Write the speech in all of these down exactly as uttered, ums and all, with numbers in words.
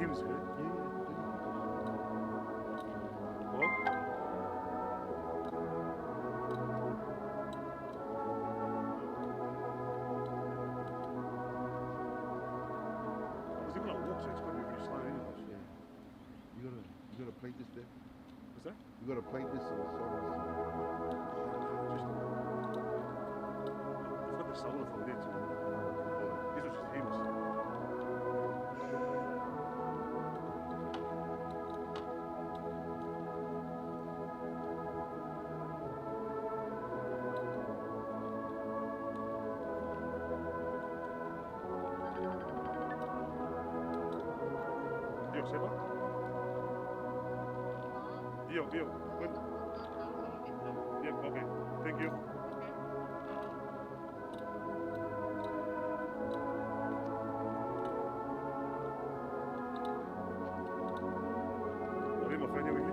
Hymns, right? Yeah, yeah, yeah. Oh? Is it gonna walk? So it's gonna be really slow, anyways. Yeah. You gotta, you gotta play this there. What's that? You gotta play this sort of song. Just, I've got the solo from there too. This is just hymns. ʻIo, Seba? ʻIo, ʻio. Good. Yeah, okay. Thank you. Are you my friend here with me?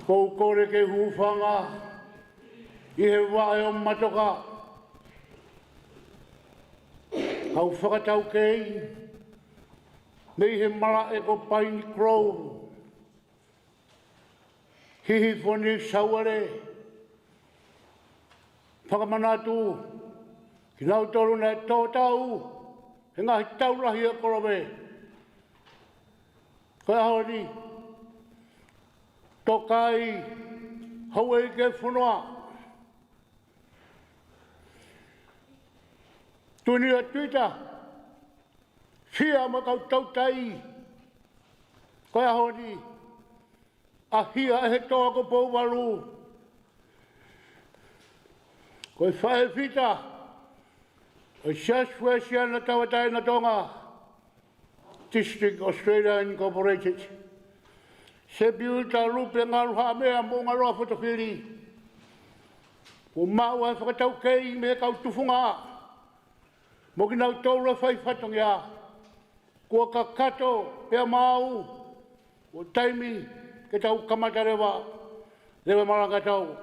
ʻOku ou kole ke u hūfanga ʻi he vaʻe ʻo Matoka, kau fakataukei mei he malaʻe ko Pine Grove, Hihifo, New South Wales. Fakamanatu kinautolu naʻe tō tau he ngaahi tau lahi ʻo e kolove. Ko e ʻaho ni, tokaiʻi houʻeiki ʻo e fonua, Tuini ʻa Tuita, Fia mo e kau tautai. Ko e ʻaho ni, ʻahia ʻe he toa ko Pouvalu, ko e faʻē fita ʻo e Siasi Uēsiana Tauʻatāina ʻo Tonga, District Australia Incorporated, Sepiuta Lupe Ngaluhaʻamea Moʻungaloa Fotofili, kuo maʻu ʻa e fakataukei mei he kau tufunga mo kinautolu ʻa e fai fatongia. Kuo kakato pea maau, kuo taimi ke tau kamata leva, leva malanga tau.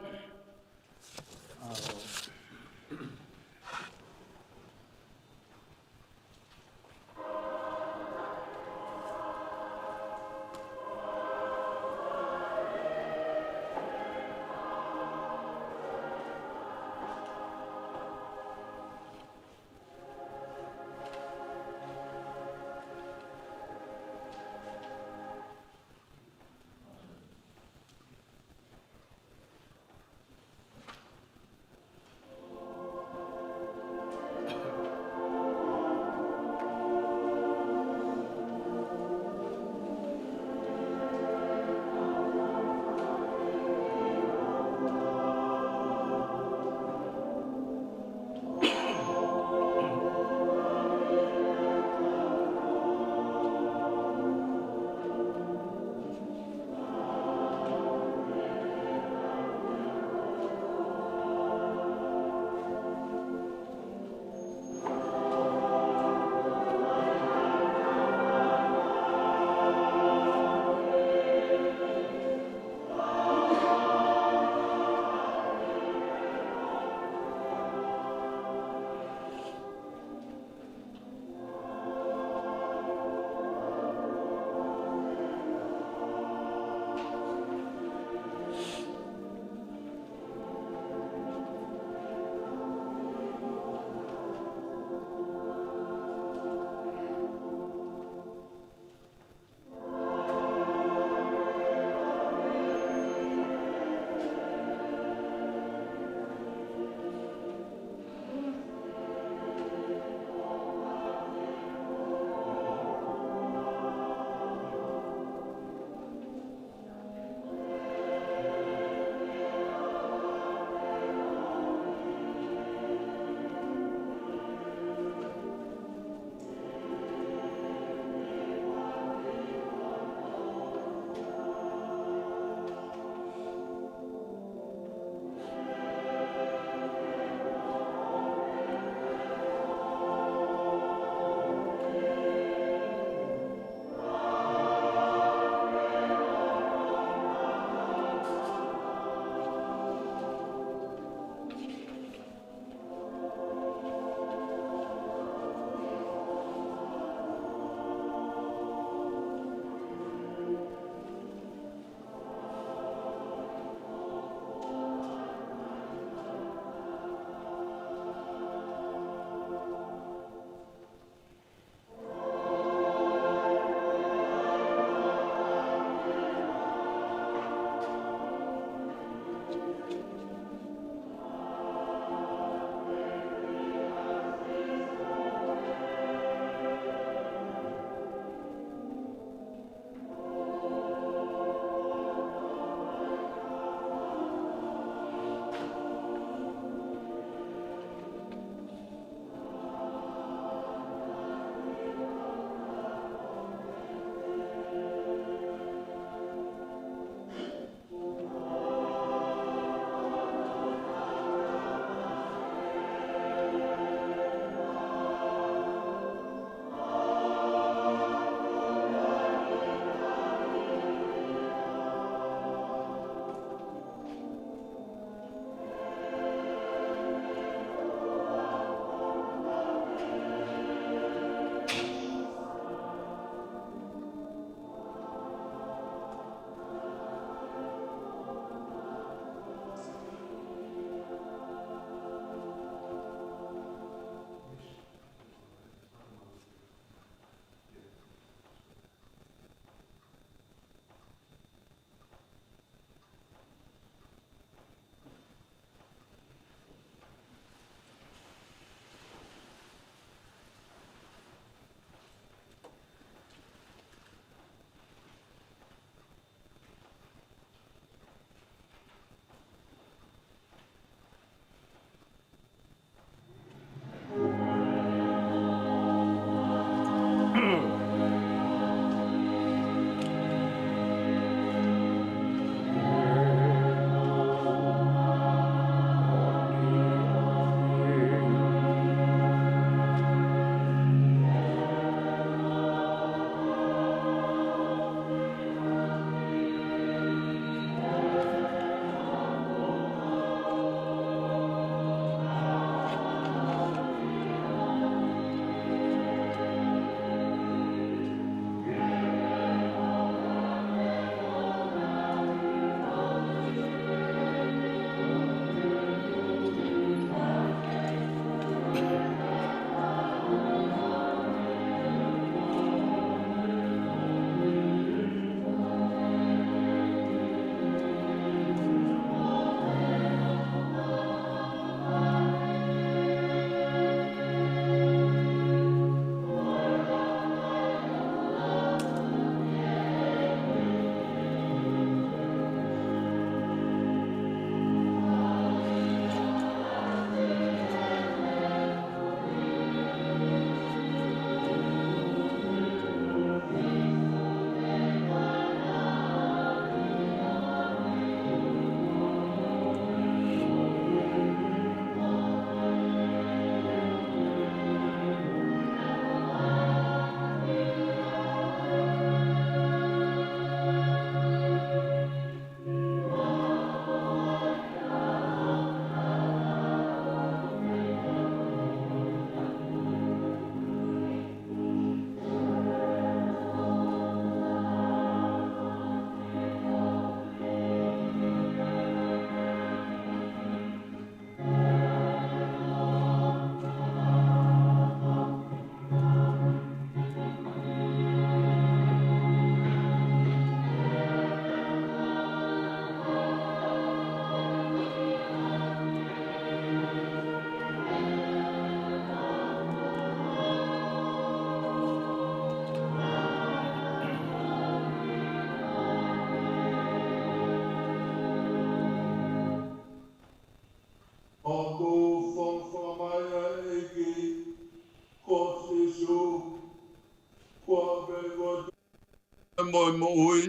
mo e moʻui.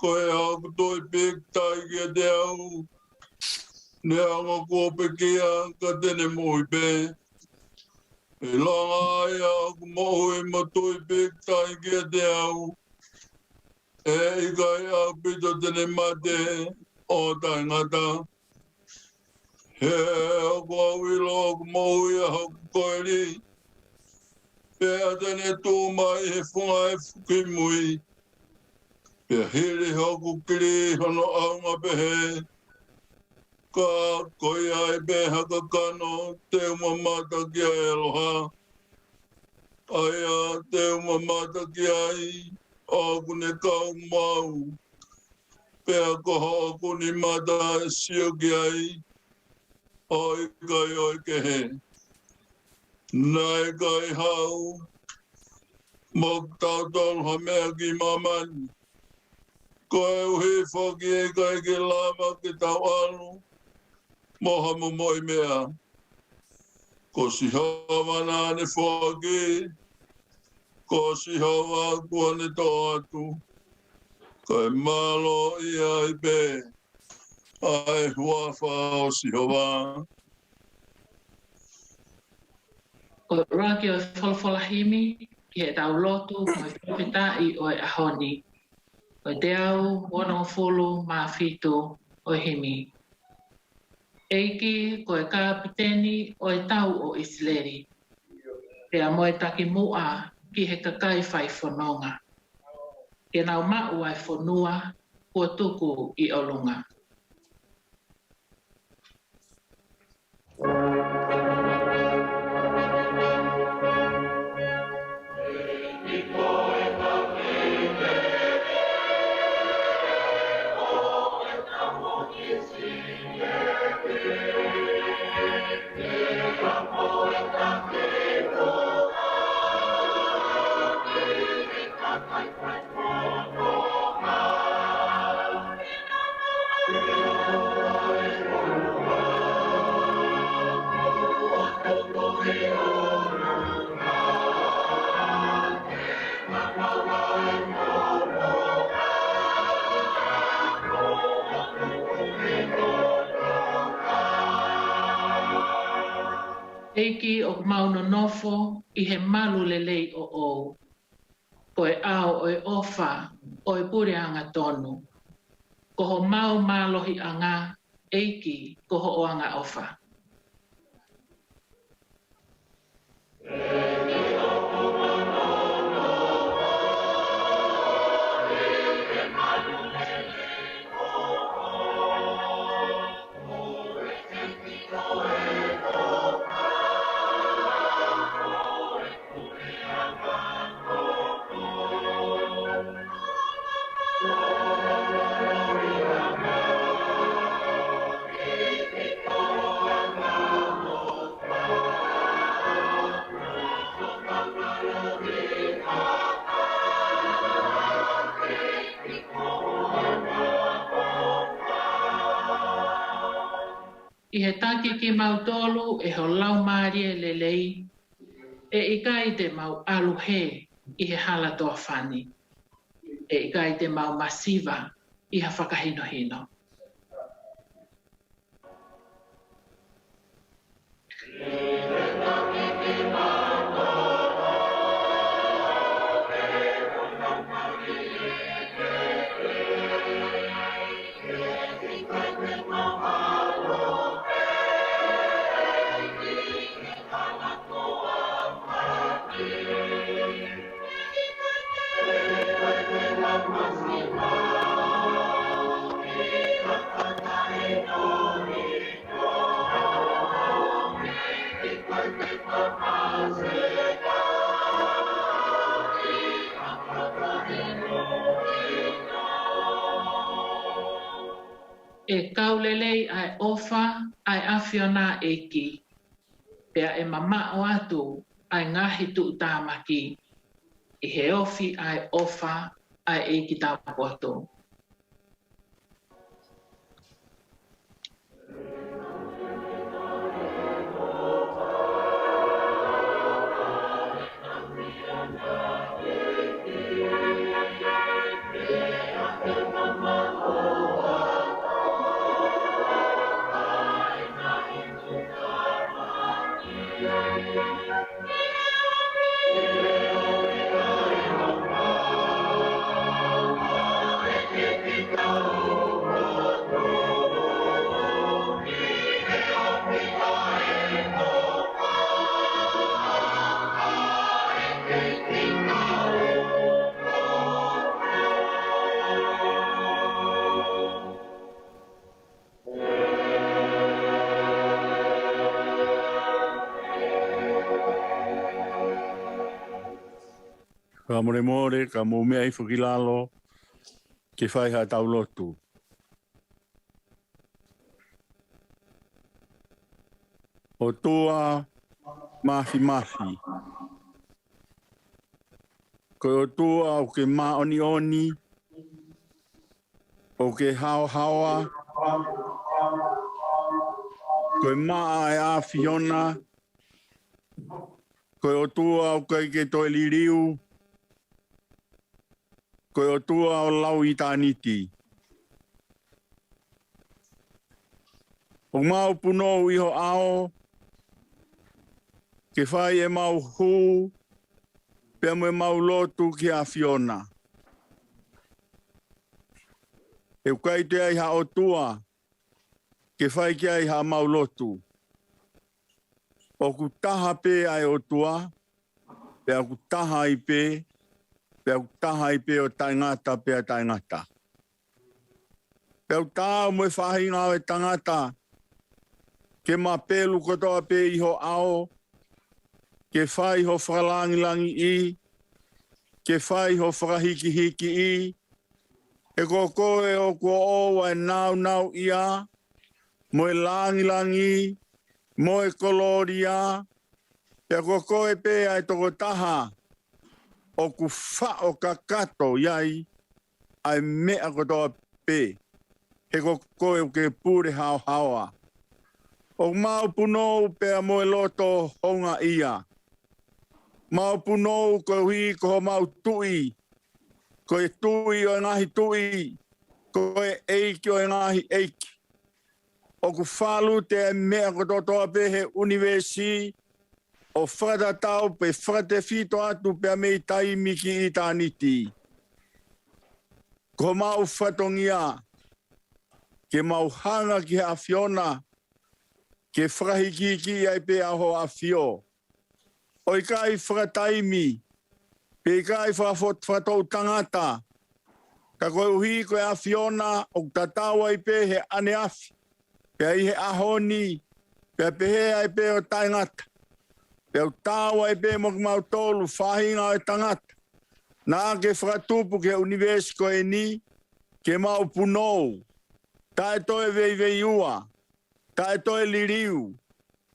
Ko ia ʻoku tui pīkitai kiate au, neongo kuo pekia, ka te ne moʻui pē. ʻIlonga ia ʻoku moʻui mo tui pīkitai kiate au, ʻe ʻikai ʻaupito te ne mate ʻo taʻengata. He ʻoku ou ʻilo ʻoku moʻui ʻa hoku koeli, pea te ne tuʻu mai he funga efu kimui. Pea hili hoku kili hono ʻaunga pehē, ka ko ia ai pē ha kakano te u mamata ki ai, ʻaloha. ʻA ia te u mamata ki ai, ʻoku ne kau mo au, pea ko hoku nimata ʻe sio ki ai, ʻo ʻikai ʻo e kehe. Naʻe ʻikai haʻu mo kitautolu ha meʻa ki māmani, koeʻuhi foki ʻe ʻikai ke lava ke tau ʻalu mo ha momoʻi meʻa. Ko Sihova naʻa ne foaki, ko Sihova kuo ne toʻo atu, kae mālō ia ai pē ʻa e huafa ʻo Sihova. Ko e ʻuluaki ʻo e folofola himi ki heʻetau lotu mo e fakafetaʻi ʻo e ʻaho ni, ko e teau onongofulu mā fitu ʻo e himi. ʻEiki, ko e kapiteni ʻo e tau ʻo ʻIsileli, pea mo e takimuʻa ki he kakai fai fononga, ke nau maʻu ʻa e fonua kuo tuku ʻi ʻolunga. ʻEiki, ʻoku mau nonofo ʻi he malu lelei ʻoʻou. Ko e ʻao ʻo e ʻofa ʻo e puleʻanga tonu. Ko homau mālohiʻanga, ʻEiki, ko hoʻo angaʻofa. ʻI he taki kimautolu ʻe ho Laumālie Lelei, ʻe ʻikai te mau ʻalu hē ʻi he hala toafa ni, ʻe ʻikai te mau masiva ʻi ha fakahinohino. ʻE kau lelei ʻa e ʻofa ʻa e ʻAfiona, ʻEiki, pea ʻe mamaʻo atu ʻa e ngaahi tuʻutāmaki ʻi he ofi ʻa e ʻofa ʻa e ʻEiki Taupotu. Fakamolemole, ka mou meʻa hifo ki lalo, ke fai haʻatau lotu. ʻOtua Māfimafi, ko e ʻOtua ʻoku ke māʻoniʻoni, ʻoku ke haohaoa, ko e maʻa ʻa e ʻAfiona, ko e ʻOtua ʻoku ʻikai ke toe liliu, ko e ʻOtua ʻo lau ʻitāniti. ʻOku mau punou ʻi ho ʻao, ke fai ʻemau hū, pea mo ʻemau lotu ki he ʻAfiona. He ʻoku ʻikai toe ʻi ai ha ʻOtua, ke fai ki ai haʻamau lotu. ʻOku taha pē ʻa e ʻOtua, pea ʻoku taha ai pē, pea ʻoku taha ai pē ʻo taʻengata pea taʻengata. Pea ʻoku taau mo e faʻahinga ʻo e tangata, ke mapelu kotoa pē ʻi ho ʻao, ke fai ho fakalangilangiʻi, ke fai ho fakahikihikiʻi, he ko koe ʻoku ʻoʻou ʻa e nāunauʻia, mo e langilangi, mo e kolōlia, pea ko koe pē ʻa e tokotaha ʻoku faʻo kakato ʻi ai ʻa e meʻa kotoa pē, he ko koe ʻoku ke pule haohaoa. ʻOku mau punou pea mo e loto houngaʻia. Mau punou koeʻuhi ko homau Tuʻi, ko e Tuʻi ʻo e ngaahi tuʻi, ko e ʻEiki ʻo e ngaahi ʻeiki. ʻOku fakalūkufua ʻa e meʻa kotoa pē he ʻunivēsi, ʻo fakatatau pea fakatefito atu pea mei taimi ki ʻitāniti. Ko homau fatongia, ke mau hanga ki he ʻAfiona, ke fakahikihikiʻi ai pē ʻa ho ʻAfio. ʻOku ʻikai fakataimi, pe ʻikai fakafo-, fakatoʻu tangata, ka koeʻuhi ko e ʻAfiona ʻoku tatau ai pē he ʻaneafi, pea ʻi he ʻaho ni, pea pehē ai pē ʻo taʻengata. Pea ʻoku taau ai pē mo kimautolu faʻahinga ʻo e tangata naʻa ke fakatupu ki he ʻunivēsi ko eni, ke mau punou, taʻe toe veiveiua, taʻe toe liliu,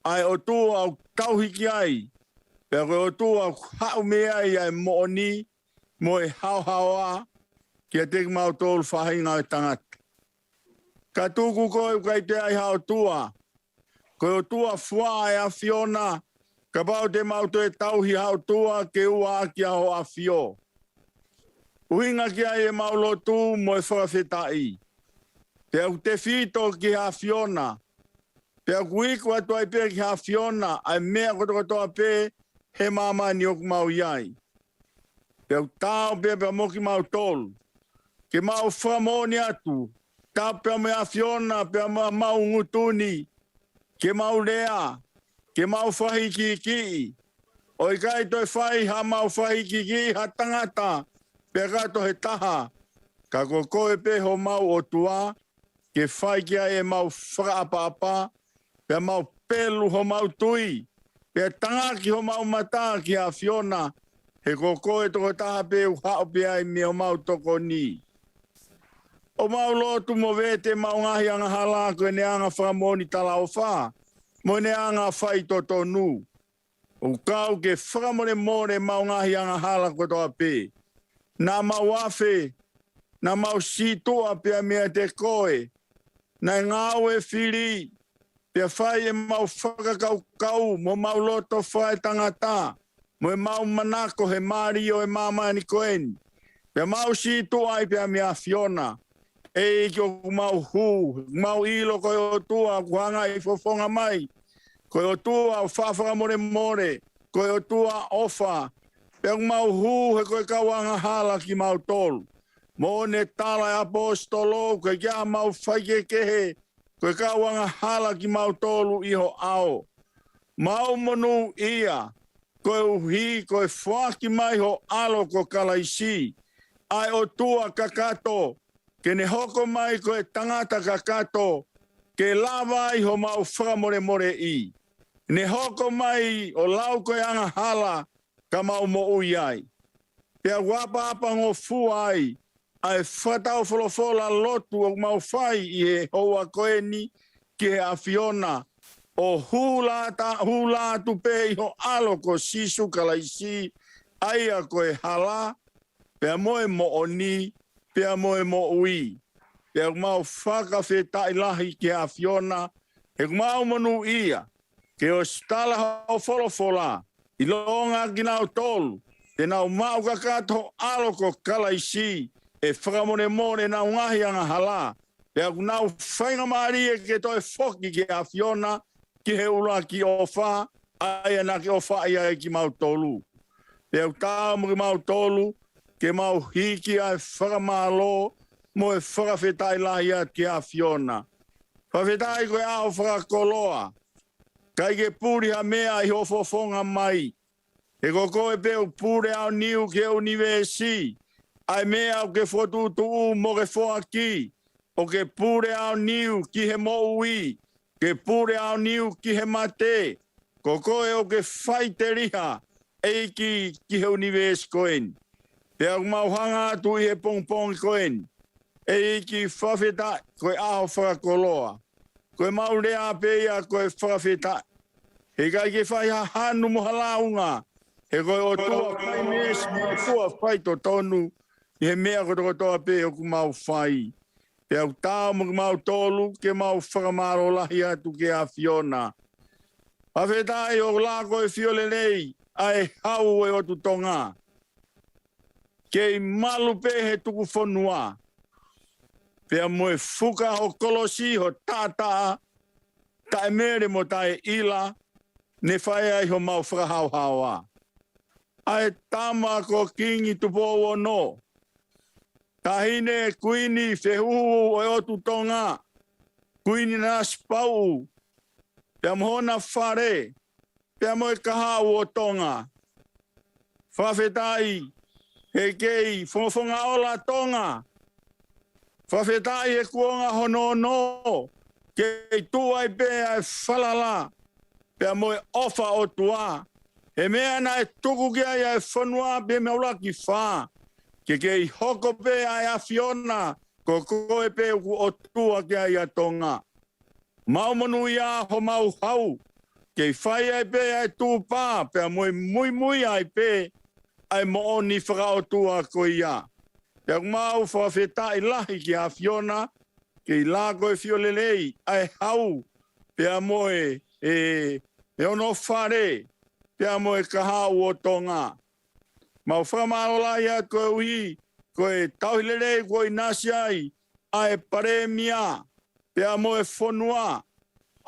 ʻa e ʻOtua ʻoku tauhi ki ai, pea ko e ʻOtua ʻoku haʻu mei ai ʻa e moʻoni, mo e haohaoa, kiate kimautolu faʻahinga ʻo e tangata. Ka tuku koe ʻoku ʻikai toe ʻi ai ha ʻOtua, ko e ʻOtua fua ʻa e ʻAfiona, kapau te mau toe tauhi ha ʻOtua ke ʻuaʻaki ʻa ho ʻAfio. ʻUhinga ki ai ʻemau lotu mo e fakafetaʻi. Pea ʻoku tefito ki he ʻAfiona. Pea ʻoku iku atu ai pē ki he ʻAfiona, ʻa e meʻa kotokotoa pē he māmani ʻoku mau ʻi ai. Pea ʻoku taau pē pea mo kimautolu, ke mau fakamoʻoni atu, tapu pea mo e ʻAfiona, pea mo homau ngutu ni, ke mau lea, ke mau fakahikihikiʻi. ʻOku ʻikai toe fai haʻamau fakahikihikiʻi ha tangata, pea ka toe taha, ka ko koe pē homau ʻOtua, ke fai ki ai ʻemau fakaʻapaʻapa, pea mau pelu homau tui, pea tangaki homau mata ki he ʻAfiona, he ko koe tokotaha pē ʻoku haʻu pē ai mei homau tokoni. ʻOku mau lotu mo vete ʻemau ngaahi angahala ko ʻene anga fakamoʻoni talaʻofa, mo ʻene anga faitotonu. ʻOku kau ke fakamolemole ʻemau ngaahi angahala kotoa pē. Naʻa mau afe, naʻa mau sītuʻa pea meiate koe, naʻe ngāue fili, pea fai ʻemau fakakaukau, mo ʻemau loto fakaetangata, mo ʻemau manako he mali ʻo e māmani ko eni. Pea mau sītuʻa ai pea mei he ʻAfiona, ʻEiki ʻoku mau hū, mau ʻilo ko e ʻOtua ʻoku hanga ʻi fofonga mai, Ko e ʻOtua ʻoku faʻa fakamolemole, ko e ʻOtua ʻofa. Pea ʻoku mau hū he ko e kau angahala kimautolu. Mo ne tala e ʻaposetolo, ko e ʻikai ke mau faikehekehe, ko e kau angahala kimautolu ʻi ho ʻao. Mau monūʻia, koeʻuhi ko e foaki mai ho ʻAlo ko Kalaisi, ʻa e ʻOtua kakato, ke ne hoko mai ko e tangata kakato, ke lava ai homau fakamolemoleʻi. Ne hoko mai ʻo lau ko e angahala ka mau moʻui ai. Pea ʻoku ʻapaʻapangofua ai ʻa e fakataufolofola lotu ʻoku mau fai ʻi he houa ko eni ki he ʻAfiona, ʻo hū lata, hū lata atu pē ʻi ho ʻAlo ko Sīsū Kalaisi, ʻa ia ko e hala, pea mo e moʻoni, pea mo e moʻui. Pea ʻoku mau fakafetaʻi lahi ki he ʻAfiona, he ʻoku mau monūʻia, ke ʻosi tala hoʻo folofola, ʻilonga kinautolu te nau maʻu kakato ho ʻAlo ko Kalaisi, ʻe fakamolemole ʻenau ngaahi angahala, pea ʻoku nau faingamālie ke toe foki ki he ʻAfiona, ki he ʻuluaki ʻofa, ʻa ia naʻa ke ʻofaʻi ai kimautolu. Pea ʻoku taau mo kimautolu, ke mau hiki ʻa e fakamālō, mo e fakafetaʻi lahi atu ki he ʻAfiona. Fakafetaʻi ko e ʻaho fakakoloa, ʻikai ke puli ha meʻa ʻi hoʻo fofonga mai. He ko koe pē ʻoku pule aoniu ki he ʻunivēsi, ʻa e meʻa ʻoku ke fokotuʻutuʻu mo ke foaki, ʻoku ke pule aoniu ki he moʻui, ke pule aoniu ki he mate, ko koe ʻoku ke faʻiteliha, ʻEiki, ki he ʻunivēsi ko eni. Pea ʻoku mau hanga atu ʻi he pongipongi ko eni, ʻEiki, fakafetaʻi, ko e ʻaho fakakoloa. Ko e mau lea pē ia ko e fakafetaʻi. He ʻikai ke fai ha hanu mo ha lāunga, he ko e ʻOtua fai meesi, ko e ʻOtua faitotonu, ʻi he meʻa kotokotoa pē ʻoku mau fai. Pea ʻoku taau mo kimautolu, ke mau fakamālō lahi atu ki he ʻAfiona. Fakafetaʻi ʻoku laka ko e fielelei, ʻa e hau ʻo e ʻOtu Tonga. Kei malu pē he tuku fonua. Pea mo e fuka ho kolosi ho taʻataʻa, taʻemele mo taʻeʻila, ne fai ai homau fakahaohaoa. ʻA e tama ko Kingi Tupou Ono. Taʻahine Kuini Fehuhu ʻo e ʻOtu Tonga. Kuini Nanasipauʻu. Pea mo hona fale. Pea mo e kahaʻu ʻo Tonga. Fakafetaʻi he kei fongofonga ola Tonga. Fakafetaʻi he kuonga hono ono, kei tuʻu ai pē ʻa e falala, pea mo e ʻofa ʻOtua. He meʻa naʻe tuku ki ai ʻa e fonua pea mo e ʻuluaki fā. Ke kei hoko pē ʻa e ʻAfiona, ko koe pē ʻoku ʻOtua ki ai ʻa Tonga. Mau monūʻia homau hau, kei fai ai pē ʻa e tuʻupā, pea mo e muimui ai pē ʻa e moʻoni fakaʻotua ko ia. Pea ʻoku mau fakafetaʻi lahi ki he ʻAfiona, kei laka ko e fielelei ʻa e hau, pea mo e, e, e ono fale, pea mo e kahaʻu ʻo Tonga. Mau fakamālō lahi atu koeʻuhi, ko e tauhi lelei kuo ʻinasi ai, ʻa e Palēmia, pea mo e fonua,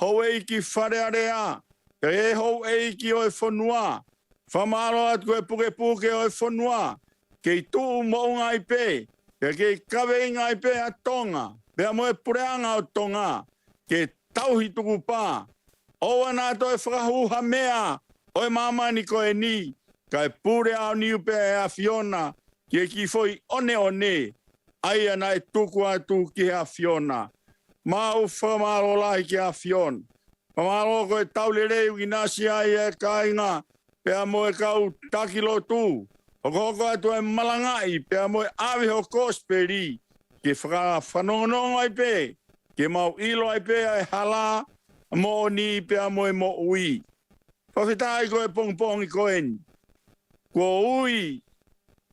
houʻeiki Fale Alea, pea e houʻeiki ʻo e fonua, fakamālō atu ko e pukepuke ʻo e fonua, kei tuʻu moʻunga ai pē, pea kei kaveinga ai pē ʻa Tonga, pea mo e puleʻanga ʻo Tonga, ke tauhi tukupā, ʻoua naʻa toe fakahū ha meʻa ʻo e māmani ko eni, kae pule aoniu pē ʻa e ʻAfiona, ki he kiʻi foʻi ʻoneʻone, ʻa ia naʻe tuku atu ki he ʻAfiona. Mau fakamālō lahi ki he ʻAfiona. Fakamālō ko e tau lelei ʻoku ʻinasi ai e kāinga, pea mo e kau taki lotu. Hokohoko atu e malangaʻi, pea mo e ʻave ho kosipeli. Ke fakafanongonongo ai pē, ke mau ʻilo ai pē ʻa e hala, moʻoni pea mo e moʻui. Fakafetaʻi ko e pongipongi ko eni. Kuo ui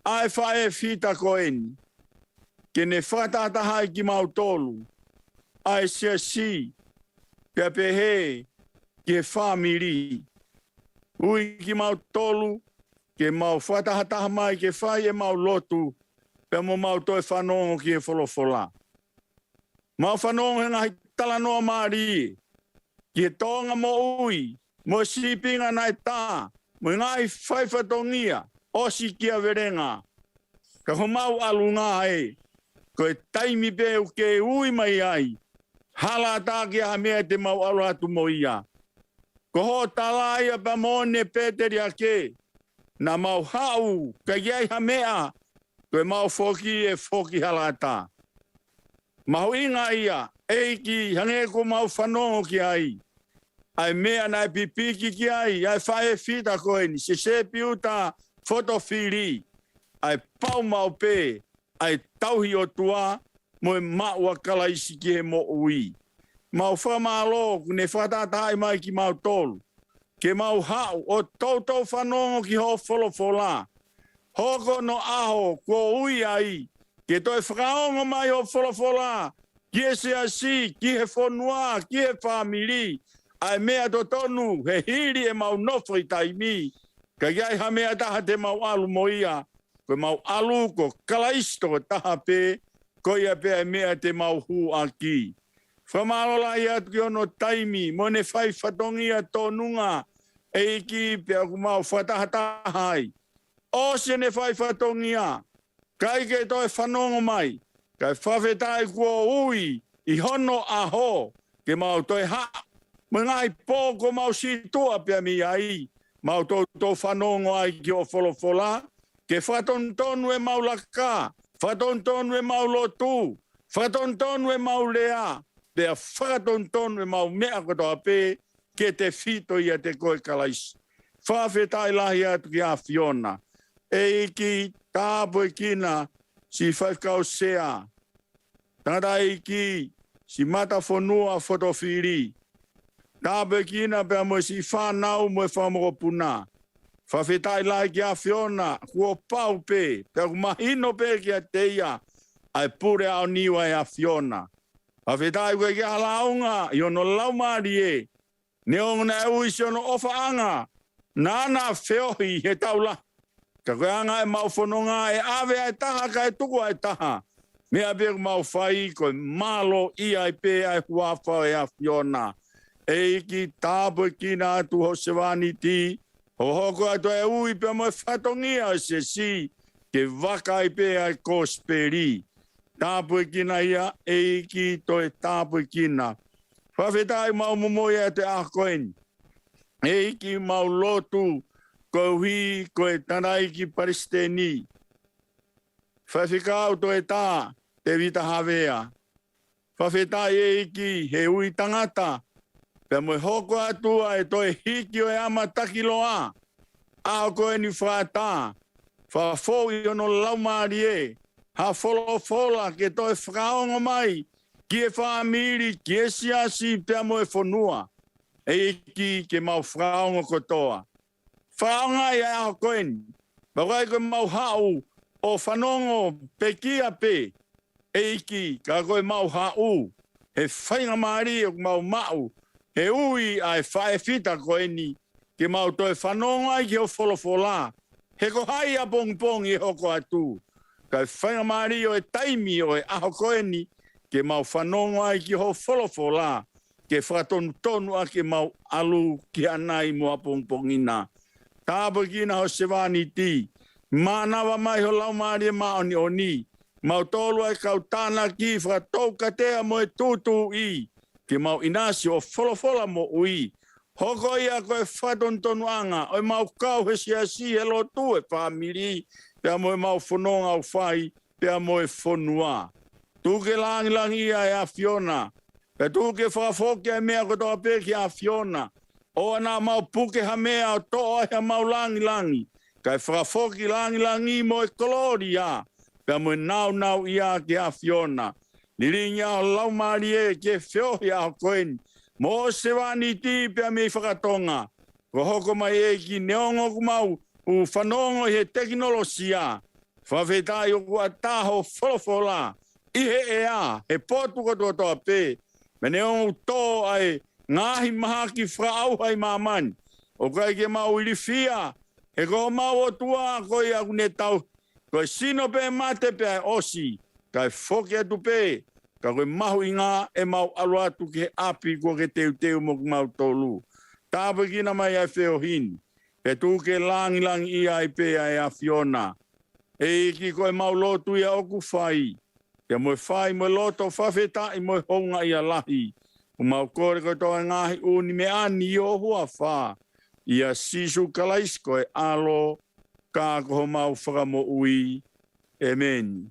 ʻa e faʻē fita ko eni. Ke ne fakatahatahaʻi kimautolu. ʻA e siasi. Pea pehē ki he fāmili. Ui kimautolu. Ke mau fakatahataha mai ke fai ʻemau lotu. Pea mo mau toe fanongo ki he folofola. Mau fanongo he ngaahi talanoa mālie. Ki he Tonga moʻui. mo e sīpinga naʻe tā, mo e ngaahi faifatongia ʻosi kia Velenga. Ka ko homau ʻalunga ē, ko e taimi pē ʻoku ke ui mai ai, hala ʻatā ki ha meʻa te mau ʻalu atu mo ia. Ko hoʻo tala ia pea mo ʻene pēteliake, naʻa mau haʻu ka ʻi ai ha meʻa, ko e mau foki ʻe foki hala ʻatā. Mahuʻinga ia, ʻEiki, hangē ko ʻemau fanongo ki ai. ʻA e meʻa naʻe pipiki ki ai ʻa e faʻē fita ko eni, Sesē Piuta Fotofili, ʻa e pau maʻu pē ʻa e tauhi ʻOtua mo e maʻu ʻa Kalaisi ki he moʻui. Mau fakamālō ʻoku ne fakatahatahaʻi mai kimautolu ke mau haʻu ʻo toutou fanongo ki hoʻo folofola. Hoko hono ʻaho kuo ui ai ke toe fakaongo mai hoʻo folofola ki he siasi, ki he fonua, ki he fāmili, ʻa e meʻa totonu he hili ʻemau nofo ʻi taimi. Ka ʻi ai ha meʻa ʻe taha te mau ʻalu mo ia, ko ʻemau ʻalu ko Kalaisi tokotaha pē, ko ia pē ʻa e meʻa te mau hū ʻaki. Fakamālō lahi atu ki hono taimi mo ʻene faifatongia tōnunga, ʻEiki, pea ʻoku mau fakatahataha ai. ʻOsi ʻene faifatongia, ʻikai ke toe fanongo mai, kae fakafetaʻi kuo ui ʻi hono ʻaho ke mau toe haʻu. Mo e ngaahi pō kuo mau situʻa pea mei ai, mau toutou fanongo ai ki hoʻo folofola, ke fakatonutonu ʻemau laka, fakatonutonu ʻemau lotu, fakatonutonu ʻemau lea, pea fakatonutonu ʻemau meʻa kotoa pē, ke tefito ʻiate koe Kalaisi. Fakafetaʻi lahi atu ki he ʻAfiona. ʻEiki, tāpuekina siʻi Faifekau Sea, tangataʻeiki siʻi Matafonua Fotofili, tāpuekina pea mo siʻi fānau mo e fanga mokopuna. Fakafetaʻi lahi ki he ʻAfiona, kuo pau pē, pea kuo mahino pē kiate ia ʻa e pule aoniu ʻa e ʻAfiona. Fakafetaʻi ʻoku ʻikai ke ʻi ai ha lāunga ʻi hono laumālie, neongo naʻe ui siʻono ʻofaʻanga, naʻa na feohi he taula. Ka ko e anga ʻemau fononga ʻe ʻave ʻa e taha kae tuku ʻa e taha. Meʻa pē ʻoku mau fai ko e mālōʻia ai pē ʻa e huafa ʻo e ʻAfiona. ʻEiki, tāpuekina atu hoʻo sevāniti, hoʻo hoko atu ʻa e ui pea mo e fatongia ʻo e siasi, ke vaka ai pē ʻa e kosipeli. Tāpuekina ia, ʻEiki, toe tāpuekina. Fakafetaʻi, mau momoi atu he ʻaho ko eni, ʻEiki, mau lotu koeʻuhi ko e tangataʻeiki palesiteni, Faifekau Toetā Tēvita Havea. Fakafetaʻi, ʻEiki, he ui tangata, pea mo e hoko atu ʻa e toe hiki ʻo e ʻamatakiloa ʻaho ko eni, fakaʻatā, fakafou ʻi hono laumālie ha folofola ke toe fakaongo mai ki he fāmili, ki he siasi pea mo e fonua. ʻEiki, ke mau fakaongo kotoa. Fakaongo ʻi he ʻaho ko eni, pea ʻoku ʻikai ko ʻemau haʻu ʻo fanongo pekia pē, ʻEiki, ka ko ʻemau haʻu he faingamālie ʻoku mau maʻu he ui ʻa e faʻē fita ko eni, ke mau toe fanongo ai ki hoʻo folofola, he ko hai ʻapongipongi ʻe hoko atu. Ka ko e faingamālie ʻo e taimi ʻo e ʻaho ko eni, ke mau fanongo ai ki hoʻo folofola, ke fakatonutonu ʻaki ʻemau ʻalu ki ʻanai mo ʻapongipongi na. Tāpuekina hoʻo sevāniti, mānava mai ho Laumālie Māʻoniʻoni, mautolu ʻa e kau tānaki fakatoukatea mo e tūtuuʻi, ke mau ʻinasi ʻo folofola moʻui, hoko ia ko e fakatonutonu ʻanga ʻo ʻemau kau he siasi, he lotu, he fāmili, pea mo ʻemau fononga ʻoku fai, pea mo e fonua. Tuku ke langilangiʻia ʻa e ʻAfiona, pea tuku ke fakafoki ʻa e meʻa kotoa pē ki he ʻAfiona. ʻOua naʻa mau puke ha meʻa ʻo toʻo ai haʻamau langilangi, kae fakafoki langilangi mo e kolōlia, pea mo e nāunauʻia ki he ʻAfiona. Lilingi ʻa ho Laumālie ke feohi he ʻaho ko eni mo ho sevāniti pea mei fakatonga. Kuo hoko mai ʻEiki, neongo ʻoku mau fanongo ʻi he tekinolosia, fakafetaʻi ʻoku ʻatā ho folofola ʻi he ʻea, he potu kotoa pē. Pea neongo ʻoku tō ʻa e ngaahi mahaki fakaʻauha ʻi māmani, ʻoku ʻikai ke mau ilifia, he ko homau ʻOtua ko ia ʻoku ne tauhi. Ko e sino pē mate pea ʻe ʻosi, kae foki atu pē, ka ko e mahuʻinga ʻemau ʻalu atu ki he ʻapi kuo ke teuteu mo kimautolu. Tāpuekina mai ʻa e feohi ni, pea tuku ke langilangiʻia ai pē ʻa e ʻAfiona. ʻEiki, ko ʻemau lotu ia ʻoku fai, pea mo e fai mo e loto fakafetaʻi mo e houngaʻia lahi, ʻoku mau kole kotoa e ngaahi ʻū meʻa ni ʻi ho huafa, ʻia Sīsū Kalaisi ko e ʻAlo, ka ko homau Fakamoʻui. ʻĒmeni.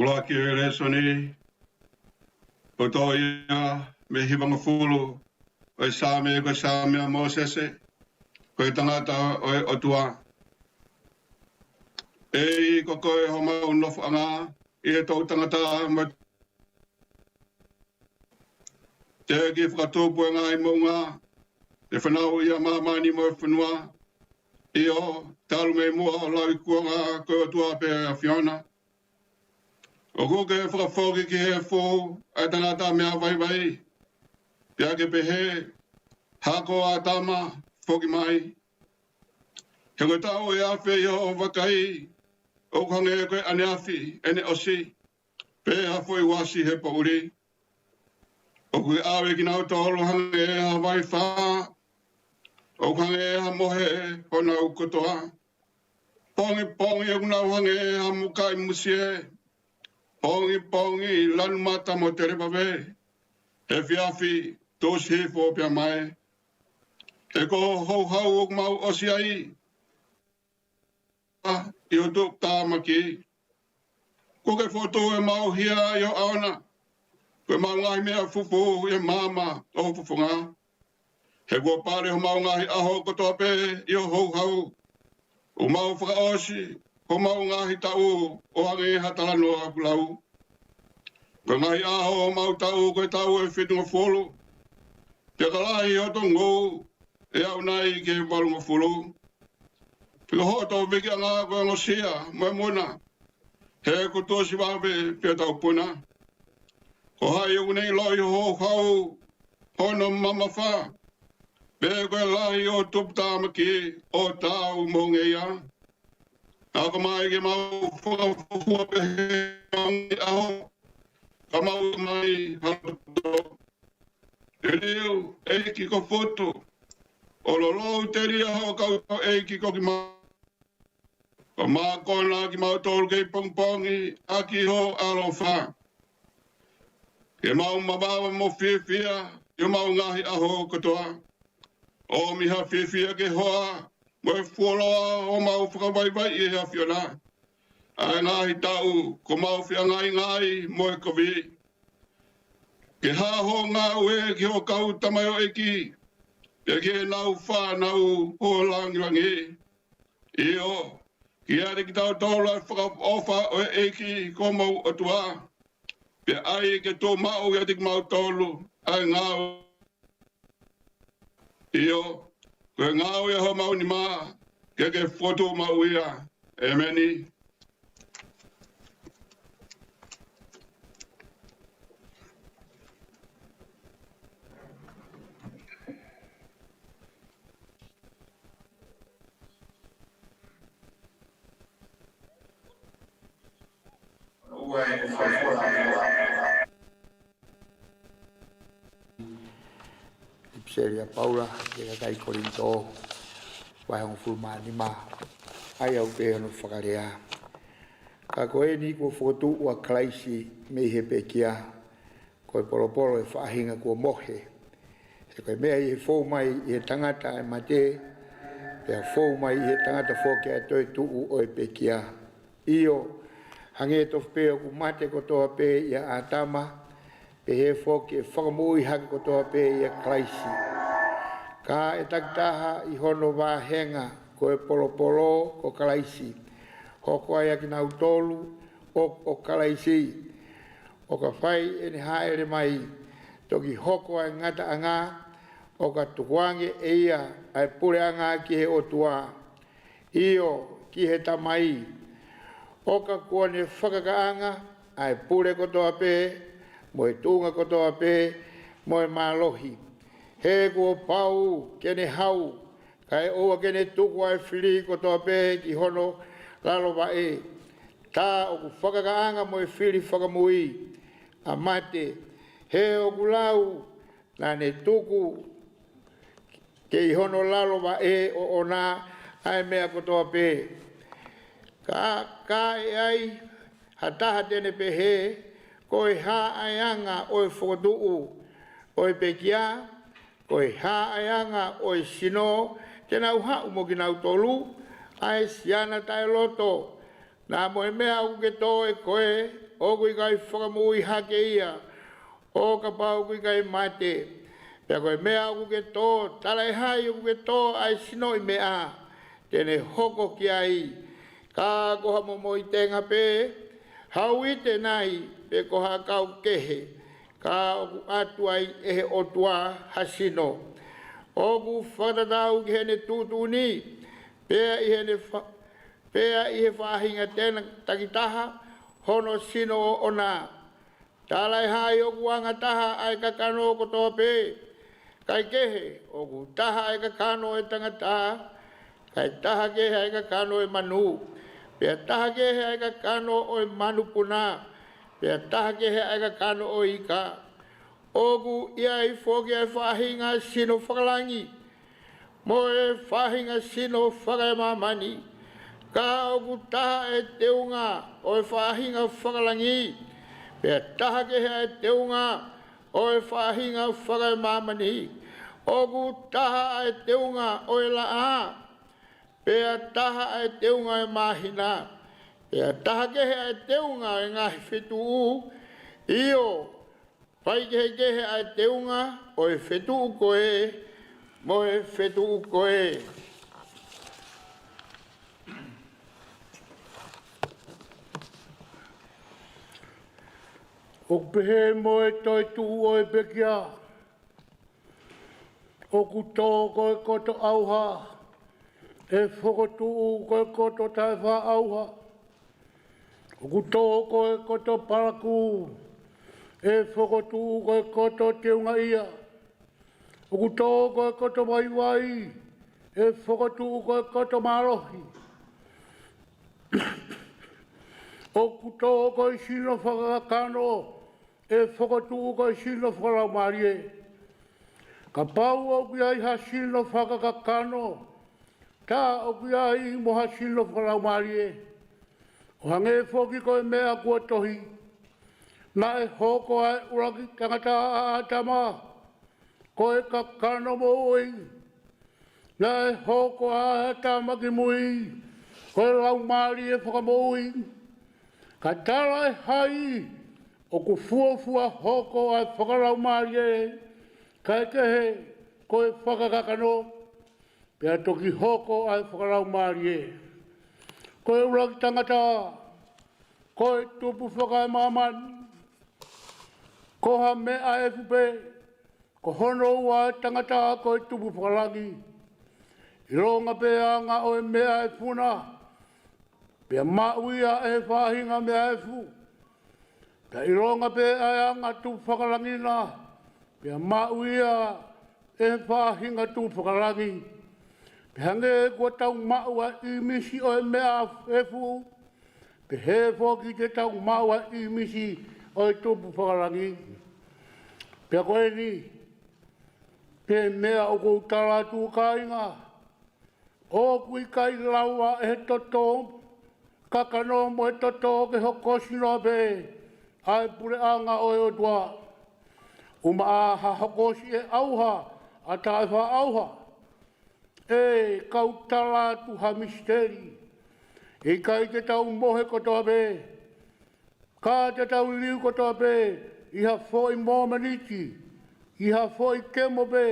ʻUluaki ʻo e lēsoni, ʻoku tō ia mei he hivangofulu ʻo e Saame, ko e Saame ʻa Mōsese, ko e tangata ʻo e ʻOtua. ʻEiki, ko koe homau nofoʻanga ʻi he toʻutangata mo e teʻeki fakatupu e ngaahi moʻunga, ʻe fanauʻi ʻa māmani mo e fonua. ʻIo, talu mei muʻa ʻo lauikuonga, ko e ʻOtua pē ʻa e ʻAfiona. ʻOku ke fakafoki ki he efu ʻa e tangata meʻa vaivai, pea ke pehē, Hako ʻAtama, foki mai. He ko e taʻu ʻe afe ʻi hoʻo vakai, ʻoku hangē ko e ʻaneafi ʻene ʻosi, pea foʻi uasi he poʻuli. ʻOku ke ʻave kinautolu hangē ha vai fā, ʻoku hangē ha mohe honau kotoa. Pongipongi ʻoku nau hangē ha mukaʻi musie, pongipongi, lanu mata mo televave, he efiafi, tuʻusi hifo pea mae. He ko hoʻo houhau ʻoku mau ʻosi ai ʻi ho tuputāmaki. Kuo ke fokotuʻu ʻemau hia ʻi ho ʻaona, ko ʻemau ngaahi meʻa fufū ʻi he maama ʻo ho fofonga. He kuo pale homau ngaahi ʻaho kotoa pē ʻi ho houhau. ʻOku mau fakaʻosi homau ngaahi taʻu ʻo hangē ha talanoa ʻoku lau. Ko e ngaahi ʻaho homau taʻu ko e taʻu ʻe fitungofulu. Pea ka lahi hoto ngou, ʻe aʻu nai ki he valungofulu? Pea ko hoto vekiʻanga ko e ongosia mo e muna, he kuo tuʻusi vave pea taupuna. Ko hai ʻoku ne ʻiloʻi ho houhau hono mamafa, pe ko e lahi ʻo ho tuputāmaki ʻo taau mo e ngeia? Akoʻi mai ke mau fakafuofua pehē ʻi he ʻaho, ka mau mai haloto. Te liu, ʻEiki, ko Futu, ʻo lolou telia ho kau ʻEiki ko kimautolu. Ko mākona kimautolu kei pongipongi ʻaki ho ʻaloʻofa. Ke mau mavahe mo fiefia ʻi homau ngaahi ʻaho kotoa. ʻOmi ha fiefia ke hoa mo e fuoloa ʻo homau fakavaivaiʻi ʻe he ʻAfiona ʻa e ngaahi taʻu kuo mau feʻangainga ai mo e kovi. Ke hā ho ngāue ki ho kau tamaioʻeiki, pea ki heʻenau fānau ʻo langilangi. ʻIo, ke ʻiate kitautolu ʻa e fakaʻofa ʻo e ʻEiki ko homau ʻOtua, pea ʻai ke tuʻu maʻu ʻiate kimautolu ʻa e ngāue. ʻIo, ko e ngāue ʻa homau nima, ke ke fokotuʻu maʻu ia. ʻEmeni. ʻIpiseli ʻa Paula ki he kakai Kolinitō, vahe hongofulu mā nima, ʻa ia ʻoku pehē hono fakalea: Ka ko eni kuo fokotuʻu ʻa Kalaisi mei he pekia, ko e polopolo ʻo e faʻahinga kuo mohe. He ko e meʻa ʻi he fou mai ʻi he tangata ʻa e mate, pea fou mai ʻi he tangata foki ʻa e toetuʻu ʻo e pekia. ʻIo, hangē tofu pē ʻoku mate kotoa pē ʻia ʻĀtama, pehē foki ʻe fakamoʻui hake kotoa pē ʻia Kalaisi. Ka ʻe takitaha ʻi hono vāhenga, ko e polopolo ko Kalaisi, hoko ai ʻa kinautolu ʻoku ʻo Kalaisi, ʻo ka fai ʻene hāʻele mai, toki hoko ʻa e ngataʻanga, ʻo ka tukuange ʻe ia ʻa e puleʻanga ki he ʻOtua, ʻio, ki he Tamai, ʻo ka kuo ne fakakaʻanga ʻa e pule kotoa pē, mo e tuʻunga kotoa pē, mo e mālohi. He kuo pau ke ne hau, kae ʻoua ke ne tuku ʻa e fili kotoa pē ki hono lalo vaʻe. Tā ʻoku fakakaʻanga mo e fili fakamui ʻa mate, he ʻoku lau naʻa ne tuku ke ʻi hono lalo vaʻe ʻoʻona ʻa e meʻa kotoa pē. Ka, ka ʻe ai ha taha te ne pehē, ko e hā ʻa e anga ʻo e fokotuʻu ʻo e pekia, ko e hā ʻa e anga ʻo e sino, te nau haʻu mo kinautolu ʻa e siana taʻeloto? Naʻa mo e meʻa ʻoku ke tō ʻe koe, ʻoku ʻikai fakamoʻui hake ia, ʻo kapau ʻoku ʻikai mate. Pea ko e meʻa ʻoku ke tō, talaʻehai ʻoku ke tō ʻa e sinoʻi meʻa, te ne hoko ki ai. Ka ko ha momoʻi tenga pē, ha uite nai, pe ko ha ʻakau kehe, ka ʻoku ʻatu ai ʻe he ʻOtua ha sino ʻoku fakatatau ki heʻene tuʻutuʻuni, pea ʻi heʻene fa-, pea ʻi he faʻahinga tena takitaha hono sino ʻoʻona. Talaʻehai ʻoku anga taha ʻa e kakano kotoa pē, kae kehe, ʻoku taha ʻa e kakano ʻo e tangata, kae taha kehe ʻa e kakano ʻo e manu, pea taha kehe ʻa e kakano ʻo e manupuna, pea taha kehe ʻa e kakano ʻo e ika. ʻOku ʻi ai foki ʻa e faʻahinga sino fakalangi, mo e faʻahinga sino fakaemāmani, ka ʻoku taha ʻa e teunga ʻo e faʻahinga fakalangi, pea taha kehe ʻa e teunga ʻo e faʻahinga fakaemāmani. ʻOku taha ʻa e teunga ʻo e laʻā, pea taha ʻa e teunga ʻo e māhina, pea taha kehe ʻa e teunga ʻo e ngaahi fetuʻu, ʻio, faikehekehe ʻa e teunga ʻo e fetuʻu ko ē mo e fetuʻu ko ē. ʻOku pehē mo e toetuʻu ʻo e pekia: ʻOku tō ko e koto ʻauha, ʻe fokotuʻu ko e koto taʻefaʻaʻauha. ʻOku tō ko e koto palakū, ʻe fokotuʻu ko e koto teungaʻia. ʻOku tō ko e koto vaivai, ʻe fokotuʻu ko e koto mālohi. ʻOku tō ko e sino fakakakano, ʻe fokotuʻu ko e sino fakalaumālie. Kapau ʻoku ʻi ai ha sino fakakakano, tā ʻoku ʻi ai mo ha sino fakalaumālie. ʻO hangē foki ko e meʻa kuo tohi: Naʻe hoko ʻa e ʻuluaki tangata, ʻa ʻĀtama, ko e kakano moʻui. Naʻe hoko ʻa ʻĀtama ki mui ko e laumālie fakamoʻui. Ka talaʻehai ʻoku fuofua hoko ʻa e fakalaumālie, kae kehe ko e fakakakano, pea toki hoko ʻa e fakalaumālie. Ko e ʻuluaki tangata ko e tupu fakaemāmani, ko ha meʻa efu pē. Ko hono ua ʻa e tangata ko e tupu fakalangi. ʻIlonga pē ʻa e anga ʻo e meʻa efu na, pea maʻu ia ʻe he faʻahinga meʻa efu. Pea ʻilonga pē ʻa e anga tupu fakalangi na, pea maʻu ia ʻe he faʻahinga tupu fakalangi. Pea hangē kuo tau maʻu ʻa e ʻīmisi ʻo e meʻa efu, pehē foki te tau maʻu ʻa e ʻīmisi ʻo e tupu fakalangi. Pea ko eni, ko e meʻa ʻoku ou tala atu, kāinga, ʻoku ʻikai lava ʻe he toto kakano mo e toto ke hokosi noa pē ʻa e puleʻanga ʻo e ʻOtua. ʻUmaʻā ha hokosi ʻe ʻauha ʻa e taʻefaʻaʻauha. ʻE, kau tala atu ha misiteli. ʻIkai te tau mohe kotoa pē, ka te tau liliu kotoa pē ʻi ha foʻi momeniti, ʻi ha foʻi kemo pē,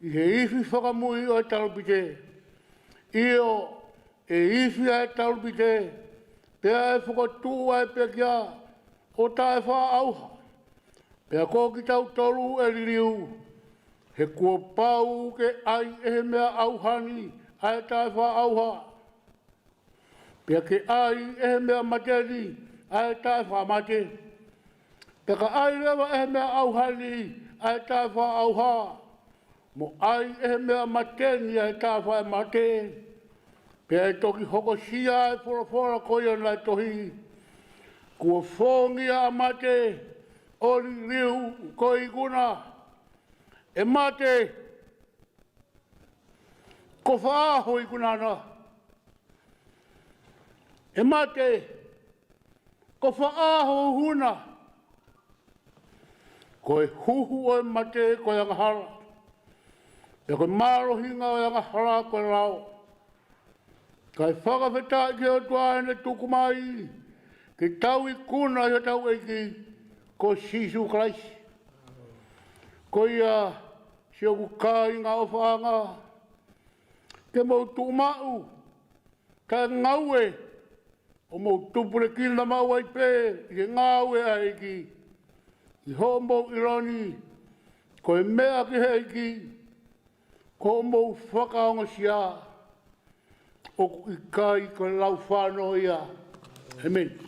ʻi he ifi fakamui ʻo e talupite. ʻIo, ʻe ifi ʻa e talupite, pea ʻe fokotuʻu ʻa e pekia ʻo taʻefaʻaʻauha. Pea ko kitautolu ʻe liliu, he kuo pau ke ʻai ʻe he meʻa ʻauha ni ʻa e taʻefaʻaʻauha, pea ke ʻai ʻe he meʻa mate ni ʻa e taʻefaʻamate. Pea ka ʻai leva ʻe he meʻa ʻauha ni ʻa e taʻefaʻaʻauha, mo ʻai ʻe he meʻa mate ni ʻa e taʻefaʻamate, pea ʻe toki hokosia ʻa e folofola ko ia naʻe tohi: Kuo fōngia ʻa mate ʻo liliu ko e ikuna. ʻE mate, ko fē ho ikuna na? ʻE mate, ko fē ho huhu na? Ko e huhu ʻo e mate ko e angahala, pea ko e mālohinga ʻo e angahala ko e lao. Kae fakafetaʻi ki he ʻOtua ʻene tuku mai ke tau ikuna ʻi hotau ʻEiki ko Sīsū Kalaisi. Ko ia, siʻoku kāinga ʻofaʻanga, ke mou tuʻu maʻu, kae ngaue, ʻo mou tupulekina maʻu ai pē ʻi he ngāue ʻa e ʻEiki, ʻi hoʻomou ʻilo ni ko e meʻa ki he ʻEiki ko hoʻomou fakaongosia, ʻoku ʻikai ko e laufānō ia. ʻĒmeni.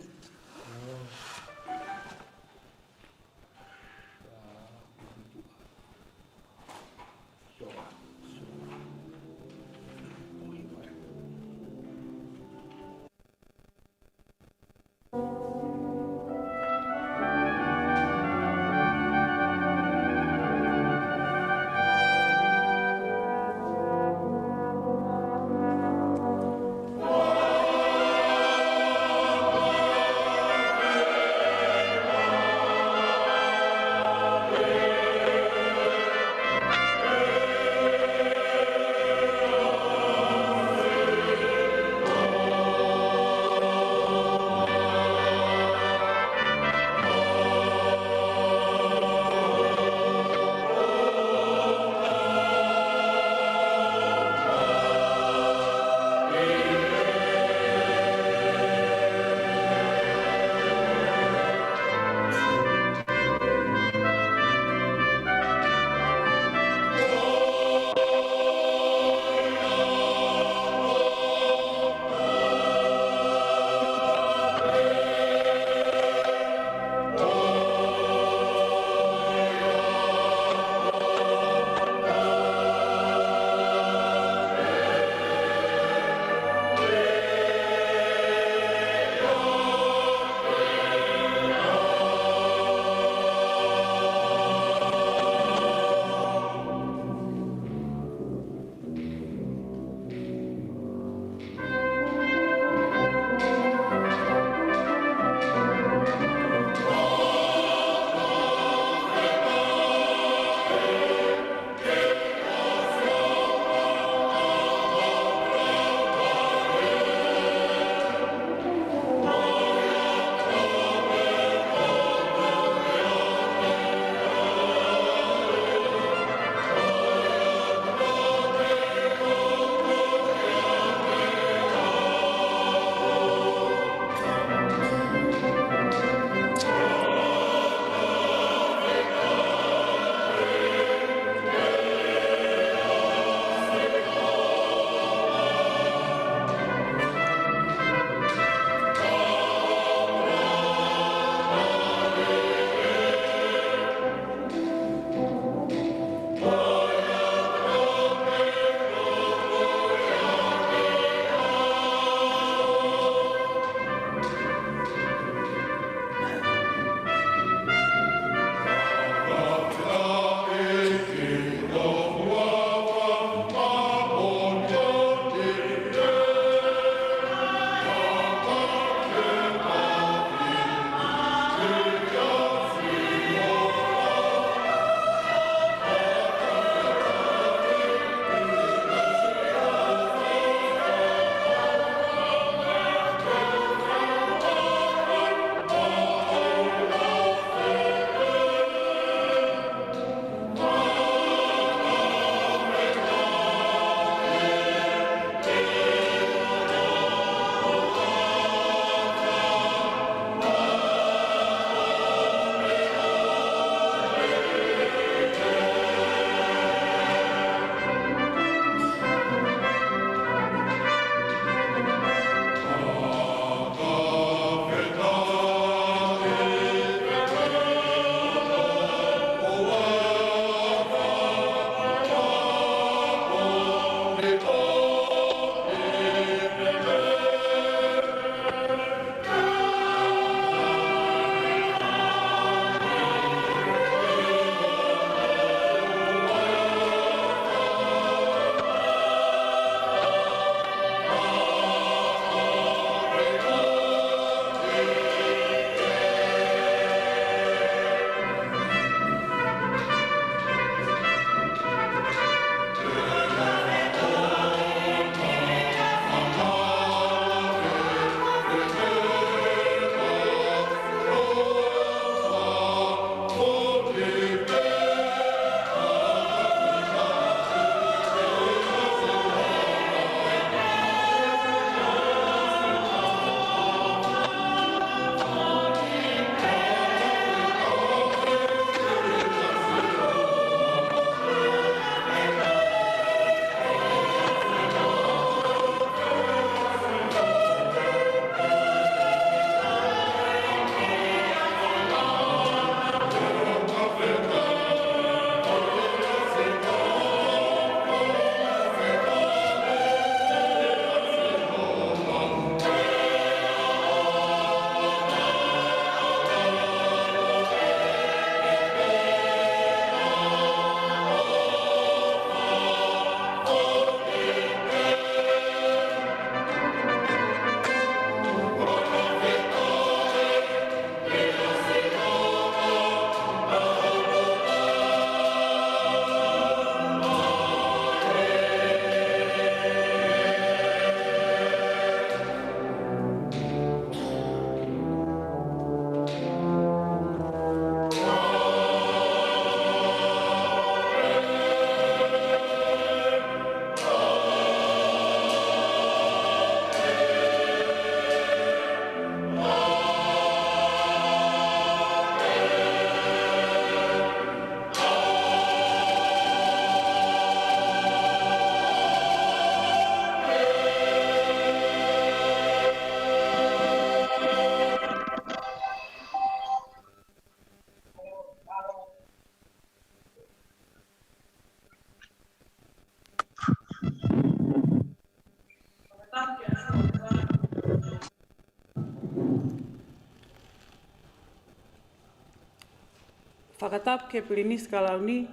Fakatapu ki he Pilinisi Kalauni,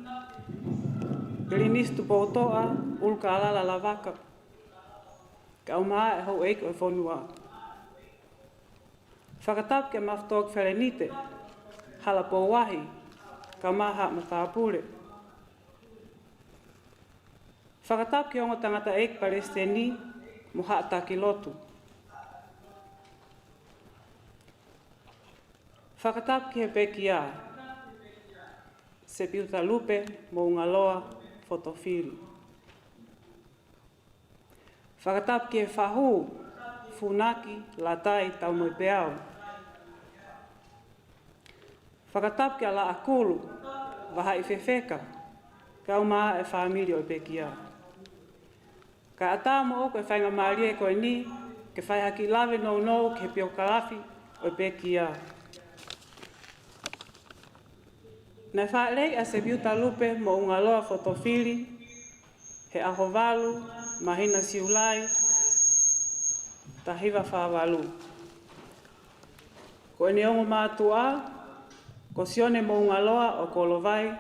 Pilinisi Tupoutoʻa ʻUlukalala Lavaka, kae ʻumaʻā e houʻeiki ʻo e fonua. Fakatapu ki he Mafotoa Felenite, Hala Pouahi, kae ʻumaʻā Haʻa Matāpule. Fakatapu ki he ongo tangataʻeiki palesiteni mo haʻa taki lotu. Fakatapu ki he pekia, Sepiuta Lupe Moʻungaloa Fotofili. Fakatapu ki he fahu, Funaki Latai Taumoepeau. Fakatapu kia Laʻakulu Vahaʻi Fefeka, kae ʻumaʻā e fāmili ʻo e pekia. Kae ʻatā moʻoku e faingamālie ko eni ke fai ha kiʻi lave nounou ki he piokalafi ʻo e pekia. Naʻe fāʻeleʻi ʻa Sepiuta Lupe Moʻungaloa Fotofili he ʻaho valu māhina Siulai, taha hiva fā valu. Ko ʻene ongo mātuʻa ko Sione Moʻungaloa ʻo Kolovai,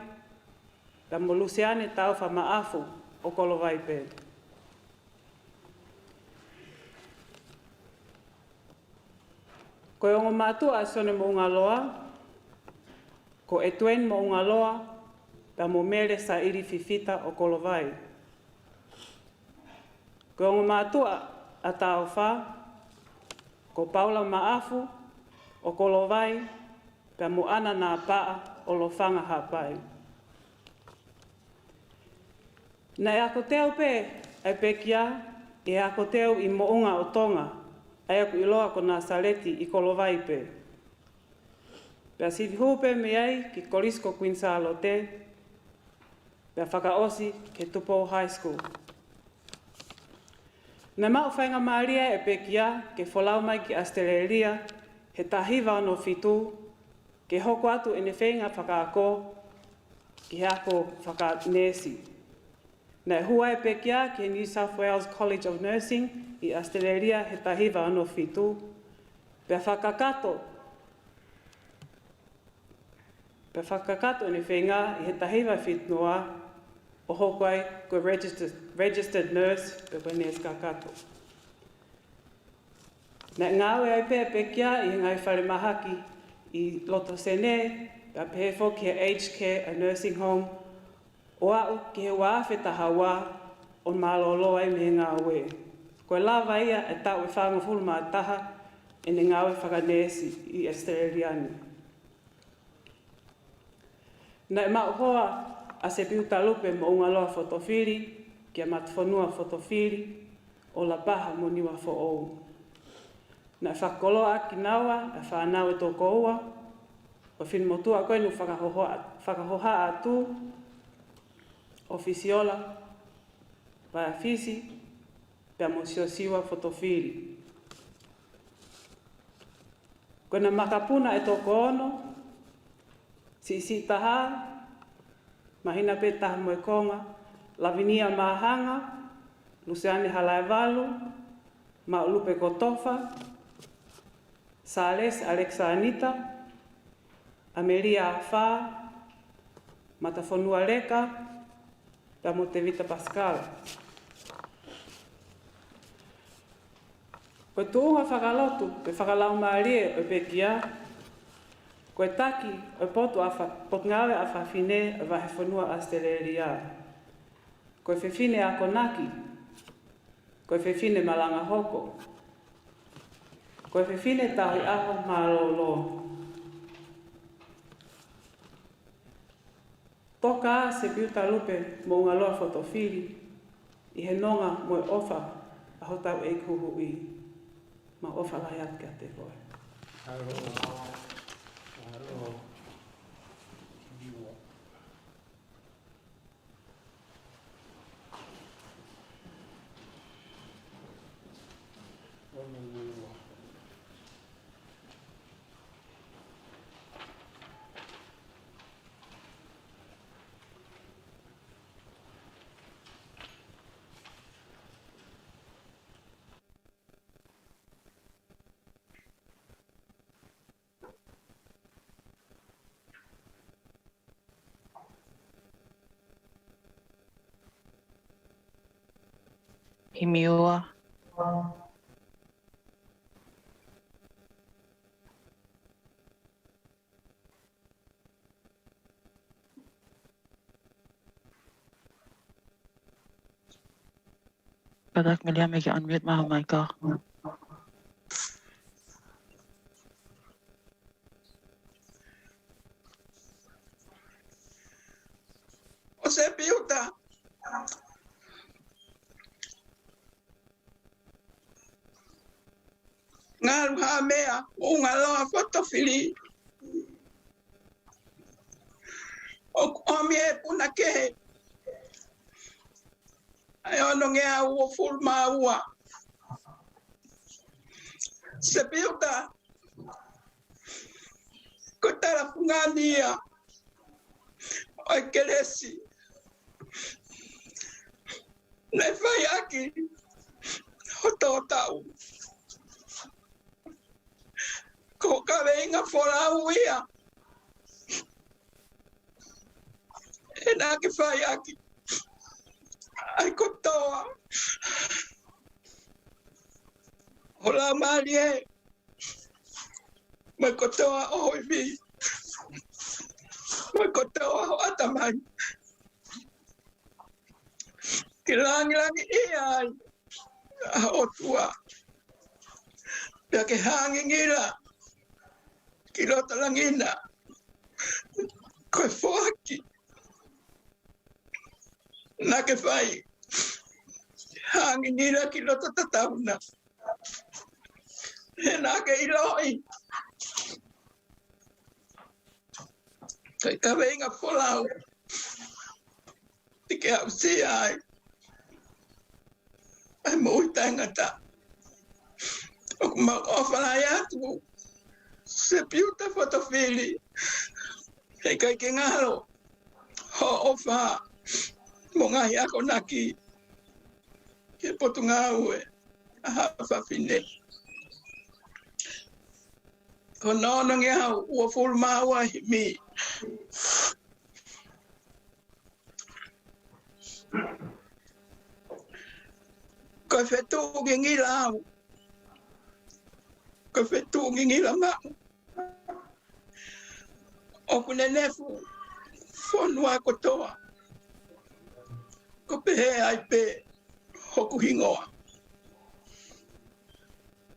pea mo Luseane Taufa Maʻafu ʻo Kolovai pē. Ko e ongo mātuʻa ʻa Sione Moʻungaloa ko ʻEtueni Moʻungaloa pea mo Mele Saili Fifita ʻo Kolovai. Ko e ongo mātuʻa ʻa Taufa ko Paula Maʻafu ʻo Kolovai pea mo ʻAna Napaʻa ʻo Lofanga Haʻapai. Naʻe ako teu pē ʻa e pekia ʻi he ako teu ʻi Moʻunga ʻo Tonga, ʻa ia ʻoku ʻiloa ko Nasaleti ʻi Kolovai pē. Pea sivi hū pē mei ai ki he Kolisi ko Kuini Sālote, pea fakaʻosi ki he Tupou High School. Naʻe maʻu faingamālie ʻa e pekia ke folau mai ki ʻAositelēlia he taha hiva ono fitu, ke hoko atu ʻene feinga fakaako ki he ako fakaneesi. Naʻe hū ai e pekia ki he New South Wales College of Nursing ʻi ʻAositelēlia he taha hiva ono fitu, pea fakakakato, pea fakakakato ʻene feinga ʻi he taha hiva fitu noa, ʻo hoko ai ko e registered, registered nurse, pe ko e neesi kakato. Naʻe ngāue ai pē ʻa e pekia ʻi he ngaahi falemahaki ʻi loto Senē, pea pehē foki he aged care, ʻa e nursing home, ʻo aʻu ki he ua afe taha ua ʻo mālōlō ai mei he ngāue. Ko e lava ia e taʻu ʻe fāngofulu mā taha ʻene ngāue fakaneesi ʻi ʻAositelēlia ni. Naʻe maʻu hoa ʻa Sepiuta Lupe Moʻungaloa Fotofili kia Matafonua Fotofili ʻo Lapaha mo Niuafoʻou. Naʻe fakakoloa ʻaki kinaua ʻa e fānau ʻe toko ua ʻo e finemotuʻa ko eni ʻoku fakahoha-, fakahohaʻa atu, ʻo Fisiola Paeafisi pea mo Siosiua Fotofili. Ko ʻena makapuna ʻe toko ono, siʻisiʻi taha, māhina pē taha mo e konga, Lavinia Mahanga, Luseane Halaevalu, Maʻulupe Kotofa, Sālesi Alekisānita, ʻAmelia Afā, Matafonua Leka, pea mo Tevita Pasikala. Ko e tuʻunga fakalotu pe fakalaumālie ʻo e pekia, ko e taki ʻo e potu ʻa fa-, potungāue ʻa fafine ʻo e vahefonua ʻAositelēlia. Ko e fefine akonaki, ko e fefine malanga hoko, ko e fefine tauhi ʻaho mālōlō. Toka ā Sepiuta Lupe Moʻungaloa Fotofili ʻi he nonga mo e ʻofa ʻa hotau ʻEiki Huhuʻi. Mau ʻofa lahi atu kiate koe. Himi ua. Patak Meliam, make your unmute, Maha Michael. ʻO Sepiuta. Ngalu ha meʻa, ʻo ngalo a fotofili. ʻOku ʻomi e puna kehe. ʻA e onongeau uofulu mā ua. Sepiuta. Ko e talafungani ia ʻo e kelesi naʻe fai ʻaki hoʻo taʻu. Ko e kaveinga folau ia ʻe naʻa ke fai ʻaki ʻa e kotoa ho laumālie, mo e kotoa ho ivi, mo e kotoa ho ʻatamai. Ke langilangiʻia ai ʻa e ʻOtua. Pea ke hangingila ki loto langi na. Ko e foaki naʻa ke fai, hangingila ki loto tatau na. He naʻa ke ʻiloʻi ko e kaveinga folau te ke aʻusia ai ʻa e moʻui taʻengata. ʻOku mau ʻofa lahi atu, Sepiuta Fotofili, he ʻikai ke ngalo hoʻo ʻofa mo e ngaahi akonaki ki he Potungāue ʻa Haʻa Fafine. Ko hono onongeau uofulu mā ua, himi. Ko e fetuʻu ngingila au, ko e fetuʻu ngingila maʻu. ʻOku nenefu fonua kotoa, ko e pehē ai pē hoku hingoa.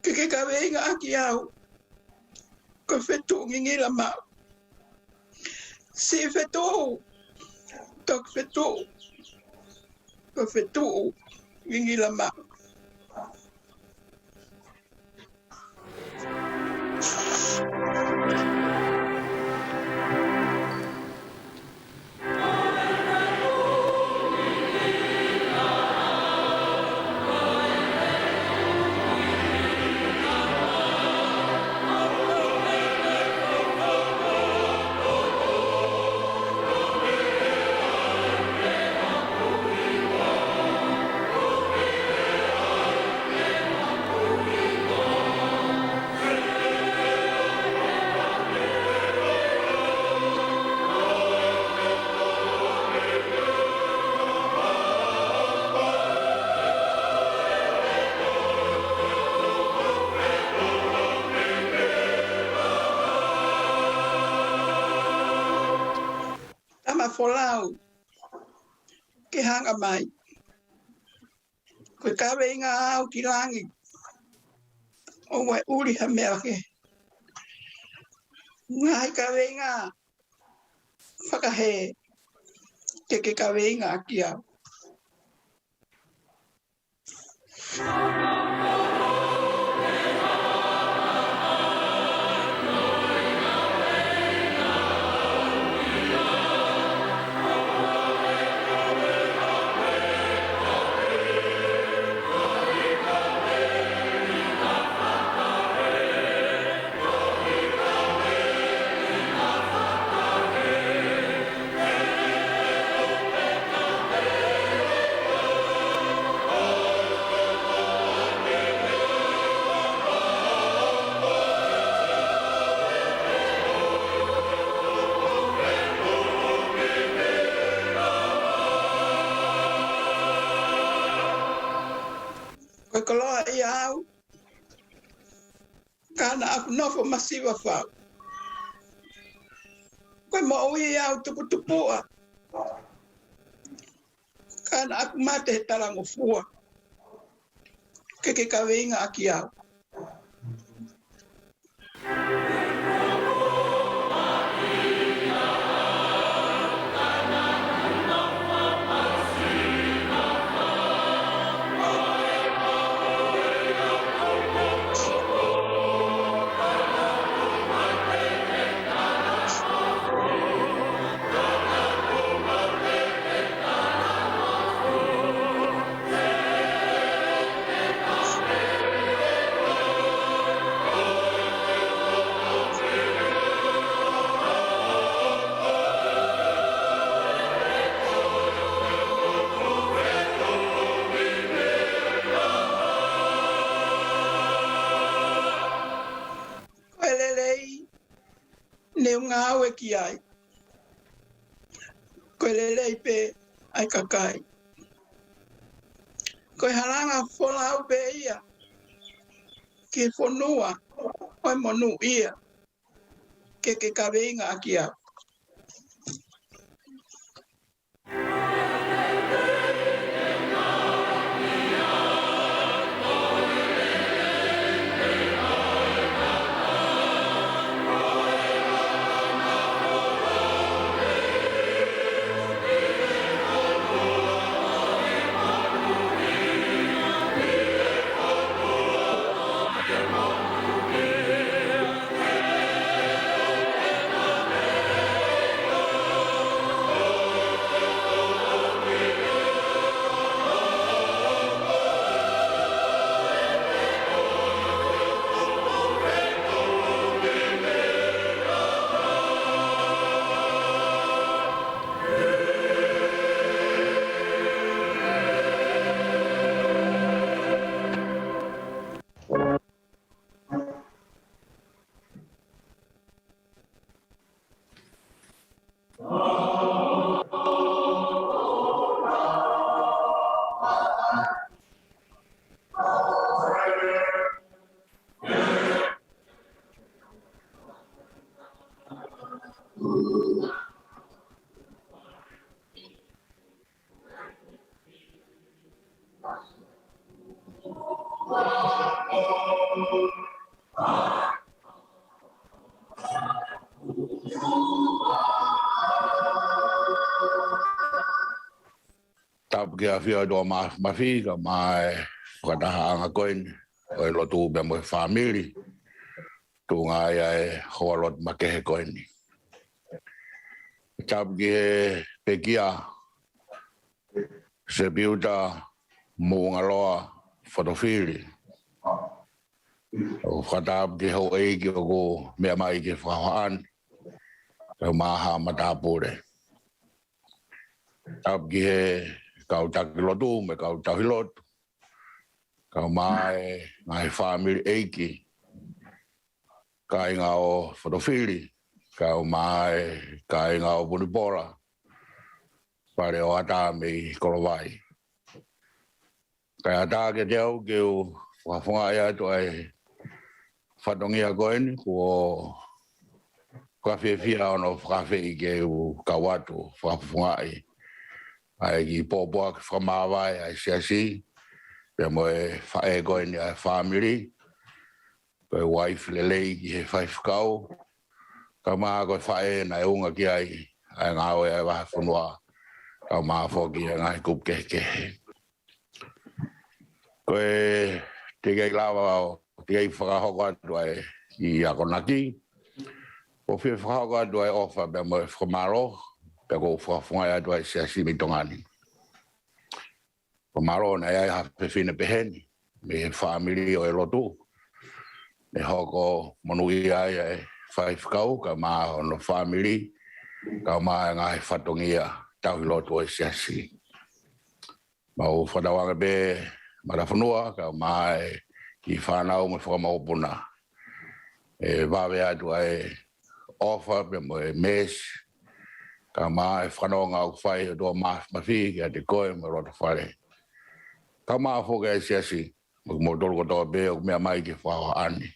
Ke ke kaveinga ʻaki au ko e fetuʻu ngingila maʻu. Siʻi fetuʻu, toki fetuʻu, ko e fetuʻu ngingila maʻu. Tama folau, ke hanga mai. Ko e kaveinga au ki langi, ʻoua ʻe ʻuli ha meʻa kehe. Ngaahi kaveinga fakahē, ke ke kaveinga ʻaki au. koloaʻia au, ka naʻa ku nofo masiva fau. Ko e moʻui au tuputupuʻa, ka naʻa ku mate he talangofua. Ke ke kaveinga ʻaki au. Ko e lelei ne u ngāue ki ai, ko e lelei pē ʻa e kakai. Ko e halanga folau pē ia ki he fonua ʻo e monūʻia, ke ke kaveinga ʻaki au. Tapu ki he ʻafio ʻa e ʻOtua Māfimafi, kae ʻumaʻā e fakatahaʻanga ko eni ʻo e lotu pea mo e fāmili, tuʻunga ai ʻa e houalotu makehe ko eni. Tapu ki he pekia, Sepiuta Moʻungaloa Fotofili. ʻOku fakatapu ki he houʻeiki ʻoku meʻa mai ki he fakahohaʻa ni, kae ʻumaʻā haʻa matāpule. Tapu ki he kau taki lotu mo e kau tauhi lotu, kae ʻumaʻā e ngaahi fāmili ʻeiki, kāinga ʻo Fotofili, kae ʻumaʻā e kāinga ʻo Punipola, Fale ʻo Ata mei Kolovai. Kae ʻatā kiate au ke u fakafofongaʻi atu ʻa e fatongia ko eni, kuo fakafiefia hono fakaafeʻi ke u kau atu ʻo fakafofongaʻi ʻa e kiʻi pōpoaki fakamāvae ʻa e siasi, pea mo e faʻē ko eni ʻa e fāmili, ko e uaifi lelei ki he faifekau, kae ʻumaʻā ko e faʻē naʻe ʻunga ki ai ʻa e ngāue ʻa e vahefonua, kae ʻumaʻā foki ʻa e ngaahi kupu kehekehe. Ko e teʻeki ai lava ʻo teʻeki ai fakahoko atu ʻa e kiʻi akonaki, ʻoku ou fie fakahoko atu ʻa e ʻofa pea mo e fakamālō, pea ʻoku ou fakafofongaʻi atu ʻa e siasi mei Tonga ni. Fakamālō naʻe ʻi ai ha fefine pehē ni mei he fāmili ʻo e lotu, ne hoko monūʻia ai ʻa e faifekau, kae ʻumaʻā hono fāmili, kae ʻumaʻā e ngaahi fatongia tauhi lotu ʻo e siasi. Mau fakatauange pē matafonua, kae ʻumaʻā e kiʻi fānau mo e fanga mokopuna, ʻe vave atu ʻa e ʻofa pea mo e mēsi, kae ʻumaʻā e fakanonga ʻoku fai ʻe he ʻOtua Māfimafi kiate koe mo e lotofale, kae ʻumaʻā foki ʻa e siasi, mo kimoutolu kotoa pē ʻoku meʻa mai ki he fakahohaʻa ni.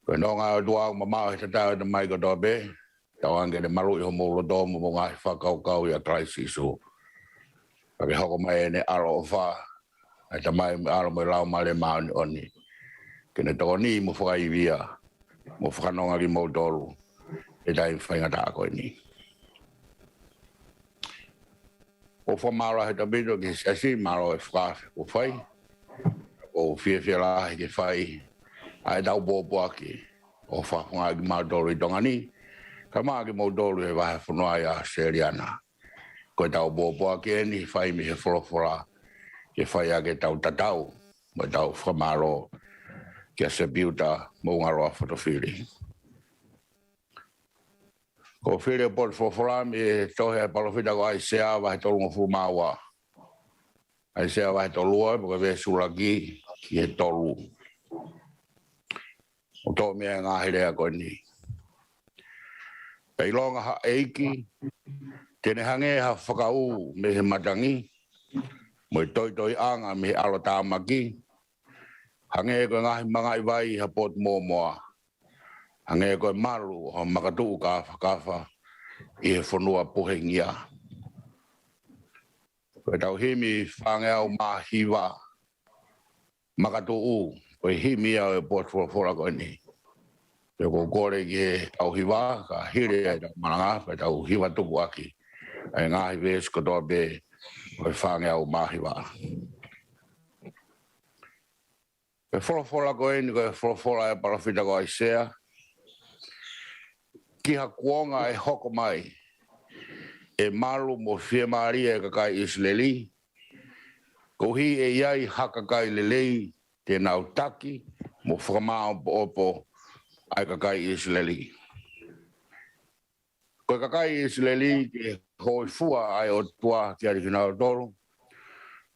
Ko e nonga ʻo e ʻOtua ʻoku mamaʻo he tataki ʻo e tamai kotoa pē, tauange ke ne maluʻi homou loto mo hoʻomou ngaahi fakakaukau ʻia Kalaisi Sīsū. Pea ke hoko mai ʻene ʻaloʻofa, ʻa e Tamai mo e ʻAlo mo e Laumālie Māʻoniʻoni, ke ne tokoni mo fakaivia mo fakanonga kimoutolu he taimi faingataʻa ko eni. ʻOku fakamālō he ʻaupito ki he siasi, mālō e fakaafe kuo fai. ʻOku fiefia lahi ke fai ʻa ʻetau pōpoaki ʻo fakafofongaʻi kimautolu ʻi Tonga ni, kae ʻumaʻā kimoutolu he vahefonua ʻi ʻAositelēlia na. Ko ʻetau pōpoaki eni fai mei he folofola, ke fai ʻaki ʻetau tatau mo ʻetau fakamālō kia Sepiuta Moʻungaloa Fotofili. ʻOku fili e potu folofola mei he tohi ʻa e palōfita ko ʻAisea vahe tolungofulu mā ua. ʻAisea vahe tolu ua, pea ko e veesi ʻuluaki ki he tolu. ʻOku toʻo mei ai e ngaahi lea ko eni. Pea ʻilonga ha ʻeiki, te ne hangē ha fakaū mei he matangi, mo e toitoiʻanga mei he ʻalotāmaki, hangē ko e ngaahi mangaʻi vai ʻi ha potu mōmoa, hangē ko e malu ʻo ha makatuʻu kāfakafa ʻi he fonua puhengia. Ko ʻetau himi fāngeau mā hiva, Makatuʻu, ko e himi ia ʻo e potu folofola ko eni. Pea ʻoku ou kole ki he tau hiva, ka hili ʻetau malanga, pea tau hiva tukuʻaki ʻa e ngaahi veesi kotoa pē ʻo e fāngeau mā hiva. Ko e folofola ko eni, ko e folofola ʻa e palōfita ko ʻAisea, ki ha kuonga ʻe hoko mai, ʻe malu mo fiemālie e kakai ʻIsileli, koeʻuhi ʻe ʻi ai ha kakai lelei te nau taki mo fakamāʻopoʻopo ʻa e kakai ʻIsileli. Ko e kakai ʻIsileli ke hōifua ʻa e ʻOtua kiate kinautolu,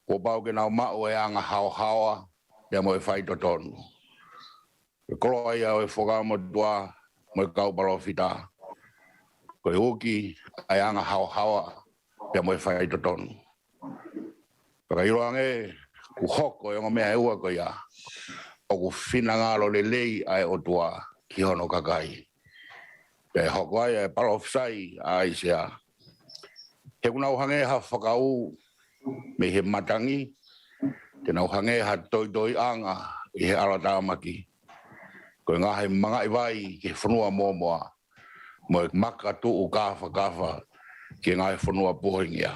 kuo pau ke nau maʻu e anga haohaoa pea mo e faitotonu. Ko e koloa ia ʻo e fuakava-motuʻa mo e kau palōfita, ko e uki ʻa e anga haohaoa pea mo e faitotonu. Pea ka ʻiloange kuo hoko e ongo meʻa ʻe ua ko ia, ʻoku finangalo lelei ʻa e ʻOtua ki hono kakai. Pea ʻe hoko ai ʻa e palōfisai ʻa ʻAisea. He ʻoku nau hangē ha fakaū mei he matangi, te nau hangē ha toitoiʻanga ʻi he ʻalotāmaki. Ko e ngaahi mangaʻi vai ki he fonua mōmoa, mo e makatuʻu kāfakafa ki he ngaahi fonua puhengia.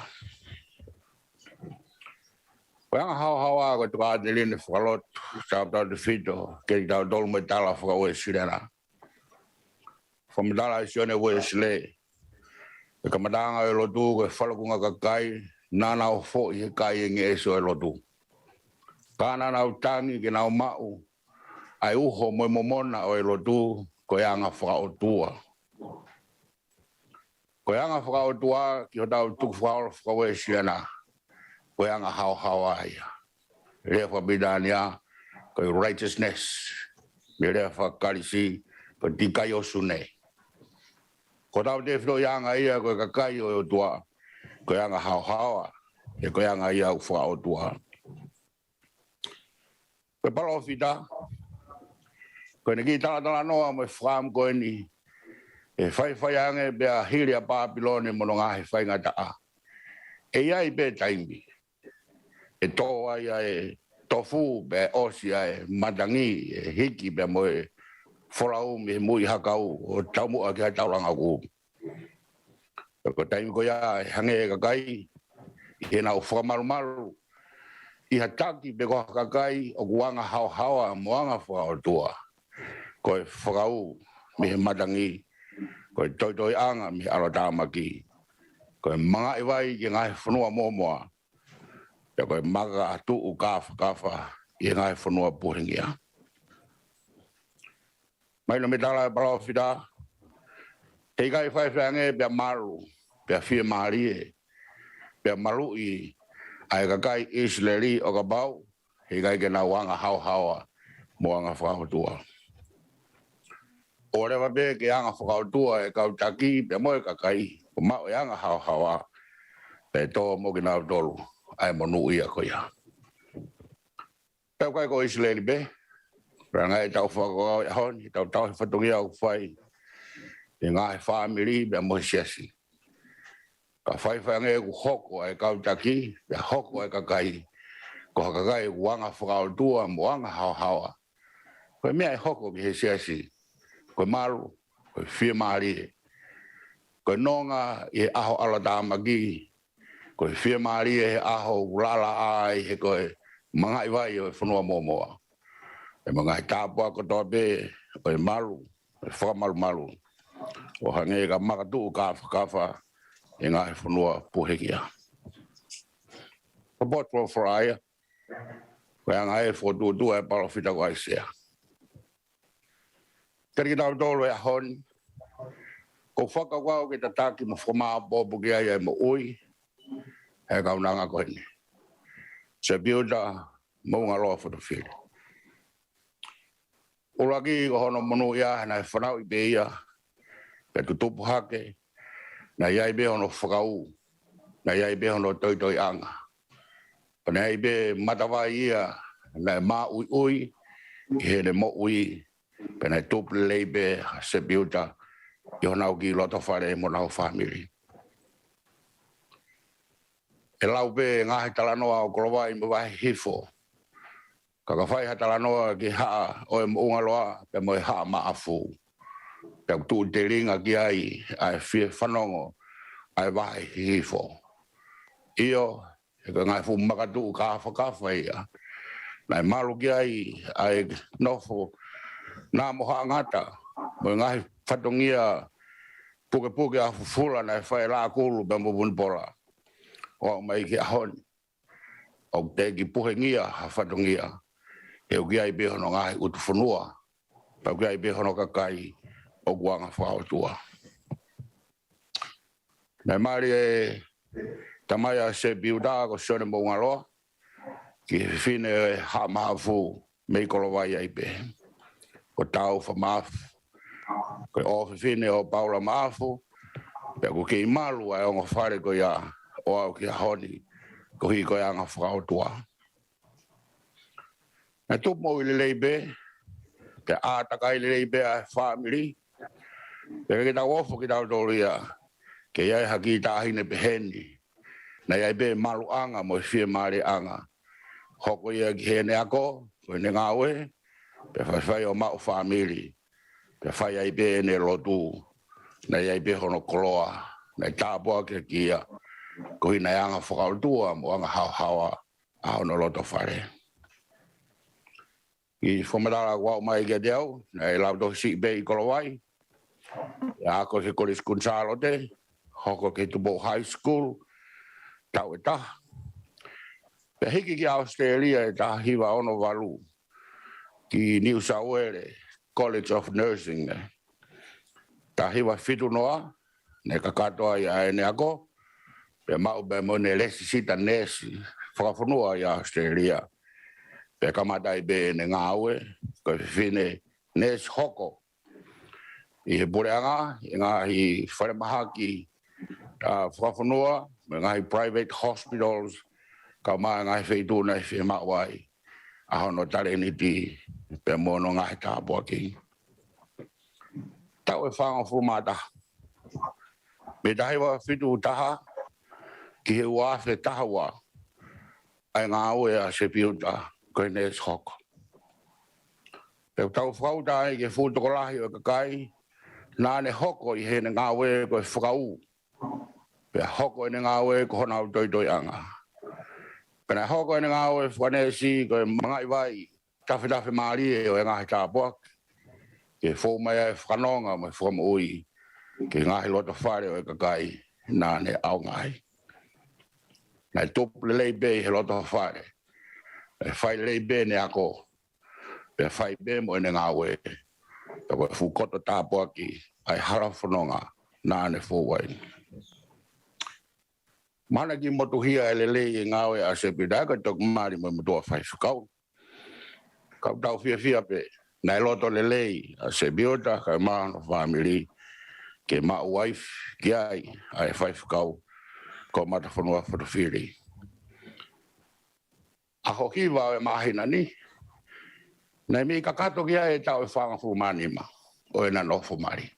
Ko e anga haohaoa ko e tokāteline fakalotu, tautau tefito, ke tautolu mo e tala faka-Uēsiliana. Fakamatala ʻe Sione Uēsilī, ko e kamataʻanga ʻo e lotu ko e falukunga kakai naʻa nau foʻi he kai e ngeʻesi ʻo e lotu. Ka naʻa nau tangi ke nau maʻu ʻa e uho mo e momona ʻo e lotu, ko e anga fakaʻotua. Ko e anga fakaʻotua ki hotau tukufakaholo faka-Uēsiliana, ko e anga haohaoa ia. Lea faka-Pilitānia, ko e righteousness. Mei he lea faka-Kalisi, ko e dikaiosune. Ko hotau tefitoʻi anga ia ko e kakai ʻo e ʻOtua, ko e anga haohaoa, ʻa ia ko e anga ia ʻoku fakaʻotua. Ko e palōfita, ko ʻene kiʻi talatalanoa mo e fakaʻamu ko eni, ʻe faifai ange pea hili ʻa Pāpilone mo hono ngaahi faingataʻa, ʻe ʻi ai pē taimi ʻe tō ai ʻa e tofu pea ʻosi ʻa e matangi, ʻe hiki pea mo e folau mei he muiʻi hakau ʻo taumuʻa ki ha taulanga ʻoku upu. Ko e taimi ko ia ʻe hangē e kakai ʻi heʻenau fakamalumalu ʻi ha taki pe ko ha kakai ʻoku anga haohaoa mo anga fakaʻotua. Ko e fakaū mei he matangi, ko e toitoiʻanga mei he ʻalotāmaki, ko e mangaʻi vai ki he ngaahi fonua mōmoa, pea ko e makatuʻu kāfakafa ʻi he ngaahi fonua puhengia. Mahino mei he tala ʻa e palōfita, heʻikai faifai ange pea malu, pea fiemālie, pea maluʻi ʻa e kakai ʻIsileli ʻo kapau heʻikai ke nau anga haohaoa mo anga fakaʻotua. ʻOua leva pē ke anga fakaʻotua e kau taki pea mo e kakai, kuo maʻu e anga haohaoa, pea tō mo kinautolu ʻa e monūʻia ko ia. Tau kai ko ʻIsileli pē, pea ngai tau fakakau ʻi he ʻaho ni, tau tau he fatongia ʻoku fai ʻe he ngaahi fāmili pea mo e siasi. Ka faifai ange ʻoku hoko ʻa e kau taki, pea hoko ʻa e kakai, ko ha kakai ʻoku anga fakaʻotua mo anga haohaoa. Ko e meʻa ʻe hoko ki he siasi, ko e malu, ko e fiemālie, ko e nonga ʻi he ʻaho ʻalotāmaki, ko e fiemālie he ʻaho ʻoku lala ai he ko e mangaʻi vai ʻo e fonua mōmoa. ʻE mo e ngaahi tāpuaki kotoa pē ʻo e malu, ʻo e fakamalumalu, ʻo hangē ka makatuʻu kāfakafa ʻi he ngaahi fonua puhekia. Ka potu ʻo Falaia, ko e anga e fokotuʻutuʻu ʻa e palōfita ko ʻAisea. Kali ke tau tolu he ʻaho ni, ko e fakakaukau ke tataki mo fakamāʻopoʻopo ki ai ʻa e moʻui ʻa e kaunanga ko eni. Sepiuta Moʻungaloa Fotofili. ʻUluaki ko hono monūʻia, naʻe fanauʻi pē ia, pea tutupu hake, naʻe ʻi ai pē hono fakaū, naʻe ʻi ai pē hono toitoiʻanga. Pea naʻe ʻi ai pē matavai ia naʻe māʻuiʻui ʻi heʻene moʻui, pea naʻe tupu lelei pē ʻa Sepiuta ʻi honau kiʻi loto fale mo honau fāmili. ʻE lau pē ngaahi talanoa ʻo Kolovai mo Vahe Hihifo, ka ka fai ha talanoa ki he Haʻa ʻo e Moʻungaloa pea mo e Haʻa Maʻafu, pea ʻoku tuʻu telinga ki ai ʻa e fie fanongo ʻa e Vahe Hihifo. ʻIo, he ko e ngaahi fuʻu makatuʻu kāfakafa ia naʻe malu ki ai ʻa e nofo na mo Haʻa Ngata, mo e ngaahi fatongia pukepuke ʻa Fufula naʻe fai ʻe Laʻakulu pea mo Vunipola. ʻO aʻu mai ki he ʻaho ni, ʻoku teʻeki puhengia ha fatongia, he ʻoku ʻi ai pē hono ngaahi ʻutufonua, pea ʻoku ʻi ai pē hono kakai ʻoku anga fakaʻotua. Naʻe mali e tamai ʻa Sepiuta ko Sione Moʻungaloa ki he fefine ʻo e Haʻa Maʻafu mei Kolovai ai pē, ko Taufa Maʻafu. Ko e ʻofefine ʻo Paula Maʻafu, pea ʻoku kei malu ʻa e ongo fale ko ia ʻo aʻu ki he ʻaho ni, koeʻuhi ko e anga fakaʻotua. Naʻe tupu moʻui lelei pē, pea ʻātakai lelei pē ʻa e fāmili. Pea ke tau ofo kitautolu ia ke ʻi ai ha kiʻi taʻahine peheni, naʻe ʻi ai pē maluʻanga mo e fiemālieʻanga. Hoko ia ki heʻene ako, ko ʻene ngāue, pea faifai ʻo maʻu fāmili, pea fai ai pē ʻene lotu. Naʻe ʻi ai pē hono koloa, naʻe tāpuakiʻaki ia, koeʻuhi naʻe anga fakaʻotua mo anga haohaoa ʻa hono loto fale. ʻI he fakamatala kuo aʻu mai kiate au, naʻe lautohi siʻi pē ʻi Kolovai, pea ako ki he Kolisi Kuini Sālote, hoko ki he Tupou High School, taʻu ʻe taha. Pea hiki ki ʻAositelēlia ʻi he taha hiva ono valu, ki New South Wales College of Nursing, taha hiva fitu noa, naʻe kakato ai ʻa ʻene ako, pea maʻu pē mo ʻene lēsisita neesi fakafonua ʻi ʻAositelēlia. Pea kamata ai pē ʻene ngāue ko e fefine neesi hoko ʻi he puleʻanga, ʻi he ngaahi falemahaki, ʻa, fakafonua, mo e ngaahi private hospitals, kae ʻumaʻā e ngaahi feituʻu naʻe fiemaʻu ai ʻa hono talēniti pea mo hono ngaahi tāpuaki. Taʻu ʻe fāngofulu mā taha, mei he taha hiva fitu taha ki he ua afe taha ua, ʻa e ngāue ʻa Sepiuta ko e neesi hoko. Pea ʻoku tau fakauta ai ki he fuʻu tokolahi ʻo e kakai naʻa ne hoko ʻi heʻene ngāue ko e fakaū, pea hoko ʻene ngāue ko honau toitoiʻanga. Pea naʻe hoko ʻene ngāue fakaneesi ko e mangaʻi vai tafetafe mālie ʻo e ngaahi tāpuaki, ke fou mai ai e fakanonga mo e fakamoʻui ki he ngaahi loto fale ʻo e kakai naʻa ne ʻaonga ai. Naʻe tupu lelei pē ʻi he loto fale, naʻe fai lelei pē ʻene ako, pea fai pē mo ʻene ngāue, pea ko e fuʻu koto tāpuaki ʻa e hala fononga naʻa ne fou ai. Mahalo naʻe kiʻi motuhia e lelei e ngāue ʻa Sepiuta, ka toki mali mo e motuʻa faifekau. Ka ʻoku tau fiefia pē naʻe loto lelei ʻa Sepiuta kae ʻumaʻā hono fāmili ke maʻu uaifi ki ai ʻa e faifekau ko Matafonua Fotofili. ʻAho hiva ʻo e māhina ni, Naʻe mei kakato ki ai e taʻu ʻe fāngofulu mā nima ʻo ʻena nofo mali.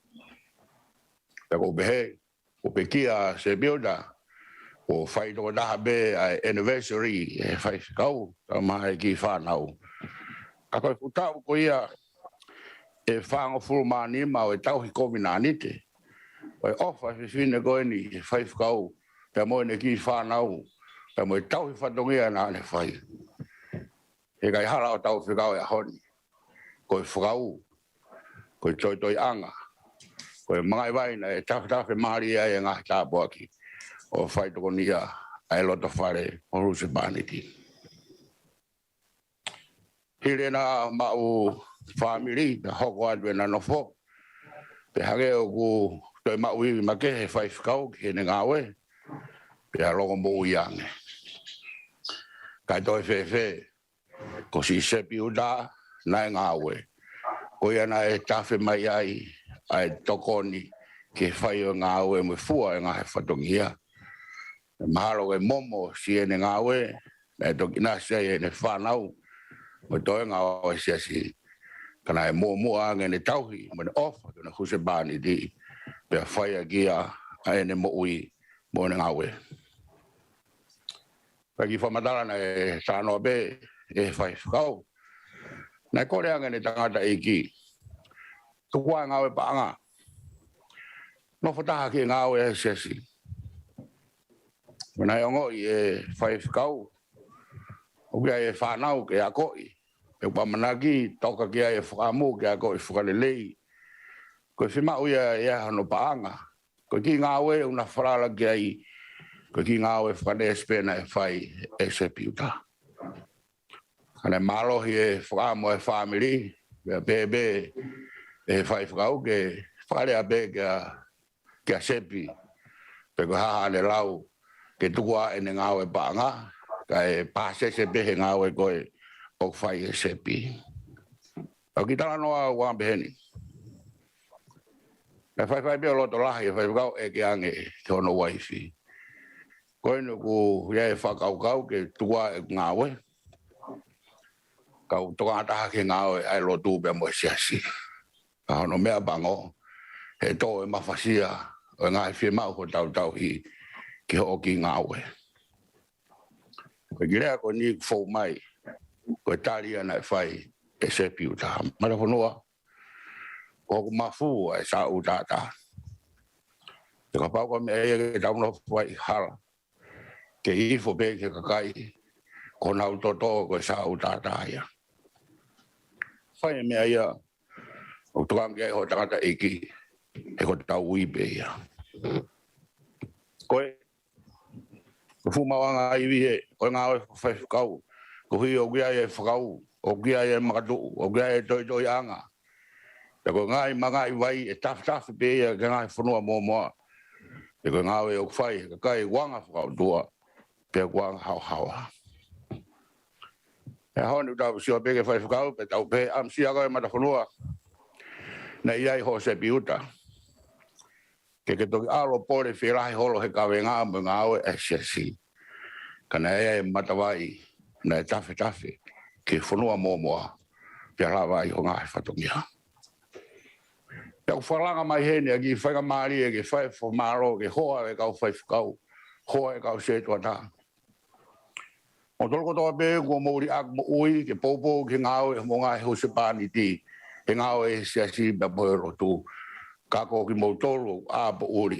Pea ʻoku ou pehē, ʻoku pekia Sepiuta, ʻoku fai tokotaha pē ʻa e anniversary ʻe he faifekau, taumaiā e kiʻi fānau. Ka ko e fuʻu taʻu ko ia ʻe fāngofulu mā nima ʻo e tauhi kovinānite, ʻo e ʻofa fefine ko eni ʻe he faifekau, pea mo ʻene kiʻi fānau, pea mo e tauhi fatongia naʻa ne fai. He ʻikai hala ʻo tau fekau e ʻaho ni. Ko e fakau, ko e toitoiʻanga, ko e mangaʻi vai naʻe tafetafe mālie ai e ngaahi tāpuaki ʻo e faitokonia ʻa e loto fale ʻo e husepāniti. Hili ʻena maʻu fāmili, pea hoko atu ʻena nofo, pea hangē ʻoku toe maʻu ivi makehe e faifekau ki heʻene ngāue, pea longomoʻui ange. Kae toe fēfē, ko siʻi Sepiuta naʻe ngāue, ko ia naʻe tafe mai ai ʻa e tokoni ki he fai ʻo e ngāue mo e fua e ngaahi fatongia. Mahalo ko e momo siʻene ngāue naʻe toki ʻinasi ai ʻene fānau mo e toenga ʻo e siasi, ka naʻe muʻomuʻa ange ʻene tauhi mo ʻene ʻofa ki hono husepāniti, pea fai ʻaki ia ʻa ʻene moʻui mo ʻene ngāue. Pea kiʻi fakamatala naʻe talanoa pē ʻe he faifekau, naʻe kole ange ʻene tangataʻeiki, tuku ā e ngāue paʻanga, nofo taha ki he ngāue ʻa e siasi. Pea naʻe ongoʻi ʻe he faifekau ʻoku ʻi ai e fānau ke akoʻi, pea ʻoku ʻamanaki toka ki ai e fakaʻamu ke akoʻi fakalelei. Ko e fiemaʻu ia ʻe ia hono paʻanga, ko e kiʻi ngāue ʻoku na falala ki ai, ko e kiʻi ngāue fakanēsi pē naʻe fai ʻe Sepiuta. Ka naʻe mālohi e fakaʻamu ʻa e fāmili, pea pehē pē ʻe he faifekau ke fakalea pē kia, kia Sepi pe ko e hā haʻane lau, ke tuku ā ʻene ngāue paʻanga, kae pāsese pē he ngāue ko ē ʻoku fai ʻe Sepi. ʻOku kiʻi talanoa ʻoku anga peheni. Naʻe faifai pē ʻo loto lahi e faifekau ʻeke ange ki hono uaifi, ko eni ʻoku ʻi ai e fakakaukau ke tuku ā ʻeku ngāue, kau tokanga taha ki he ngāue ʻa e lotu pea mo e siasi. Ka hono meʻapango, he tō e mafasia ʻo e ngaahi fiemaʻu hotau tauhi ki hoʻo kiʻi ngāue. Ko e kiʻi lea ko eni ʻoku fou mai, ko e tali ia naʻe fai ʻe Sepiuta. Matafonua, ko hoku mafu ʻa e sāʻu tātā. Te kapau ko e meʻa ia ke tau nofo ai ʻi hala, ke ifo pē ki he kakai, ko honau toto ko e sāʻu tātā ia. Fai e meʻa ia ʻoku tokanga ki ai hoʻo tangataʻeiki, he ko hotau ui pē ia. Ko e, ko e fuʻu maʻuʻanga ivi ē ʻo e ngāue fakafaifekau, koeʻuhi ʻoku ʻi ai e fakau, ʻoku ʻi ai e makatuʻu, ʻoku ʻi ai e toitoiʻanga. Pea ko e ngaahi mangaʻi vai ʻe tafetafe pē ia ki he ngaahi fonua mōmoa. Pea ko e ngāue ʻoku fai ʻe he kakai ʻoku anga fakaʻotua, pea ʻoku anga haohaoa. He ʻaho ni ʻoku tau sio pē ki he faifekau, pea tau pehē, ʻamusia koe Matafonua, naʻe ʻi ai hoʻo Sepiuta. Ke ke toki ʻalu ʻo pole fielahi holo he kavenga mo e ngāue ʻa e siasi. Ka naʻe ʻi ai e matavai naʻe tafetafe ki he fonua mōmoa, pea lava ai hoʻo ngaahi fatongia. Pea ʻoku fakalanga mai heni ʻa e kiʻi faingamālie ke fai e fakamālō ki he hoa ʻo e kau faifekau, hoa ʻo e kau sētuata. Moutolu kotoa pē kuo mou liʻaki moʻui ke poupou ki he ngāue ʻa homou ngaahi husepāniti, he ngāue ʻa e siasi pea mo e lotu. Ka ko kimoutolu ʻa poʻuli,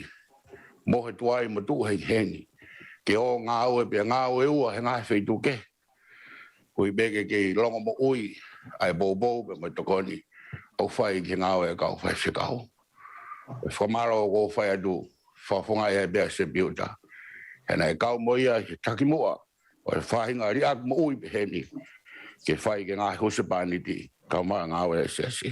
mohe tuai mo tuʻu hengihengi, ke ō ʻo ngāue pea ngāue ua he ngaahi feituʻu kehe, koeʻuhi pē ke kei longomoʻui ʻa e poupou pea mo e tokoni ʻoku fai ki he ngāue ʻa e kau faifekau. ʻOku fakamālō ʻoku ou fai atu, fakafofongaʻi ai pē ʻa Sepiuta, he naʻe kau mo ia he takimuʻa ʻo e faʻahinga liʻaki moʻui peheni ke fai ki he ngaahi husepāniti kae ʻumaʻā e ngāue ʻa e siasi.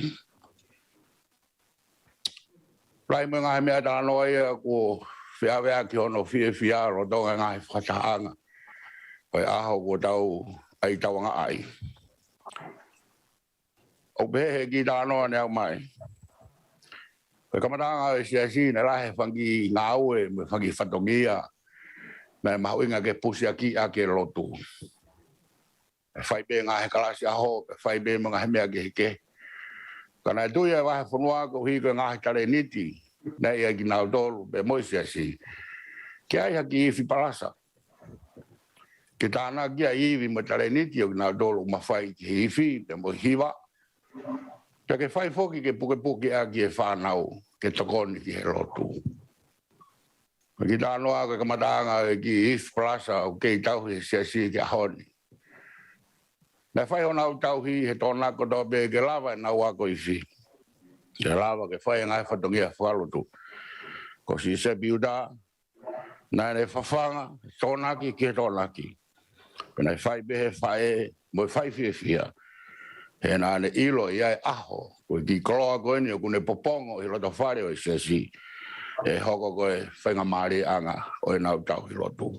Lahi mo e ngaahi meʻa talanoa ia kuo feʻaveʻaki hono fiefia lolotonga e ngaahi fakatahaʻanga ʻo e ʻaho kuo tau ʻaitauangaʻi. ʻOku pehē ʻe he kiʻi talanoa naʻe aʻu mai, ko e kamataʻanga ʻo e siasi naʻe lahi e fanga kiʻi ngāue mo e fanga kiʻi fatongia naʻe mahuʻinga ke pusiaki ʻaki e lotu. Pea fai pē ngaahi kalasi ʻaho, pea fai pē mo e ngaahi meʻa kehekehe. Ka naʻe tui ʻa e vahefonua koeʻuhi ko e ngaahi talēniti naʻe ʻiate kinautolu pea mo e siasi, ke ʻai ha kiʻi ifi palasa ke tānaki ʻa e ivi mo e talēniti ʻo kinautolu ʻoku mafai ki he ifi pea mo e hiva. Pea ke fai foki ke pukepuke ʻaki e fānau ke tokoni ki he lotu. Ko e kiʻi talanoa ko e kamataʻanga ʻo e kiʻi ifi palasa ʻoku kei tauhi ʻe he siasi ki he ʻaho ni. Naʻe fai honau tauhi he Tokonaki kotoa pē ke lava ʻenau ako ifi, ke lava ke fai e ngaahi fatongia fakalotu. Ko siʻi Sepi ʻUta naʻa ne fafanga Tokonaki ki he Tokonaki. Pea naʻe fai pē ʻe he faʻē mo e fai fiefia, he naʻa ne ʻilo ʻi ai e ʻaho ko e kiʻi koloa ko eni ʻoku ne popongo ʻi loto fale ʻo e siasi, ʻe hoko ko e faingamālieʻanga ʻo ʻenau tauhi lotu.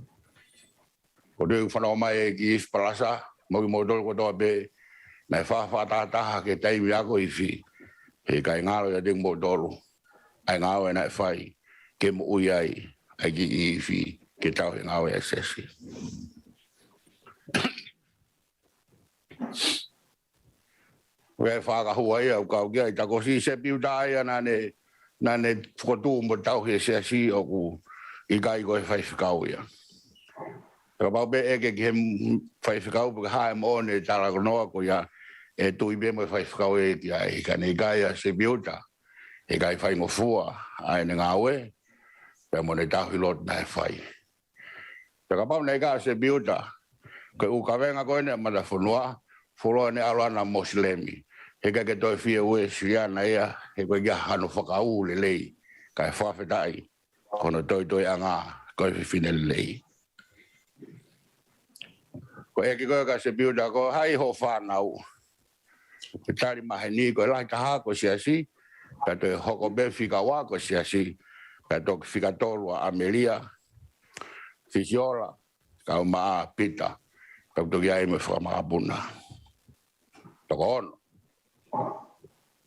Ko e tui ʻoku fanongo mai e kiʻi ifi palasa mo kimoutolu kotoa pē, naʻe faʻa fakatahataha ki he taimi ako ifi, he ʻikai ngalo ʻiate kimoutolu ʻa e ngāue naʻe fai ke moʻui ai ʻa e kiʻi ifi ke tauhi e ngāue ʻa e siasi. Ko e fakahua ia ʻoku kau ki ai, tā ko siʻi Sepi ʻUta ia naʻa ne, naʻa ne fokotuʻu mo tauhi e siasi, ʻoku ʻikai ko e faifekau ia. Kapau pē ʻe ʻeke ki he m-, faifekau pe ko e hā e moʻoni e talanoa ko ia, ʻe tui pē mo e faifekau ē ki ai, ka naʻe ʻikai, ʻa Sepi ʻUta, ʻikai faingofua ʻa ʻene ngāue pea mo ʻene tauhi lotu naʻe fai. Pea kapau naʻe ʻikai ʻa Sepi ʻUta, ko e ʻū kavenga ko eni ʻa e matafonua, fuoloa ʻene ʻalu ʻana Mosilemi, he ʻikai ke toe fie Uēsiliana ia, he ʻoku ʻikai hano fakaū lelei, kae fakafetaʻi ko hono toitoiʻanga ko e fefine lelei. Ko e ʻeke ko ē kia Sepi ʻUta, ko hai hoʻo fānau? Ko e tali maheni, ko e lahi taha ko e siasi, pea toe hoko pē fika ua ko e siasi, pea toki fika tolu ʻa ʻAmelia, Fisiola, kau maʻa Pita, kau toki ai mo e fakamakapuna. Toko ono.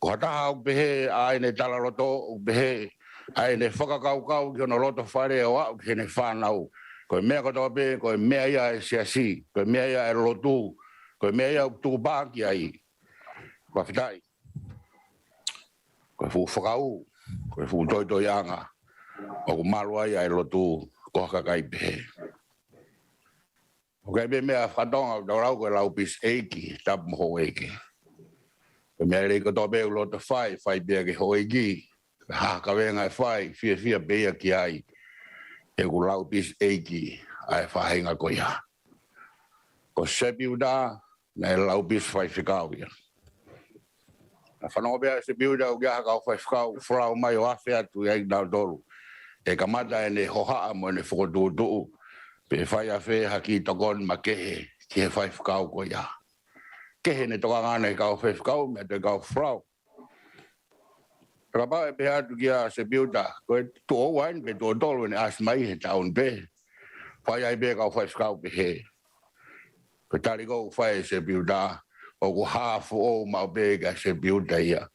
Ko ha taha ʻoku pehē ʻa ʻene talaloto, ʻoku pehē ʻa ʻene fakakaukau ki hono loto fale ʻo aʻu ki heʻene fānau, ko e meʻa kotoa pē, ko e meʻa ia ʻa e siasi, ko e meʻa ia ʻa e lotu, ko e meʻa ia ʻoku tuʻu pē ki ai. Fakafetaʻi. Ko e fuʻu fakaū, ko e fuʻu toitoiʻanga ʻoku malu ai ʻa e lotu, ko ha kakai pehē. ʻOku ʻi ai pē meʻa faka-Tonga ʻoku tau lau ko e lau pisi ʻeiki, tapu mo houʻeiki. Ko e meʻa lelei kotoa pē ʻoku loto fai, fai pē ia ki he houʻeiki. Ko e hā ha kavenga ʻe fai, fiefia pē ia ki ai. He ʻoku lau pisi ʻeiki ʻa e faʻahinga ko ia. Ko Sepi ʻUta, naʻe lau pisi faifekau ia. Naʻe fanongo pē ʻa Sepi ʻUta ʻoku ʻi ai ha kau faifekau folau mai ʻo afe atu ʻiate kinautolu, ʻe kamata ʻene hohaʻa mo ʻene fokotuʻutuʻu, pe fai ʻe fē ha kiʻi tokoni makehe ki he faifekau ko ia. Kehe ʻene tokanga ʻana ki he kau faifekau, meʻa toe kau folau. Kapau ʻe pehē atu kia Sepi ʻUta, ko e tuʻo ua eni pe tuʻo tolu ʻene ʻasi mai he taʻu ni pē, fai ai pē kau faifekau pehē. Ko e tali ʻoku fai ʻe Sepi ʻUta, ʻoku hā foʻou maʻu pē kia Sepi ʻUta ia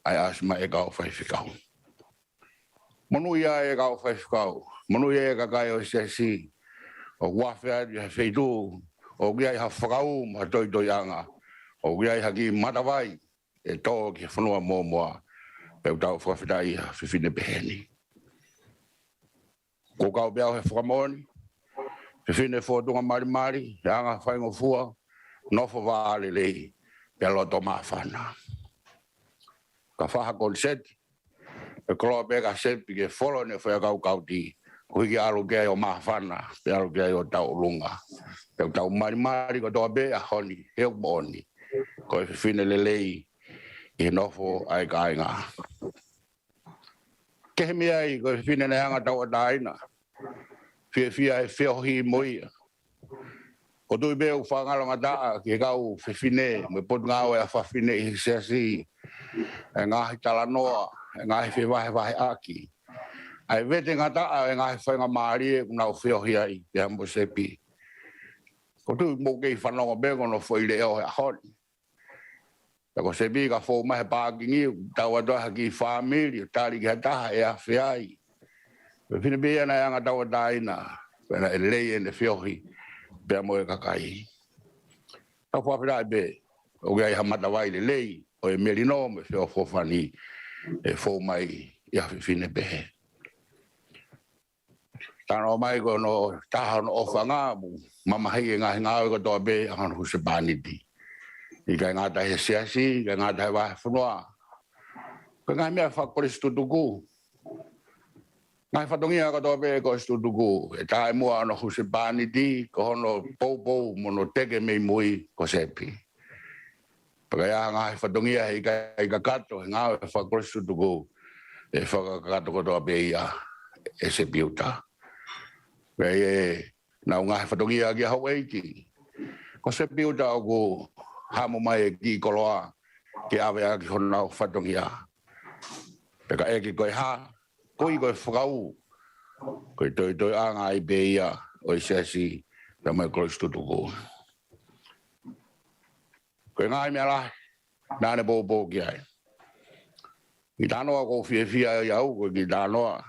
ʻa e ʻasi mai e kau faifekau. Monūʻia e kau faifekau, monūʻia e kakai ʻo e siasi, ʻoku afe atu ʻi ha feituʻu ʻoku ʻi ai ha fakaū mo ha toitoiʻanga, ʻoku ʻi ai ha kiʻi matavai ʻe tō ki he fonua mōmoa, pea ʻoku tau fakafetaʻi ʻi ha fefine pehē ni. Ko e kau pē au he fakamoʻoni, fefine fōtunga malimali, he anga faingofua, nofo vālelei, pea loto māfana. Ka fai ha koniseti, ʻe koloa pē kia Sepi ke folo ʻene foʻi ʻakau kautī, koeʻuhi ke ʻalu ki ai ʻo māfana, pea ʻalu ki ai ʻo tauʻolunga. Pea ʻoku tau malimali kotoa pē he ʻaho ni, he ʻoku moʻoni ko e fefine lelei ʻi he nofo ʻa e kāinga. Kehe mei ai ko e fefine naʻe anga tauʻatāina, fiefia e feohi mo ia. ʻOku ou tui pē ʻoku fakangalongataʻa ki he kau fefine mo e potungāue ʻa fafine ʻi he siasi ʻa e ngaahi talanoa, ʻa e ngaahi fevahevaheʻaki, ʻa e vetengataʻa ʻa e ngaahi faingamālie ʻoku nau feohi ai pea mo Sepi. ʻOku ou tui ʻoku mou kei fanongo pē ki hono foʻi leʻo he ʻaho ni. Ka ko Sepi ka fou mai he pākingi, tau atu ai ha kiʻi fāmili, ʻo tali ki ha taha ʻe afe ai. Ko e fefine pē ia naʻe anga tauʻatāina, pea naʻe lelei ʻene feohi pea mo e kakai. Tau fakafetaʻi pē ʻoku ʻi ai ha matavai lelei ʻo e melino mo e feʻofoʻofani ʻe fou mai ʻi ha fefine pehē. Talanoa mai ko hono taha hono ʻofaʻanga mo mamahiʻi e ngaahi ngāue kotoa pē ʻa hono husepāniti. ʻIkai ngata he siasi, ʻikai ngata he vahefonua. Ko e ngaahi meʻa fakakolisi tutuku. Ngaahi fatongia kotoa pē kolisi tutuku. ʻE taʻemuʻa hono husepāniti, ko hono poupou mo hono teke mei mui ko Sepi. Pea ka ʻi ai ha ngaahi fatongia he ʻikai kakato he ngāue fakakolisi tutuku, ʻe fakakakato kotoa pē ia ʻe Sepi Uta. Pea ʻi heʻenau ngaahi fatongia ki he houʻeiki, ko Sepi Uta ʻoku hamu mai e kiʻi koloa ke ʻave ʻaki honau fatongia. Pea ka ʻeke ko e hā, ko e, ko e fekau, ko e toitoiʻanga ai pē ia ʻo e siasi pea mo e kolisi tutuku. Ko e ngaahi meʻa lahi naʻa ne poupou ki ai. Kiʻi talanoa ʻoku ou fiefia ai au, ko e kiʻi talanoa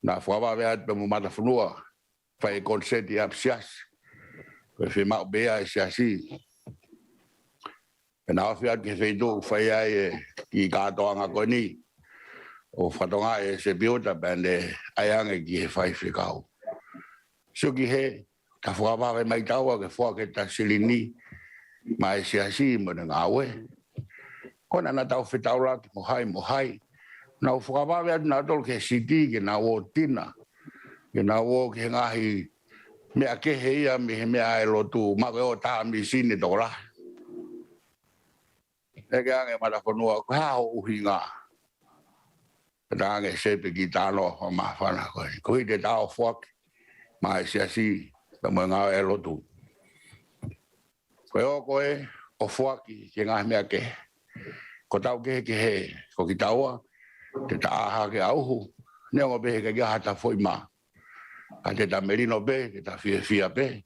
naʻa fakavave atu pē mo Matafonua, fai e koniseti ʻi ʻapisiasi. Ko e fiemaʻu pē ia ʻe he siasi. Pea na ofi atu ki he feituʻu ʻoku fai ai e kiʻi kātoanga ko eni, ʻo fakatokangaʻi ʻe Sepi Uta pea ne ʻai ange ki he faifekau. Sio ki he, ta fakavave mai taua ke foaki ʻeta silini maʻa e siasi mo ʻene ngāue. Ko ena naʻa tau fetaulaki mo hai mo hai. Nau fakavave atu nautolu ki he siti ke nau ō tina, ke nau ō ki he ngaahi meʻa kehe ia mei he meʻa ʻa e lotu, mahalo ko e ō tā misini tokolahi. ʻEke ange Matafonua, ko e hā hoʻo ʻuhinga? Pea talaange ʻe Sepi e kiʻi talanoa fakamāfana ko eni. Ko e ʻuhi te ta ō foaki maʻa e siasi pea mo e ngāue ʻa e lotu. Ko e ō ko ē ʻo foaki ki he ngaahi meʻa kehe. Ko hotau kehekehe, ko kitaua, te ta ʻā hake ʻo uhu, neongo pē he ʻikai ke ʻi ai hata foʻi mā. Ka te ta melino pē, te ta fiefia pē,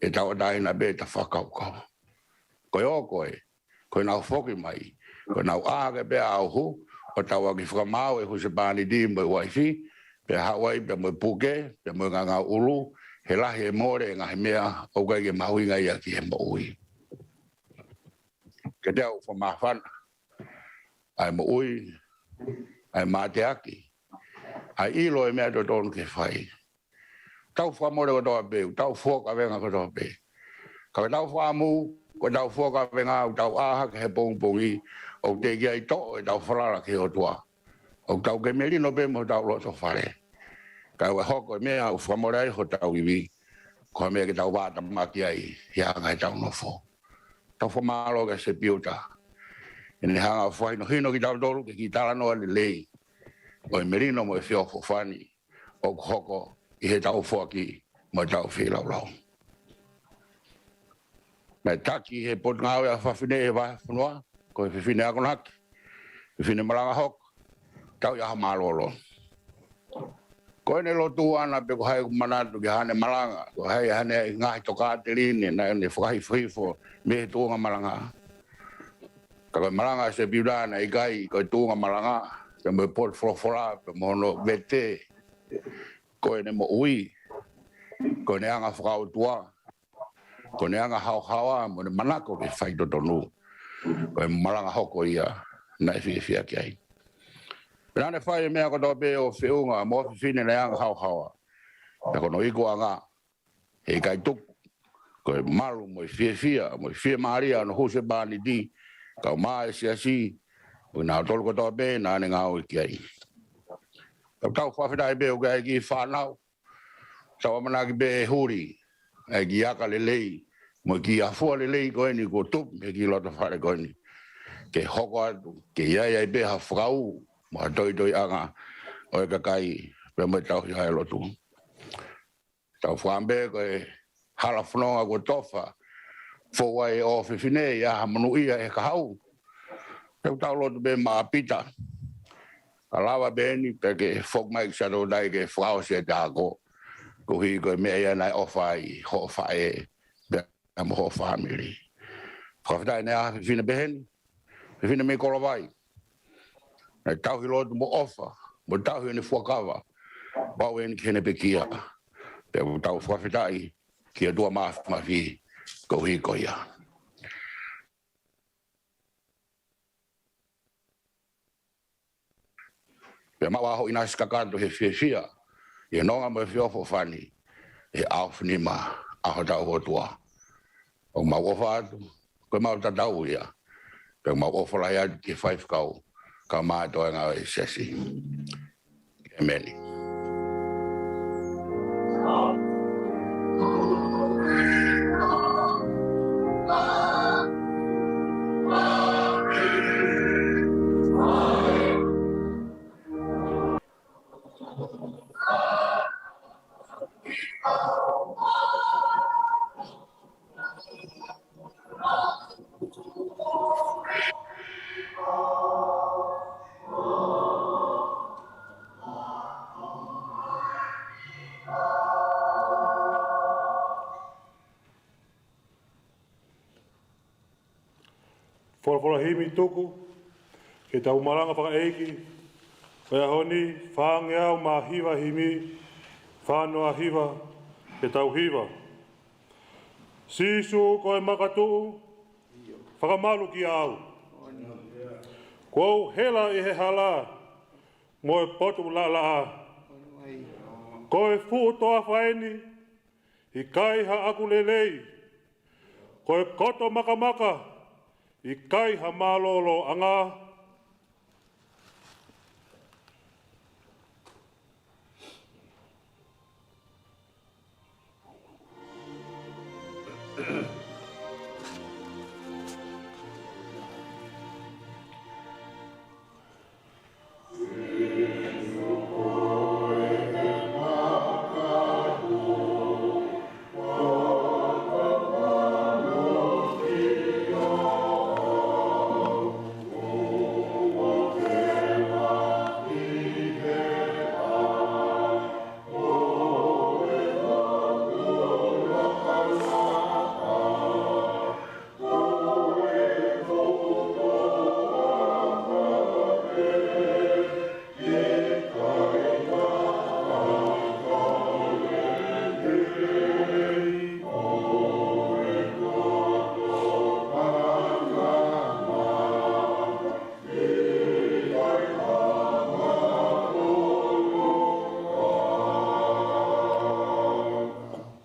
te ta ʻotaina pē ʻeta fakakaukau. Ko e ō ko ē, ko ʻenau foki mai, ko ʻenau ʻā hake pē ʻo uhu, ʻo tauʻaki fakamaau e husepāniti mo e uaifi, pea haʻu ai pea mo e puke, pea mo e ngangau ʻulu, he lahi e mole e ngaahi meʻa ʻoku ʻikai ke mahuʻinga ia ki he moʻui. Ke te au fakamāfana ʻa e moʻui, ʻa e mateaki, ʻa e ʻilo e meʻa totonu ke fai. Tau fakamole kotoa pē, tau fuokavenga kotoa pē. Ka ko ʻetau fakaʻamu, ko ʻetau fuokavenga, ʻoku tau ʻā hake he pongipongi, ʻoku teʻeki ai toʻo ʻetau falala ki he ʻOtua. ʻOku tau kei melino pē mo hotau loto fale. Ka ʻe hoko e meʻa ʻoku fakamole ai hotau ivi, ko ha meʻa ke tau vātamaki ai he anga ʻetau nofo. Tau fakamālō kia Sepi Uta. ʻEne hanga ʻo fakahinohino kitautolu ki he kiʻi talanoa lelei ʻo e melino mo e feʻofoʻofani ʻoku hoko ʻi heʻetau foaki mo ʻetau feilaulau. Naʻe taki he Potungāue ʻa Fafine he Vahefonua, ko e fefine akonaki, fefine malanga hoko, Tauʻi ʻAho Mālōlō. Ko ʻene lotu ʻana pe ko hai ʻoku manatu ki haʻane malanga, ko hai haʻane ngaahi tokāteline, naʻa ne fakahifo mei he tuʻunga malanga. Ka ko e malanga ʻa Sepi Uta naʻe ʻikai ko e tuʻunga malanga, pea mo e potu folofola, pea mo hono vete. Ko ʻene moʻui, ko ʻene anga fakaʻotua, ko ʻene anga haohaoa mo ʻene manako ke faitotonu, ko e malanga hoko ia naʻe fiefia ki ai. Pea naʻa ne fai e meʻa kotoa pē ʻo feʻunga mo e fefine naʻe anga haohaoa. Pea ko hono ikuʻanga, heʻikai tuku, ko e malu mo e fiefia mo e fiemālie ʻa hono husepāniti, kae ʻumaʻā e siasi, mo kinautolu kotoa pē naʻa ne ngāue ki ai. Tau, tau fakafetaʻi pē ʻoku ʻi ai e kiʻi fānau, tau ʻamanaki pē ʻe huli ʻa e kiʻi aka lelei mo e kiʻi afua lelei ko eni kuo tupu mei he kiʻi loto fale ko eni, ke hoko atu, ke ʻi ai ai pē ha fekau mo ha toitoiʻanga ʻo e kakai pea mo e tauhi ʻa e lotu. Tau fakaʻamu pē ko e hala fononga kuo tofa, fou ai e ʻofefine ʻi ha monūʻia ʻe he kahaʻu. Tau, tau lotu pē maʻa Pita, ka lava pē eni pea ke foki mai ki Siaʻatoutai ke fakaʻosi ʻeta ako, koeʻuhi ko e meʻa ia naʻe ʻofa ai hoʻo faʻē pea mo hoʻo fāmili. Fakafetaʻi naʻe ʻi ai ha fefine peheni, fefine mei Kolovai, naʻe tauhi lotu mo ʻofa, mo tauhi ʻene fuakava, pau eni ki heʻene pekia. Pea ʻoku tau fakafetaʻi ki he ʻOtua Māfimafi koeʻuhi ko ia. Pea mau ʻaho ʻinasi kakato he fiefia ʻi he nonga mo e feʻofoʻofani ʻi he ʻaofinima ʻa hotau ʻOtua. ʻOku mau ʻofa atu, ko e mau tatau ia. Pea mau ʻofa lahi atu ki he faifekau, kae ʻumaʻā e toenga ʻo e siasi. ʻEmeni. Folofola himi tuku ke tau malanga fakaʻeiki ʻo e ʻaho ni, fāngeau mā hiva himi, fānoa hiva, ke tau hiva. Sīsū ko e makatuʻu, fakamalu kiate au. Kuo u hela ʻi he hala, mo e potu laʻalaʻā. Ko e fuʻu toafa eni, ʻikai haʻaku lelei. Ko e koto makamaka, ʻikai ha mālōlōʻanga.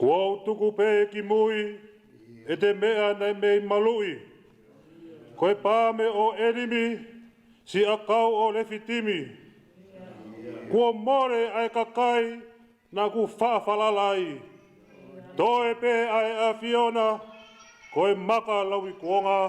Kuo u tuku pē ki mui ʻete meʻa naʻe mei maluʻi. Ko e paame ʻo ʻElimi, siʻakau ʻo Lefitimi. Kuo mole ʻa e kakai naʻa ku faʻa falala ai. Toe pē ʻa e ʻAfiona, ko e maka lauikuonga.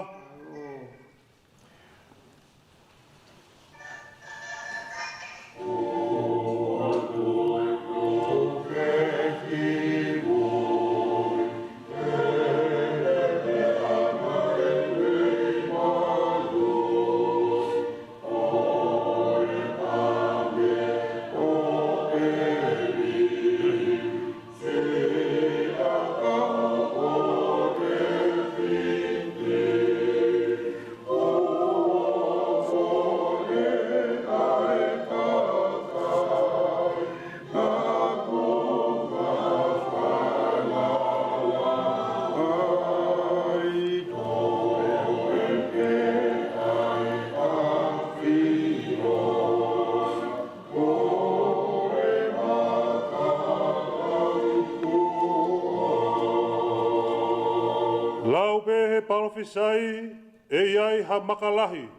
Lau pē he palōfisai, ʻe ʻi ai ha maka lahi,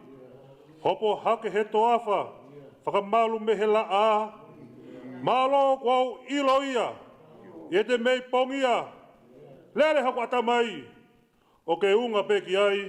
hopo hake he toafa, fakamalu mei he laʻā. Mālō kuo u ʻilo ia, ʻi heʻete mei pongia, lele hoku ʻatamai, ʻo ke unga pē ki ai.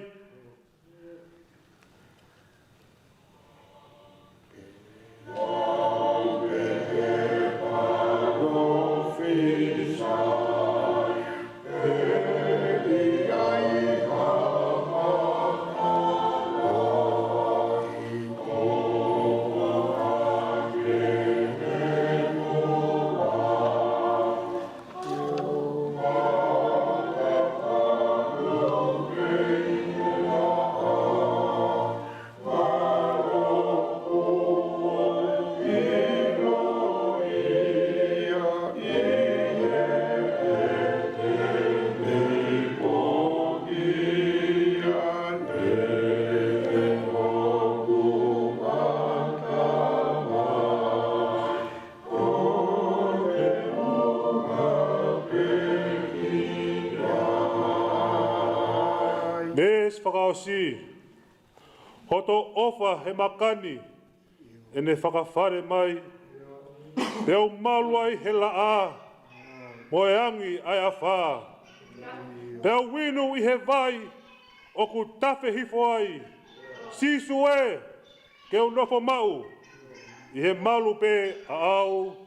veesi fakaʻosi. Hoto ʻofa he makani, ʻene fakafale mai. Pea u malu ai he laʻā, mo e angi ʻa e afā. Pea u inu ʻi he vai ʻoku tafe hifo ai. Sīsū ē, ke u nofo maʻu ʻi he malu pē ʻaʻau.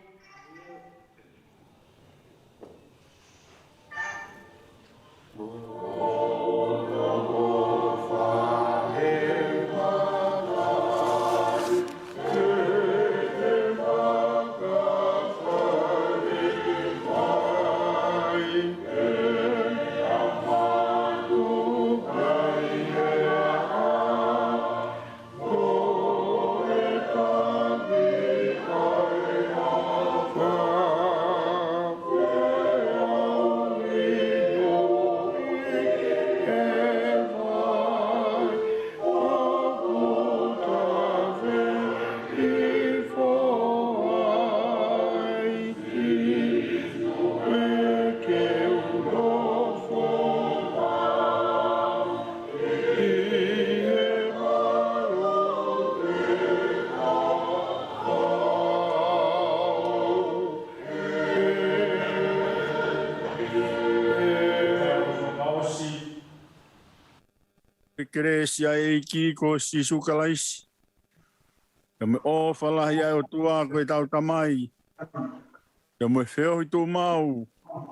Kelesi ʻa e ʻEiki ko Sīsū Kalaisi, pea mo e ʻofa lahi ʻa e ʻOtua ko ʻetau Tamai, pea mo e feohi tuʻumaʻu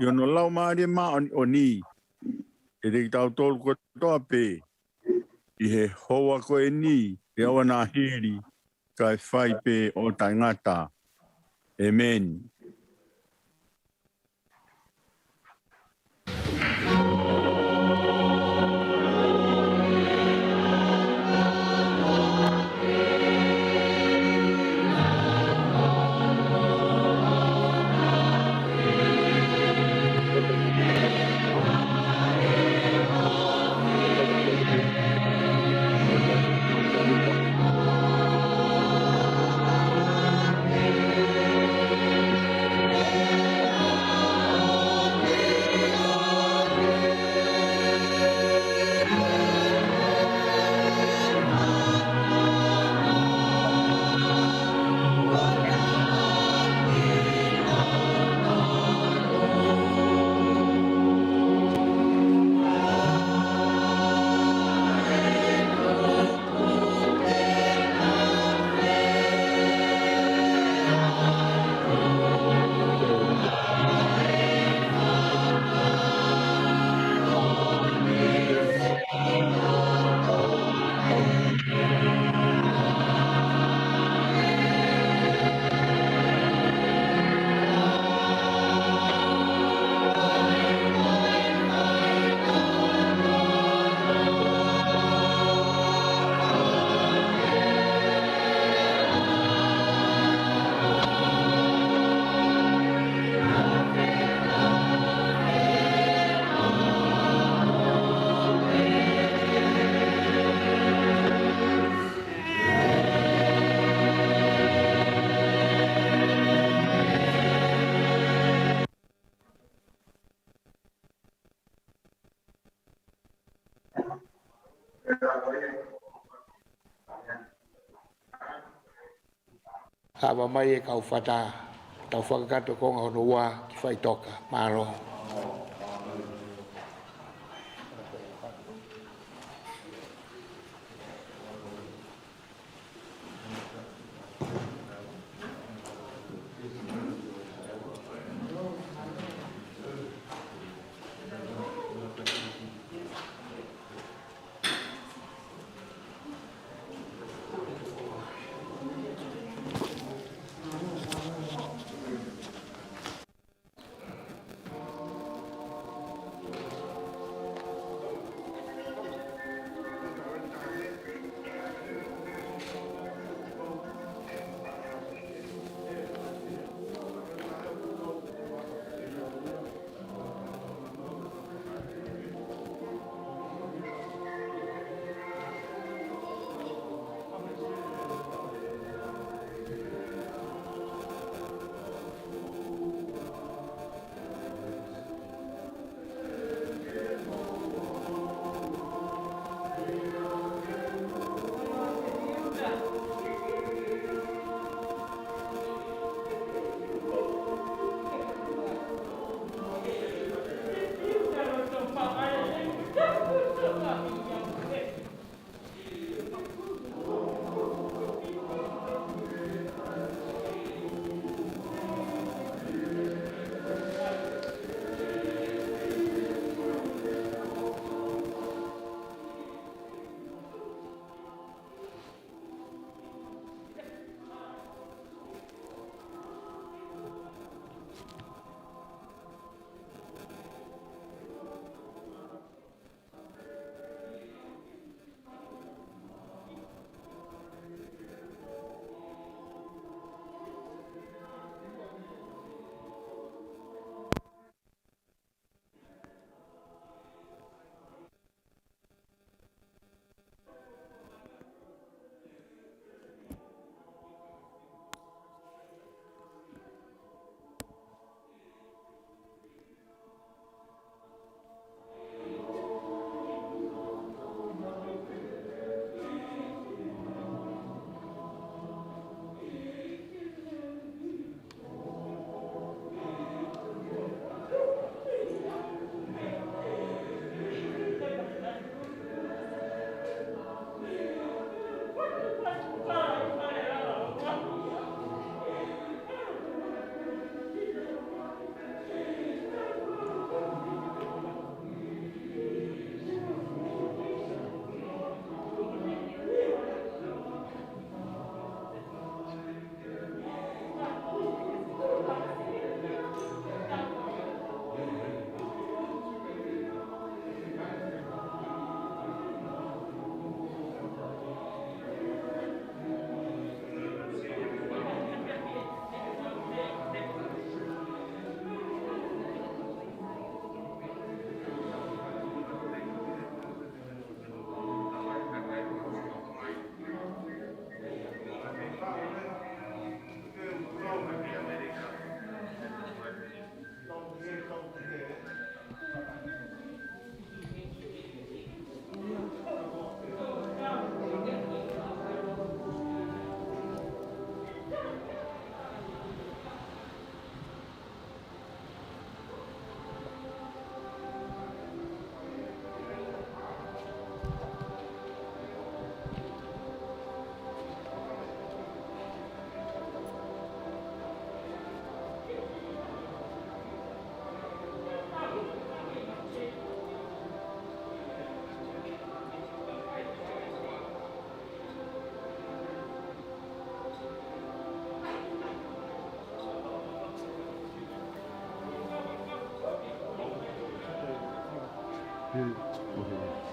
ʻi hono Laumālie Māʻoniʻoni, ʻiate kitautolu kotoa pē, ʻi he houa ko eni pea ʻo ʻanahili, kae fai pē ʻo taʻengata. ʻEmeni. Ava mai e kau fata, tau fakakakato konga hono ua ki faʻitoka. Mālō. Oh, no.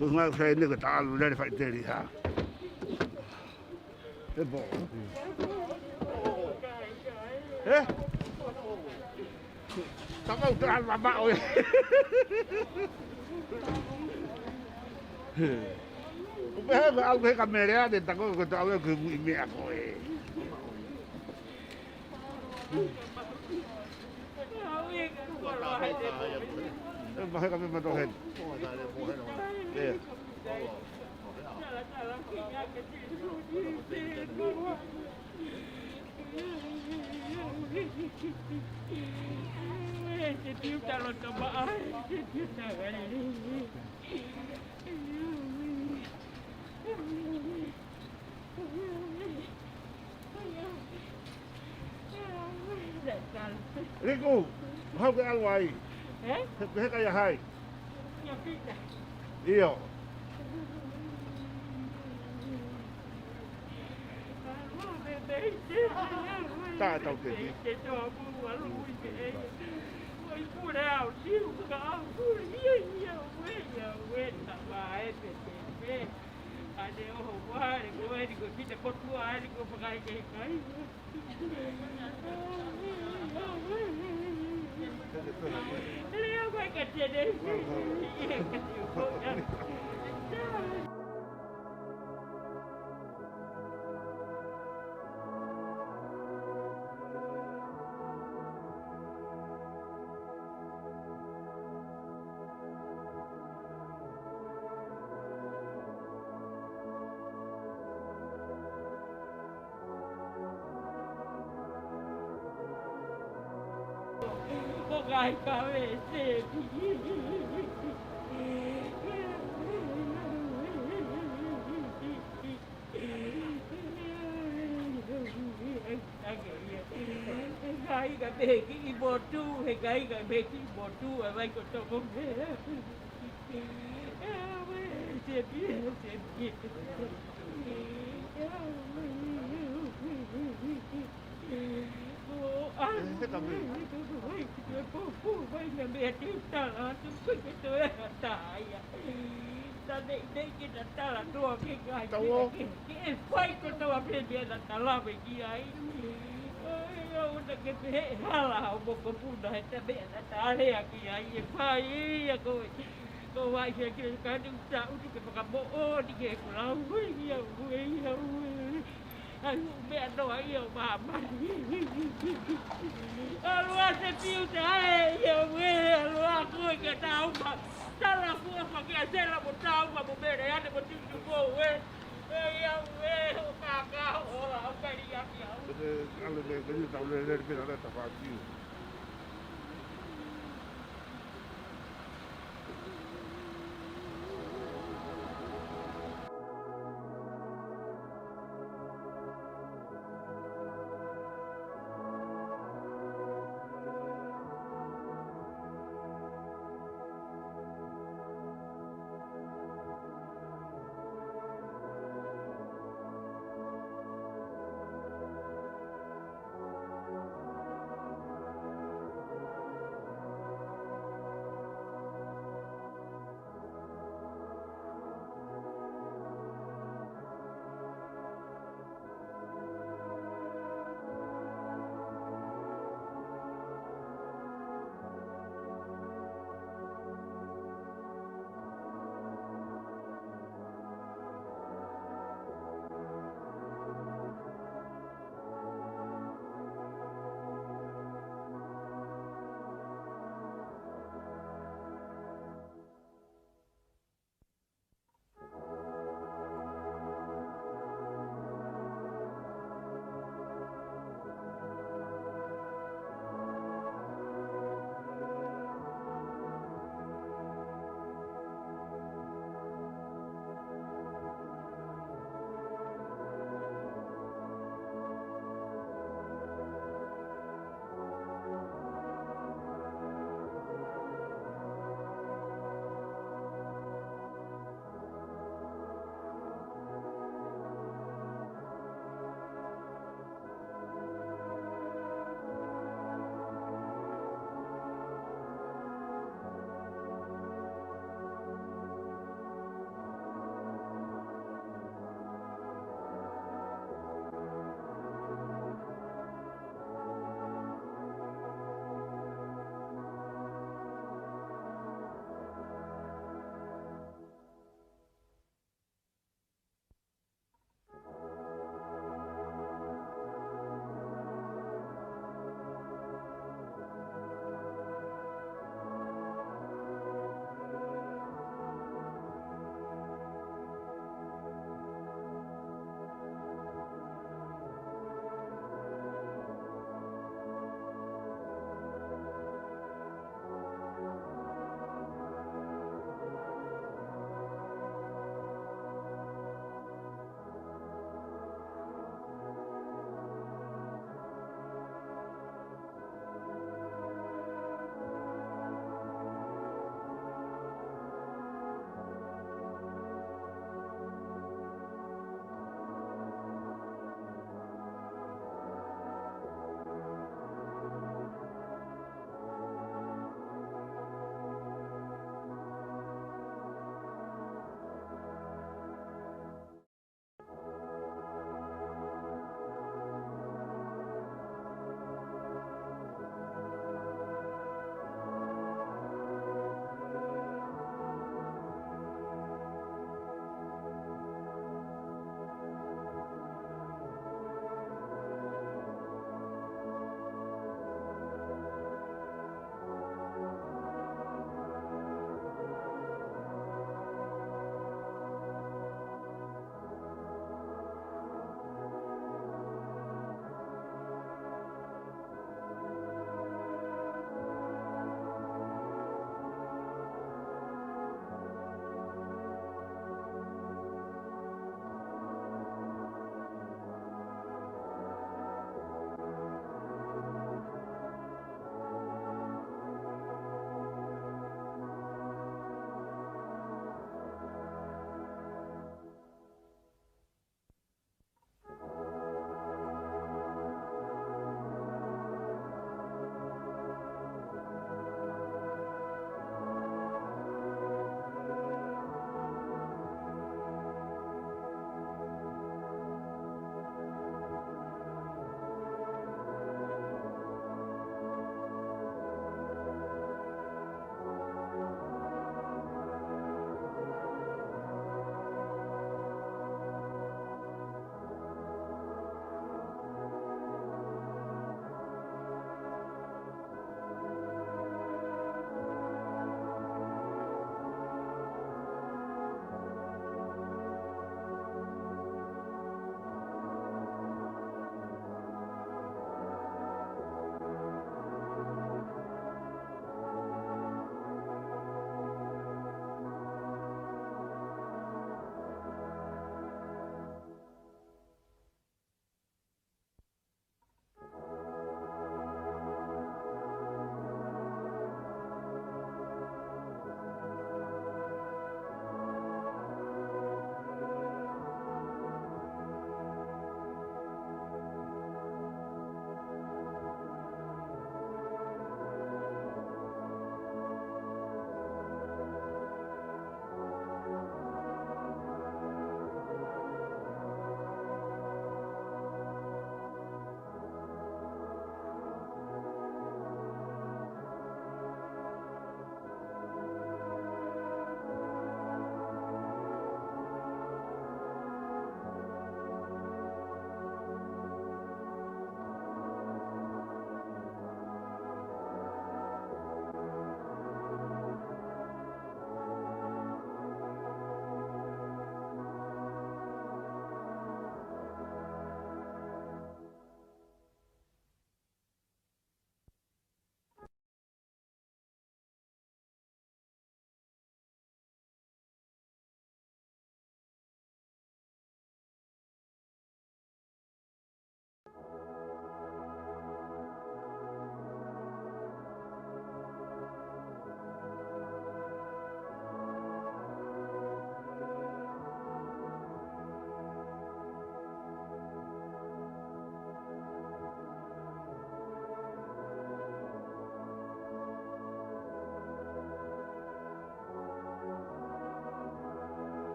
Ko e ngaahi fai ne ko e talu lele faʻiteliha. He pō. He? Tama uta ala ma oe. Ko pehē ko e ʻalu he ka melea te tako ko e tau e ko e mui meʻa ko ē. E mahe ka me mato heni. Ē. Riku, hau ke ʻalu ai. Ē? He, he kai a hai. ʻIo. Tā tau te ni. ʻOku ʻikai ke u sepi. He ʻikai ke u pehē ki he motu, he ʻikai ke u pehē ki he motu, ʻa e vai ko Tongomea. Sepi, sepi. ʻE, he ka mei. Tau ō. Tau ō. Ke, ke fai kotoa pē meʻa naʻa ta lave ki ai. ʻOi, ʻoua te ke pehē ʻe hala hoʻo mokopuna he meʻa naʻa ta lea ki ai. ʻE fai ia ko e, ko e vaʻinga ki he kani uta utu ke fakamoʻoni ki he kulau. ʻOi, ia, ʻoe, ia, ʻoe. ʻAi, ʻū meʻa noa ia ʻo māmani. ʻAlua Sepiu te ae, ia ʻoe, ʻalua koe ke tau ma. Tala kuo fa ke sela mo tau ma mo mele ane mo tutu mo ʻoe. ʻE ia ʻoe, ʻo kākā, ʻo la, ʻo kali aki au. Ko te ale me, me ni tau lele, lele, pena, lele, tafatiu.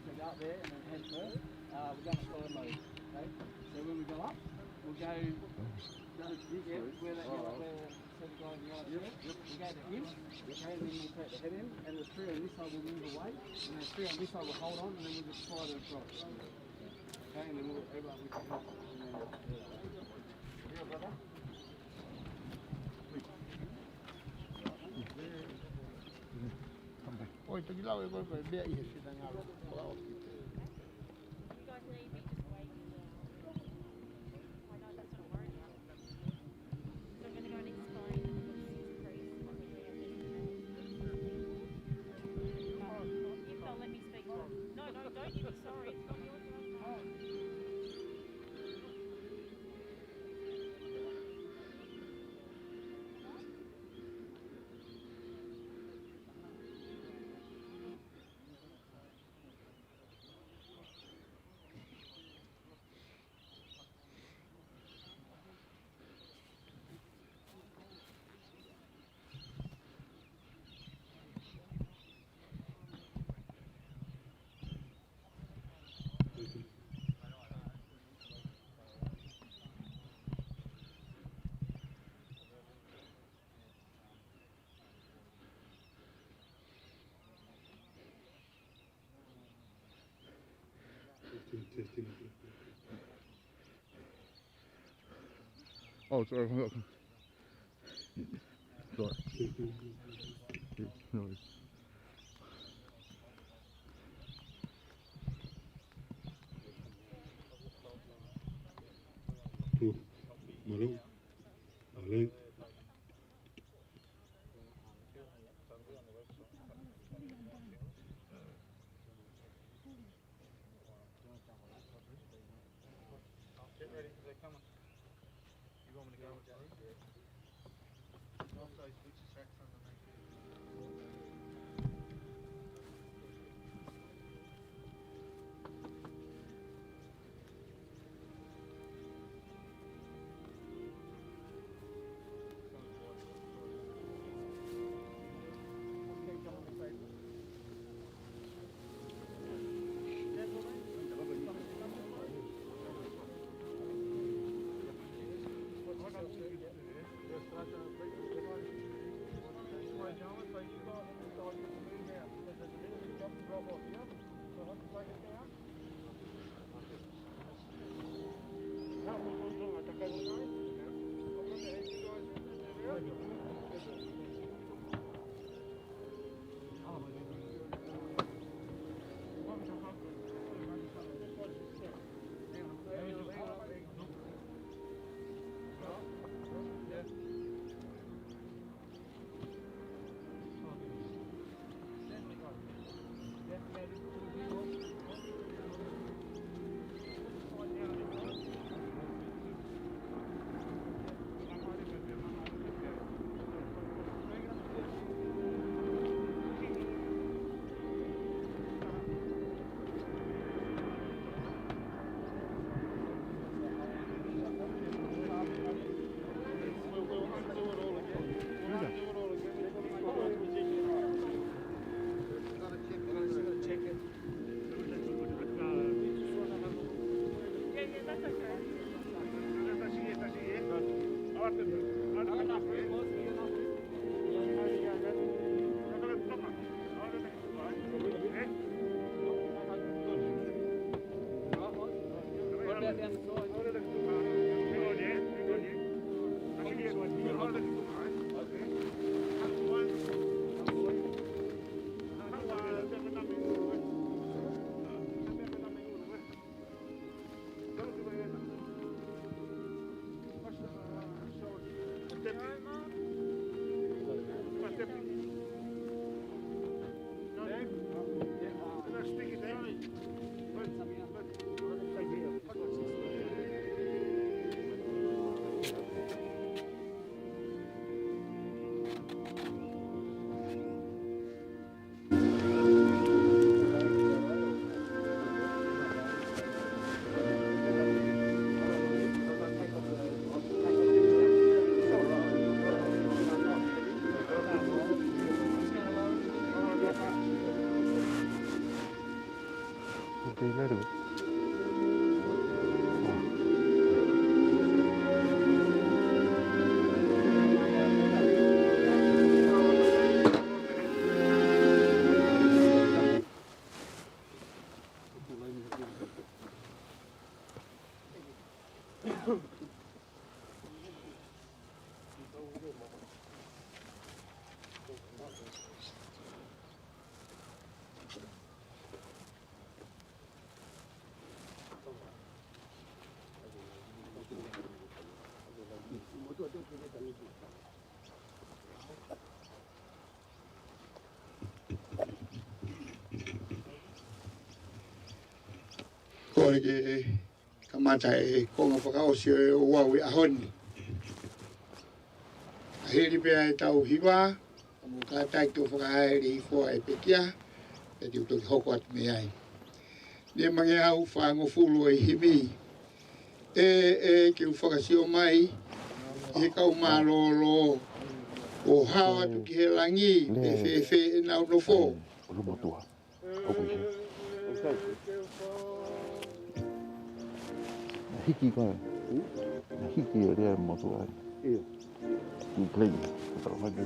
Take out there and then head first. Uh, we're going to follow mode, okay? So when we go up, we'll go, go, yeah, where that yellow, where, so the guy in the yellow shirt, we'll go to him, okay, and then we'll take the head in, and the three on this side will move away, and the three on this side will hold on, and then we'll just slide it across. Okay, and then we'll, everyone, we can help. And then, yeah. Yeah, brother. ʻOi, toki lau e koe, koe, meʻa ʻi he sina ngalo. Ko lau. You guys need me, just wait. I know that's what I'm worried about. So I'm gonna go and explain to the priest what we're doing. If they'll let me speak. No, no, don't you be sorry. It's not your turn. Testing, testing. Oh, sorry. Sorry. Testing. No worries. Two. Malo. Malo. Get ready, 'cause they're coming. You want me to go with Johnny? Yeah. Off those switches, Saxon, and they Ko e ke kamata e konga fakaʻosi ʻo e ouau ʻi he ʻaho ni. ʻA hili pē ʻa e tau hiva, ka mou kātaki ʻo fakahā e lilifu ʻa e pekia, pea te u toki hoko atu mei ai. Nima ngeau fāngofulu ʻo e himi. ʻE, ʻe, ke u fakasio mai, ʻi he kau mālōlō, ʻo hao atu ki he langi, pe fēfē ʻenau nofo. ʻOku ʻi he. Na hiki koe. Na hiki e lea motuʻa. ʻIo. Ki Clay, ko tala mai ki.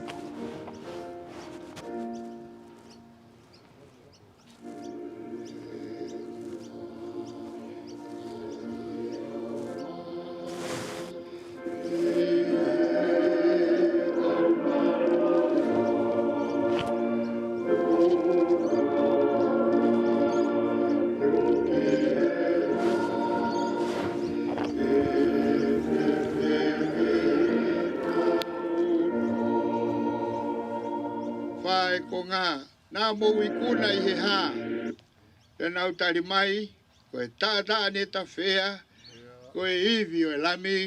Fai ko ngā, naʻa mou ikuna ʻi he hā, pea nau tali mai, ko e taʻataʻa ne tafea, ko e ivi ʻo e Lami.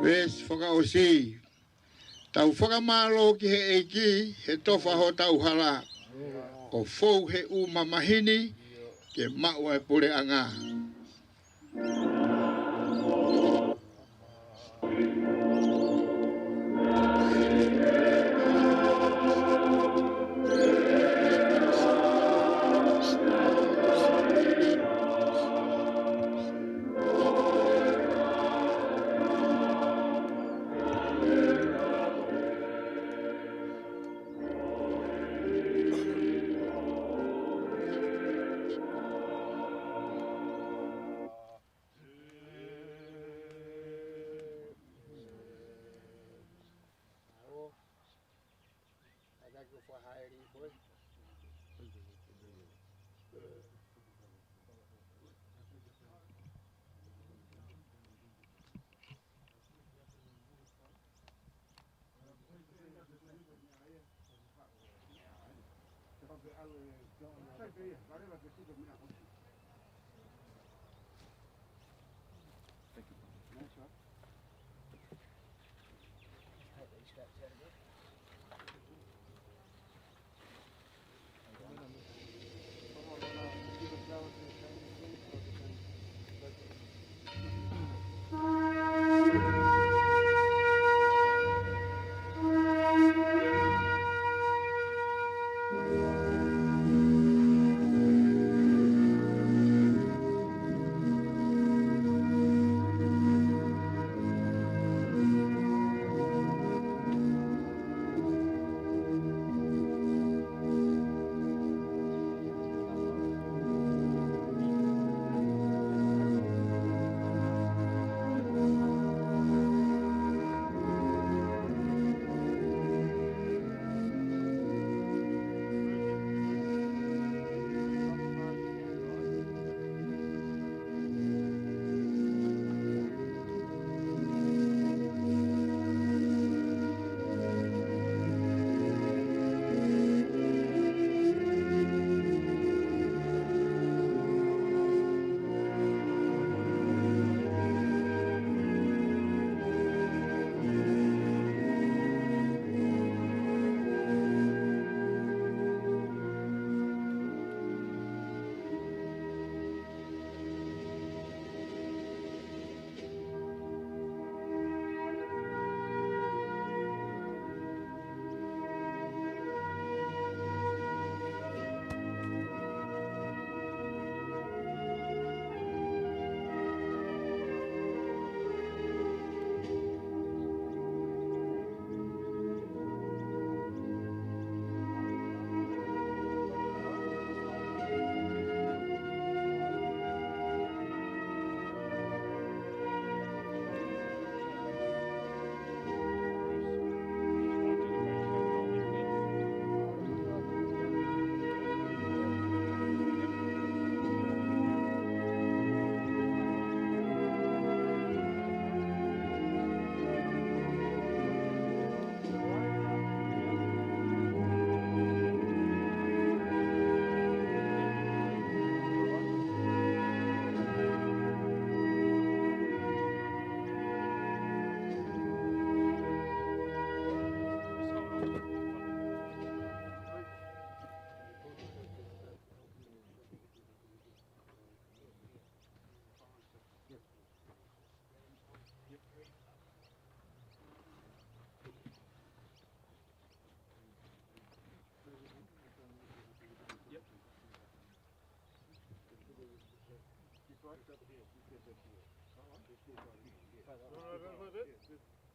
Veesi fakaʻosi. Tau fakamālō ki he ʻEiki, he tofa hotau hala, ʻo fou he ʻū mamahi ni, ke maʻu ʻa e puleʻanga.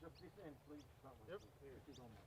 Just this end, please. That one. Yep. If you don't mind.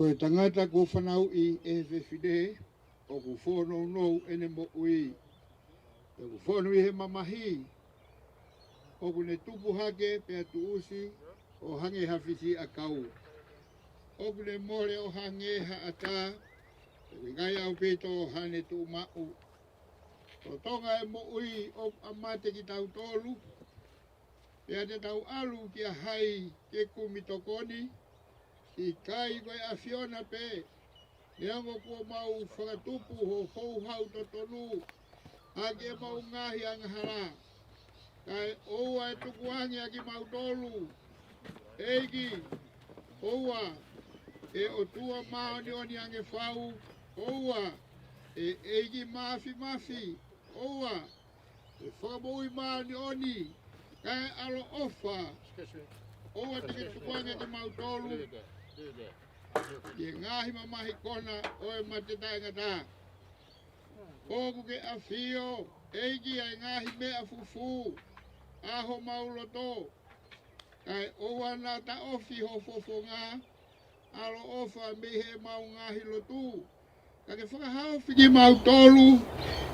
Ko e tangata kuo fanauʻi ʻe he fefine, ʻoku fōnounou ʻene moʻui. ʻOku fonu ʻi he mamahi, ʻoku ne tupu hake pea tuʻusi ʻo hangē ha fisiʻiʻakau. ʻOku ne mole ʻo hangē ha ʻatā, ʻoku ʻikai ʻaupito haʻane tuʻumaʻu. Lolotonga e moʻui ʻoku ʻa mate kitautolu, pea te tau ʻalu kia hai ke kumi tokoni? ʻIkai ko e ʻAfiona pē, neongo kuo mau fakatupu ho houhau totonu ʻaki ʻemau ngaahi angahala. Kae ʻoua ʻe tukuange ʻa kimautolu, ʻEiki, ʻoua, ʻe ʻOtua māʻoniʻoni ange fau, ʻoua, ʻe ʻEiki Māfimafi, ʻoua, ʻe Fakamoʻui māʻoniʻoni, kae ʻaloʻofa, ʻoua te ke tukuange kimautolu ki he ngaahi mamahi kona ʻo e mate taʻengata. ʻOku ke ʻafio, ʻEiki, ʻa e ngaahi meʻa fufū ʻa homau loto, kae ʻoua naʻa taʻofi ho fofonga ʻaloʻofa mei heʻemau ngaahi lotu. Ka ke fakahaofi kimautolu,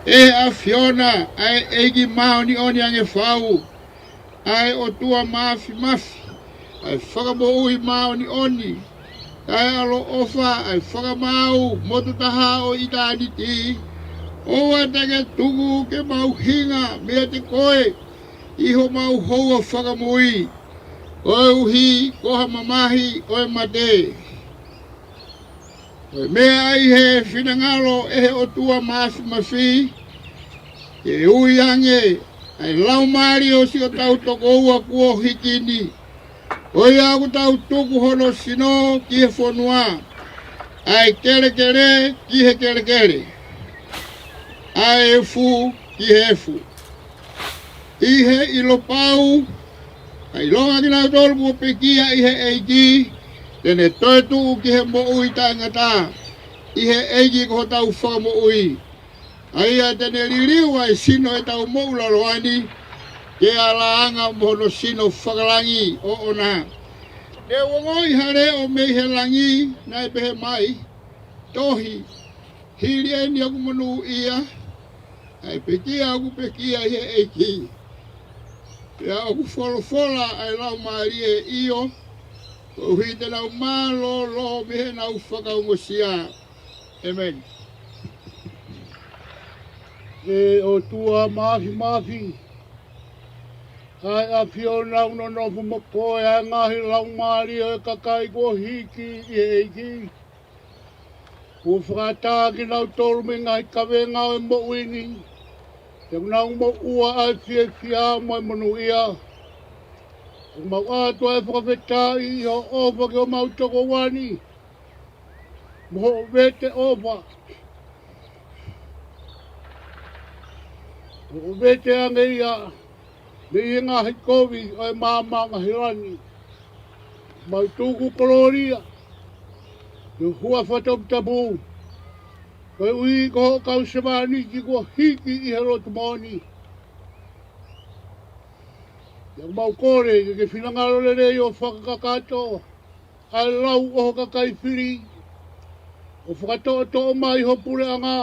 ʻe ʻAfiona, ʻa e ʻEiki māʻoniʻoni ange fau, ʻa e ʻOtua Māfimafi, ʻa e Fakamoʻui māʻoniʻoni, ʻa e ʻaloʻofa, ʻa e Fakamaau motuʻataha ʻo ʻitāniti. ʻOua te ke tuku ke mau hinga meiate koe ʻi homau houa fakamui, koeʻuhi ko ha mamahi ʻo e mate. Ko e meʻa ʻi he finangalo ʻe he ʻOtua Māfimafi, ke ui ange ʻa e laumālie ʻo siʻotau tokoua kuo hiki ni, ko ia ʻoku tau tuku hono sino ki he fonua, ʻa e kelekele ki he kelekele, ʻa e efu ki he efu. ʻI he ʻilo pau, ka ʻilonga kinautolu kuo pekia ʻi he ʻEiki, te ne toetuʻu ki he moʻui taʻengata ʻi he ʻEiki ko hotau Fakamoʻui. ʻA ia te ne liliu ʻa e sino ʻetau moʻulaloa ni, ke ala anga mo hono sino fakalangi ʻoʻona. Ne u ongoʻi ha leʻo mei he langi, naʻe pehē mai, Tohi, hili eni ʻoku monūʻia ʻa e pekia ʻoku pekia ʻi he ʻEiki, pea ʻoku folofola ʻa e Laumālie, ʻio, koeʻuhi te nau mālōlō mei heʻenau fakaongosia. ʻĒmeni. ʻE ʻOtua Māfimafi, ʻa e ʻAfiona, ʻoku nonofo mo koe ʻa e ngaahi laumālie ʻo e kakai kuo hiki ʻi he ʻEiki. Kuo fakaʻatā kinautolu mei he ngaahi kavenga ʻo e moʻui ni, te nau moʻua ʻa e fiefia mo e monūʻia. ʻOku mau ʻatu ʻa e fakafetaʻi ʻi hoʻo ʻofa ki homau tokoua ni, mo hoʻo vete ʻofa, ʻO vete ange ia mei he ngaahi kovi ʻo e maama ngaahi lani. Mau tuku kolōlia ki ho huafa toputapu, koeʻuhi ko hoʻo kau sevāniti kuo hiki ʻi he lotu moʻoni. Pea mau kole ke ke finangalo lelei ʻo fakakakato ʻa e lau ʻo ho kakai fili, ʻo fakatoʻotoʻo mai ho puleʻanga,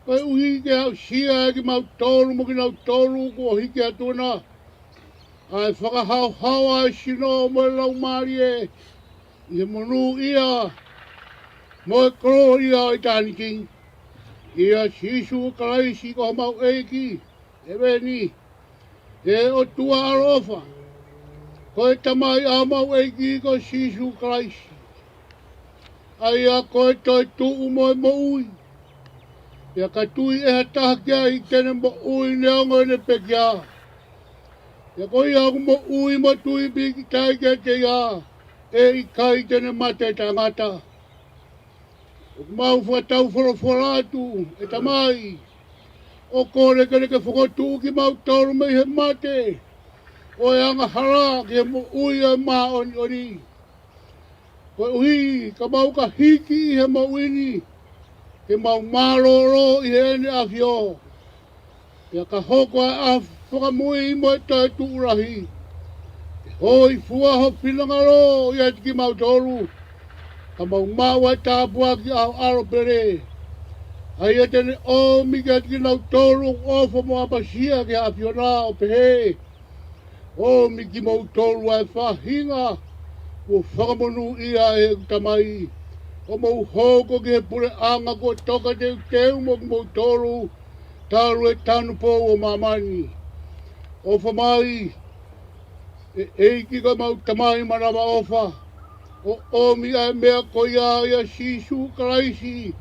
koeʻuhi ke aʻusia ʻe kimautolu mo kinautolu kuo hiki atu na ʻa e fakahaohaoa ʻa e sino mo e laumālie ʻi he monūʻia mo e kolōlia ʻo ʻitāniti. ʻIa Sīsū Kalaisi ko homau ʻEiki. ʻEmeni. ʻE ʻOtua ʻaloʻofa, ko e Tamai ʻa homau ʻEiki ko Sīsū Kalaisi, ʻa ia ko e toetuʻu mo e moʻui, pea ka tui ʻe ha taha ki ai te ne moʻui neongo ʻene pekia. Pea ko ia ʻoku moʻui mo tui pīkitai kiate ia, ʻe ʻikai te ne mate taʻengata. ʻOku mau fakataufolofola atu, ʻe Tamai, ʻo kole ke ne ke fokotuʻu kimautolu mei he mate ʻo e angahala ki he moʻui ʻo e māʻoniʻoni. Koeʻuhi ka mau ka hiki ʻi he moʻui ni, ke mau mālōlō ʻi heʻene ʻAfio, pea ka hoko ʻa e fakamui mo e toetuʻu lahi, ke hōifua ho finangalo ʻiate kimautolu, ka mau maʻu ʻa e tāpuaki ʻa ho ʻAlo pele, ʻa ia te ne ʻomi kiate kinautolu ʻoku ʻofa mo ʻapasia ki he ʻAfiona, ʻo pehē: ʻOmi kimoutolu ʻa e faʻahinga kuo fakamonūʻia ʻe heʻeku Tamai, ʻo mou hoko ki he puleʻanga kuo tokateuteu mo kimoutolu, talu e tanupou ʻo māmani. ʻOfa mai, ʻe ʻEiki ko homau Tamai manavaʻofa, ʻo ʻomi ʻa e meʻa ko ia ʻia Sīsū Kalaisi,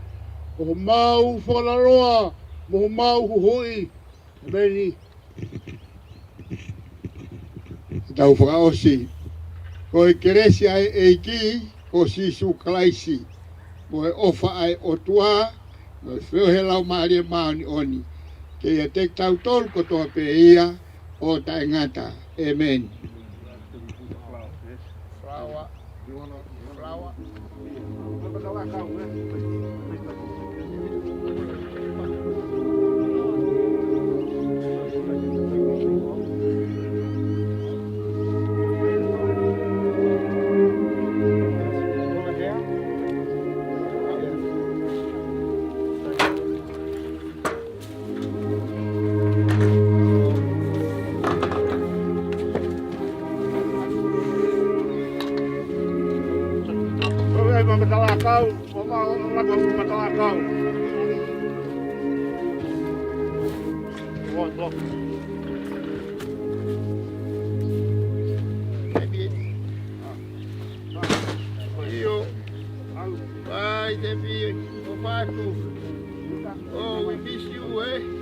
ko homau Fakalaloa mo homau Huhuʻi. ʻEmeni. Tau fakaʻosi. Ko e kelesi ʻa e ʻEiki ko Sīsū Kalaisi, mo e ʻofa ʻa e ʻOtua, mo e feohi ʻa e Laumālie Māʻoniʻoni, ke ʻiate kitautolu kotoa pē ia ʻo taʻengata. ʻEmeni. ʻIo. Bye, Debbie. Go back to. Oh, we miss you, eh?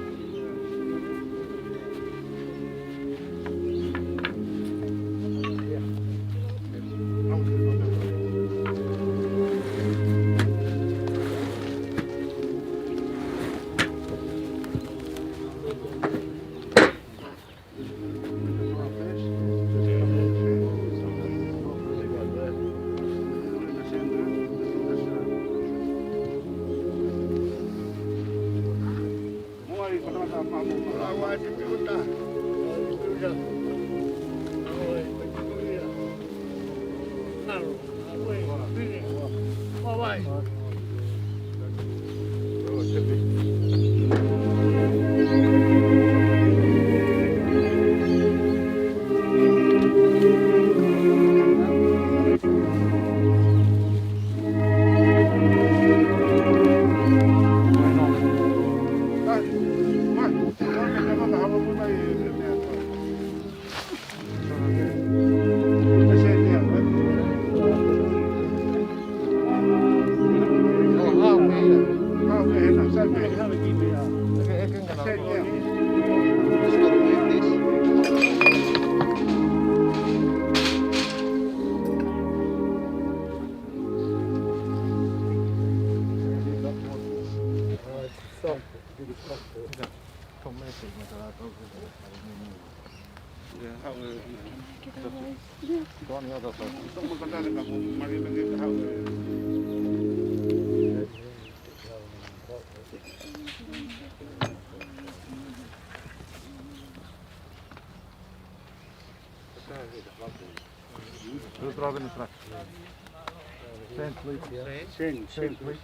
Who's driving the truck? Stand, please. Stand, stand, please.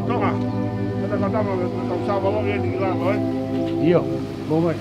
Tonga, ʻe te katama me tau sāvalo ia ni ki lalo, ē? ʻIo, mou mai.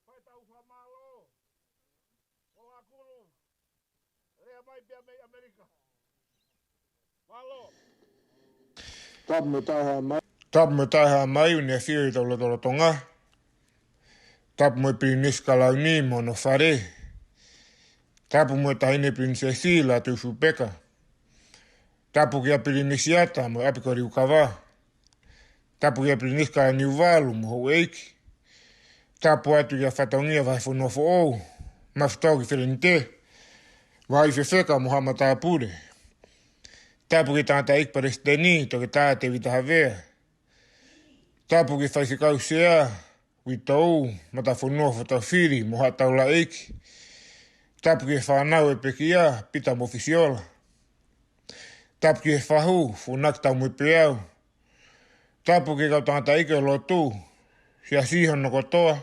Fai tau fakamālō. Hola kulu. Lea mai pea mei ʻAmelika. Mālō. Tapu mo e Tauhaʻa mai. Tapu mo e Tauhaʻa mai, ʻoku ne ʻafio ʻi hotau lotolotonga. Tapu mo e Pilinisi Kalauni mo hono fale. Tapu mo e Taʻahine Pilinisesi Lātūfuipeka. Tapu kia Pilinisi Ata mo e ʻApi ko Liukava. Tapu kia Pilinisi Kalaniuvalu mo houʻeiki. Tapu atu kia Fatongia Vahefonua Foʻou, Mafitoki Felenite, Vahaʻi Fefeka mo haʻa matāpule. Tapu kia Tangataʻeiki Palesiteni, Toketā Tēvita Havea. Tapu kia Faifekau Sea, Uitou, Matafonua Fotofili mo haʻa taulaʻeiki. Tapu kia fānau e pekia, Pita mo Fisiola. Tapu kia Fahu, Funaki Taumuepeau. Tapu kia kau tangataʻeiki ʻo e lotu, Siasi hono kotoa,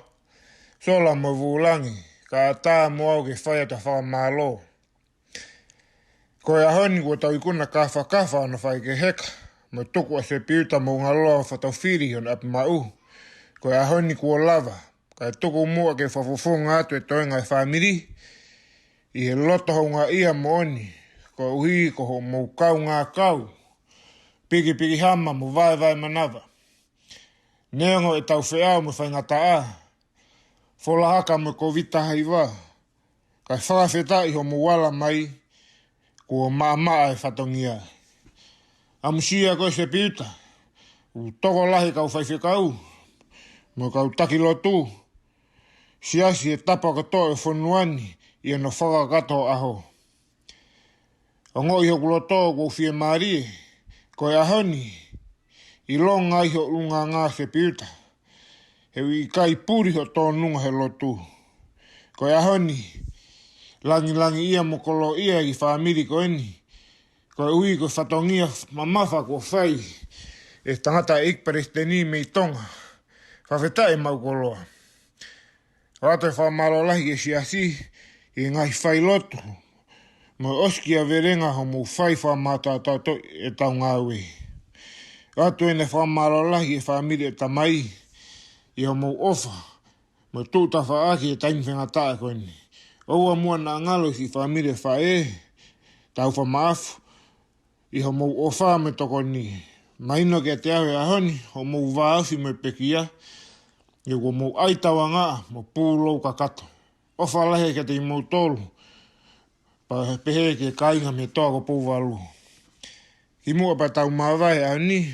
Sola mo Vulangi, kae ʻatā mo au ke fai atu ha fakamālō. Ko e ʻaho ni kuo tau ikuna kafakafa ʻo Faikeheka, mo tuku ʻa Sepiuta Moʻungaloa Fotofili ʻi hono ʻapi maʻu. Ko e ʻaho ni kuo lava, kae tuku muʻa ke fakafofonga atu e toenga e fāmili ʻi he loto houngaʻia moʻoni, koeʻuhi ko hoʻomou kaungā kau, pikipiki hama mo vaevae manava. Neongo ʻetau feʻao mo e faingataʻa, folahaka mo e Kōviti taha hiva, kae fakafetaʻi hoʻomou ala mai, kuo maʻamaʻa e fatongia. ʻAmusia koe Sepiuta, ʻoku tokolahi e kau faifekau mo e kau taki lotu, siasi he tapa kotoa ʻo e fonua ni ʻi hono fakakakato ʻaho. Ongoʻi hoku loto kuo u fiemālie, ko e ʻaho ni, ʻilonga ʻi ho ʻulungaanga Sepiuta, he ʻoku ʻikai puli hoʻo tōnunga he lotu. Ko e ʻaho ni, langilangiʻia mo koloaʻia e kiʻi fāmili ko eni, koeʻuhi ko e fatongia mamafa kuo fai ʻe he tangataʻeiki Palesiteni mei Tonga. Fakafetaʻi maʻu koloa. ʻOatu e fakamālō lahi ki he siasi, ki he ngaahi failotu, mo e ʻosikiavelenga hoʻomou fai fakamātoatoa ʻetau ngāue. ʻOatu ʻeni e fakamālō lahi ki he fāmili ʻo e tamai, ʻi hoʻomou ʻofa mo e tuʻu tafaʻaki he taimi faingataʻa ko eni. ʻOua muʻa naʻa ngalo e siʻi fāmili ʻo e faʻē, Taufa Maʻafu, ʻi hoʻomou ʻofa mo e tokoni. Mahino kiate au he ʻaho ni hoʻomou vāofi mo e pekia, he kuo mou ʻai tauangaʻa mo pūlou kakato. ʻOfa lahi kiate kimoutolu, pea pehē ki he kāinga mei he toa ko Pouvalu. Kimuʻa pea tau māvae he ʻaho ni,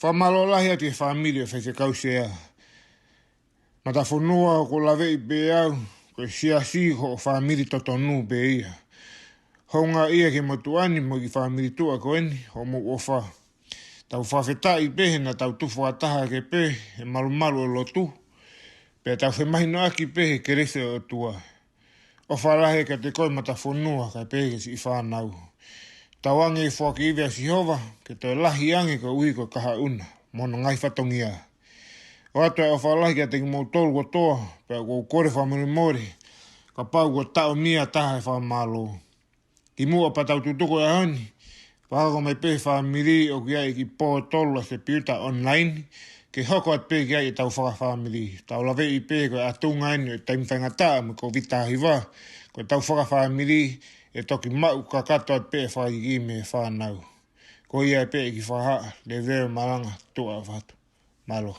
fakamālō lahi atu ki he fāmili ʻo Faifekau Sea. Matafonua, ʻoku ou laveʻi pē au, ko e siasi ko hoʻo fāmili totonu pē ia. Houngaʻia ki he motuʻa ni mo e kiʻi fāmili tuʻa ko eni, hoʻomou ʻofa. Tau fakafetaʻi pē he naʻa tau tuʻu fakataha hake pē he malumalu ʻo e lotu, pea tau femahinoʻaki pē he kelesi ʻo e ʻOtua. ʻOfa lahi kiate koe Matafonua, kae pehē ki he siʻi fānau. Tauange e foaki ivi ʻa Sihova, ke toe lahi ange koeʻuhi ko e kahaʻu na mo hono ngaahi fatongia. ʻOatu e ʻofa lahi kiate kimoutolu kotoa, pea ʻoku ou kole fakamolemole kapau kuo taʻomia taha e fakamālō. Kimuʻa pea tau tutuku he ʻaho ni, fakahoko mai pē he fāmili ʻoku ʻi ai e kiʻi pōtolo ʻa Sepiuta online, ke hoko atu pē ki ai ʻetau fakafāmili. Tau laveʻi pē ko e ʻatunga eni ʻo e taimi faingataʻa mo e Kōviti taha hiva, ko ʻetau fakafāmili ʻe toki maʻu kakato atu pē e fakaikiiki mei he fānau. Ko ia pē e kiʻi fakahā, leveo malanga, tuʻa ʻofa atu. Mālō.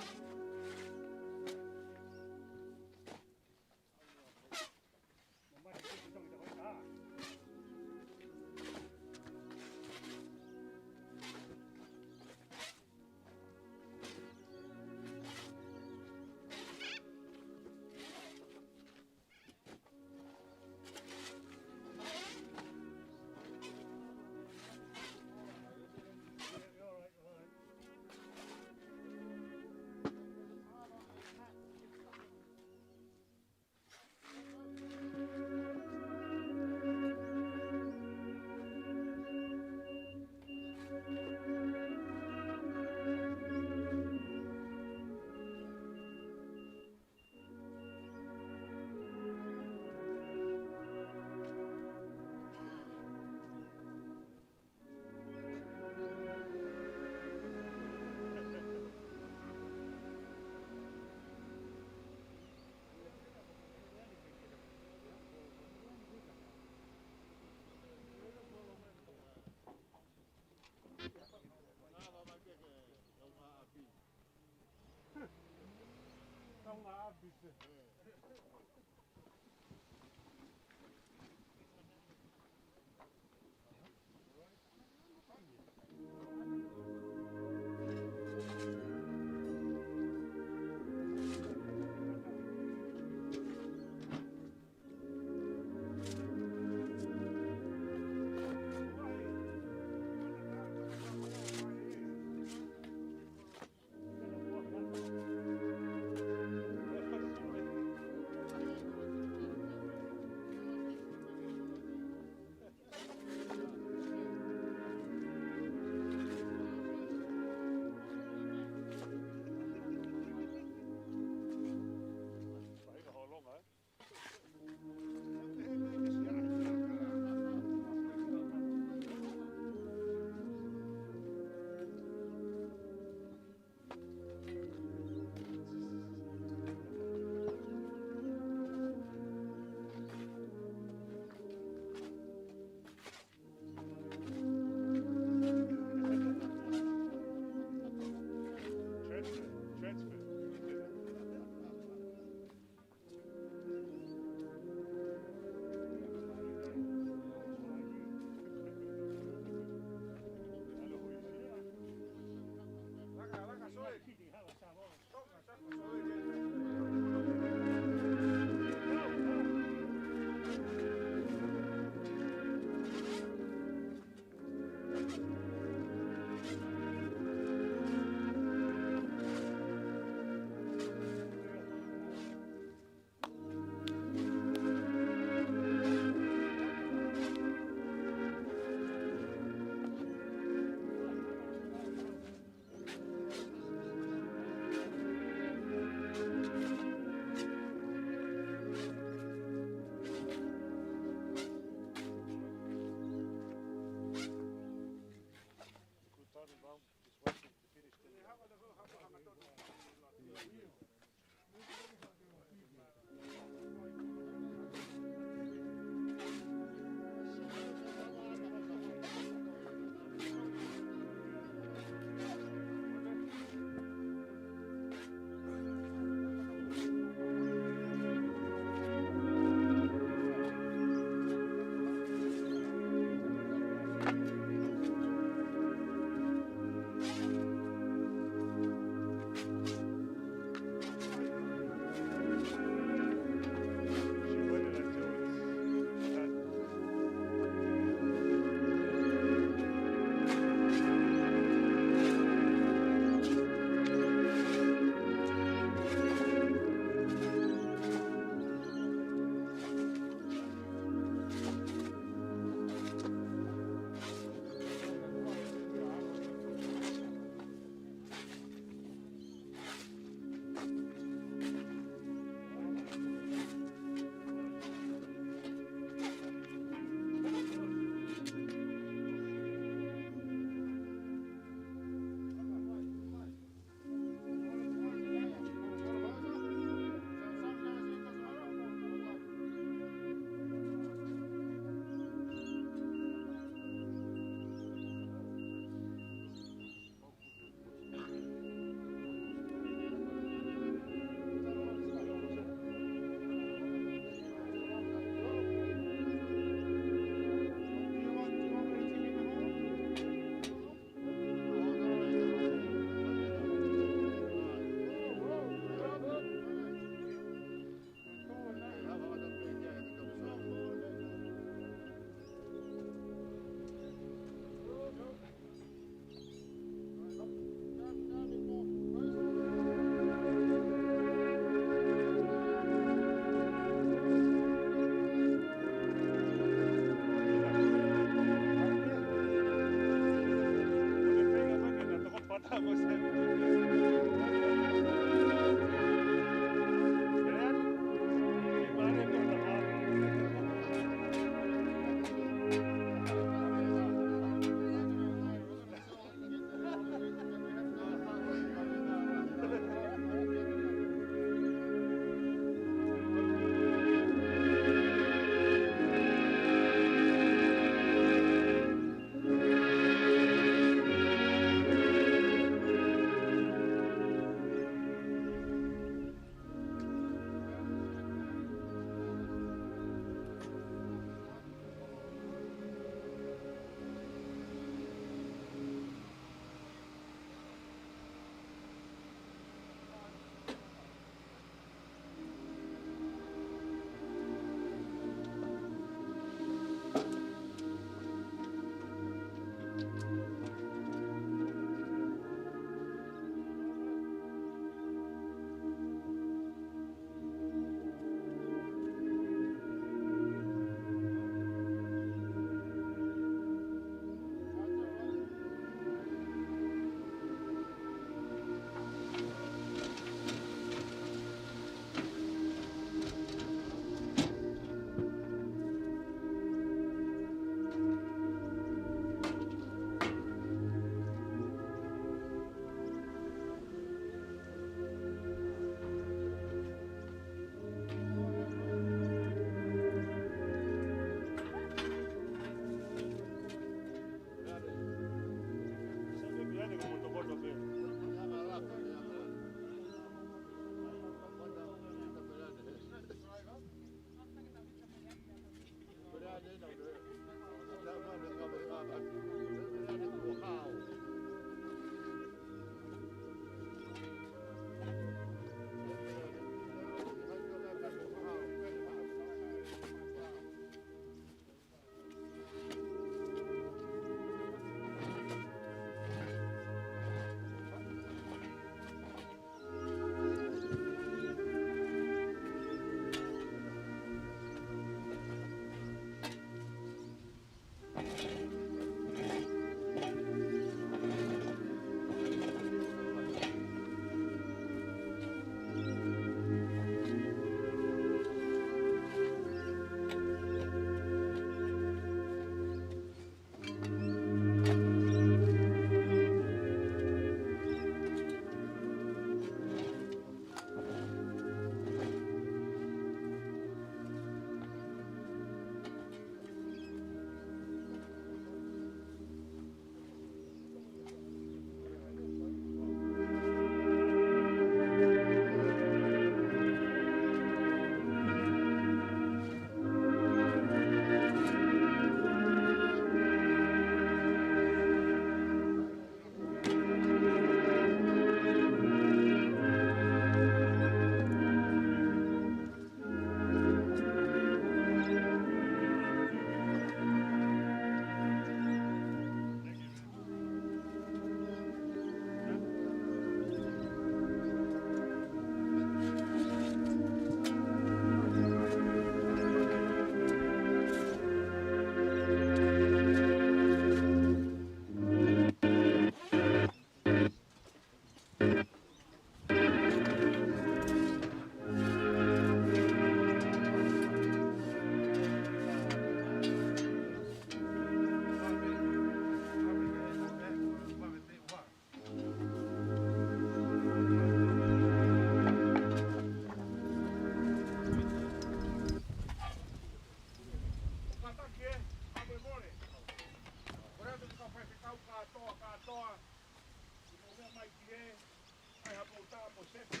Ko Seti.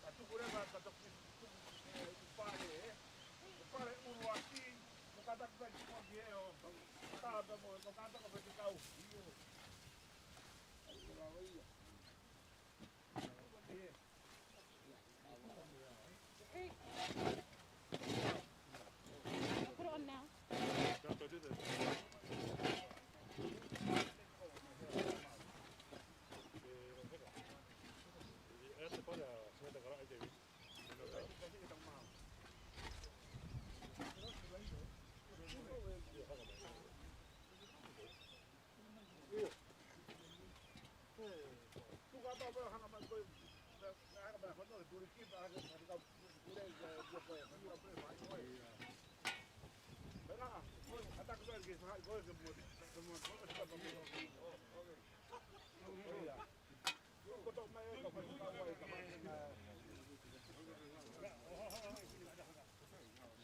Ka tuku leva ka toki tuku, ē, ʻū pale, ē. Ko e pale ʻuluaki, ko e kātaki pē ki muʻa ki he ʻo, ko e kātaki mo, ko e kātaki ko e fekau. Ai, ko lava ia. Ko e, ē. Put it on now.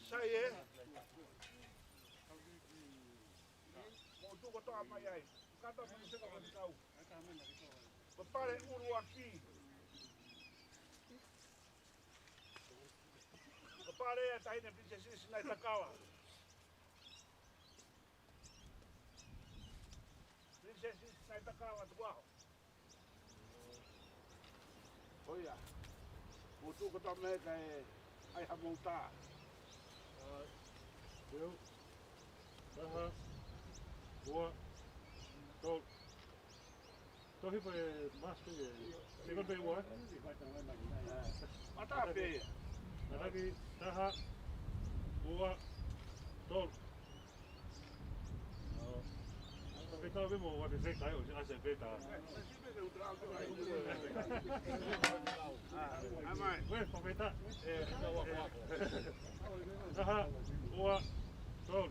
Sai ē. Mou tuʻu kotoa mai ai. Kātaki mo e fekau. Ko e pale ʻuluaki. Ko e pale ʻa e taʻahine Pilinisesi Sinaitakala. Pilinisesi Sinaitakala, tuku ā. ʻOia. Mou tuʻu kotoa mai kae ʻai hamou tā. Taha, ua, tolu. Tohi pē mask ē. Sio ko e pē ua. Mata pē. Kātaki, taha, ua, tolu. Fakafetaʻi mo e fakafetaʻi ʻo se ase pē tā. Ē, fakafetaʻi. Taha, ua, tolu.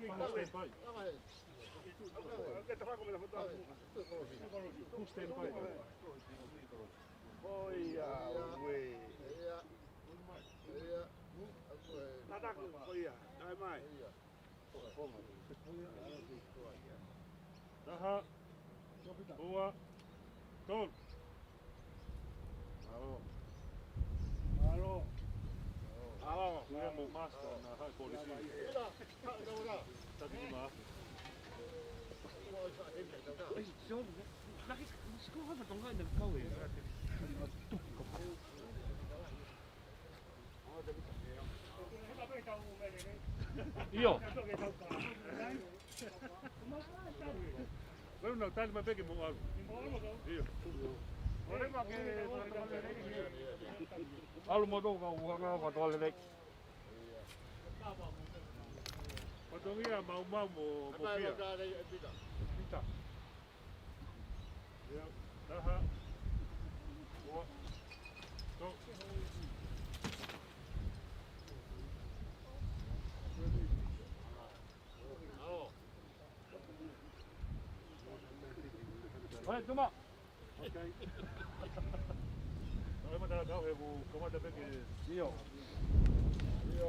Stand by. Stand by. ʻOiauē. Tātā ko ia. Tae mai. Taha, ua, tolu. Mālō. Mālō. Mālō. Kuia mo mask na hai polisi. Taki ki mā. Ei, John, naki, siko hapa tonga ina kau e. ʻIo. Leo na tali mai pē ke mou ʻalu. ʻIo. ʻAlu mo tō ka uha ka ka tō lelei. Fatongia maumau mo, mo pia. Pita. Ia, taha. Ua. Tolu. Oi, tuma. Okay. Oi, mata kau he ku kamata pē ke. ʻIo. ʻIo.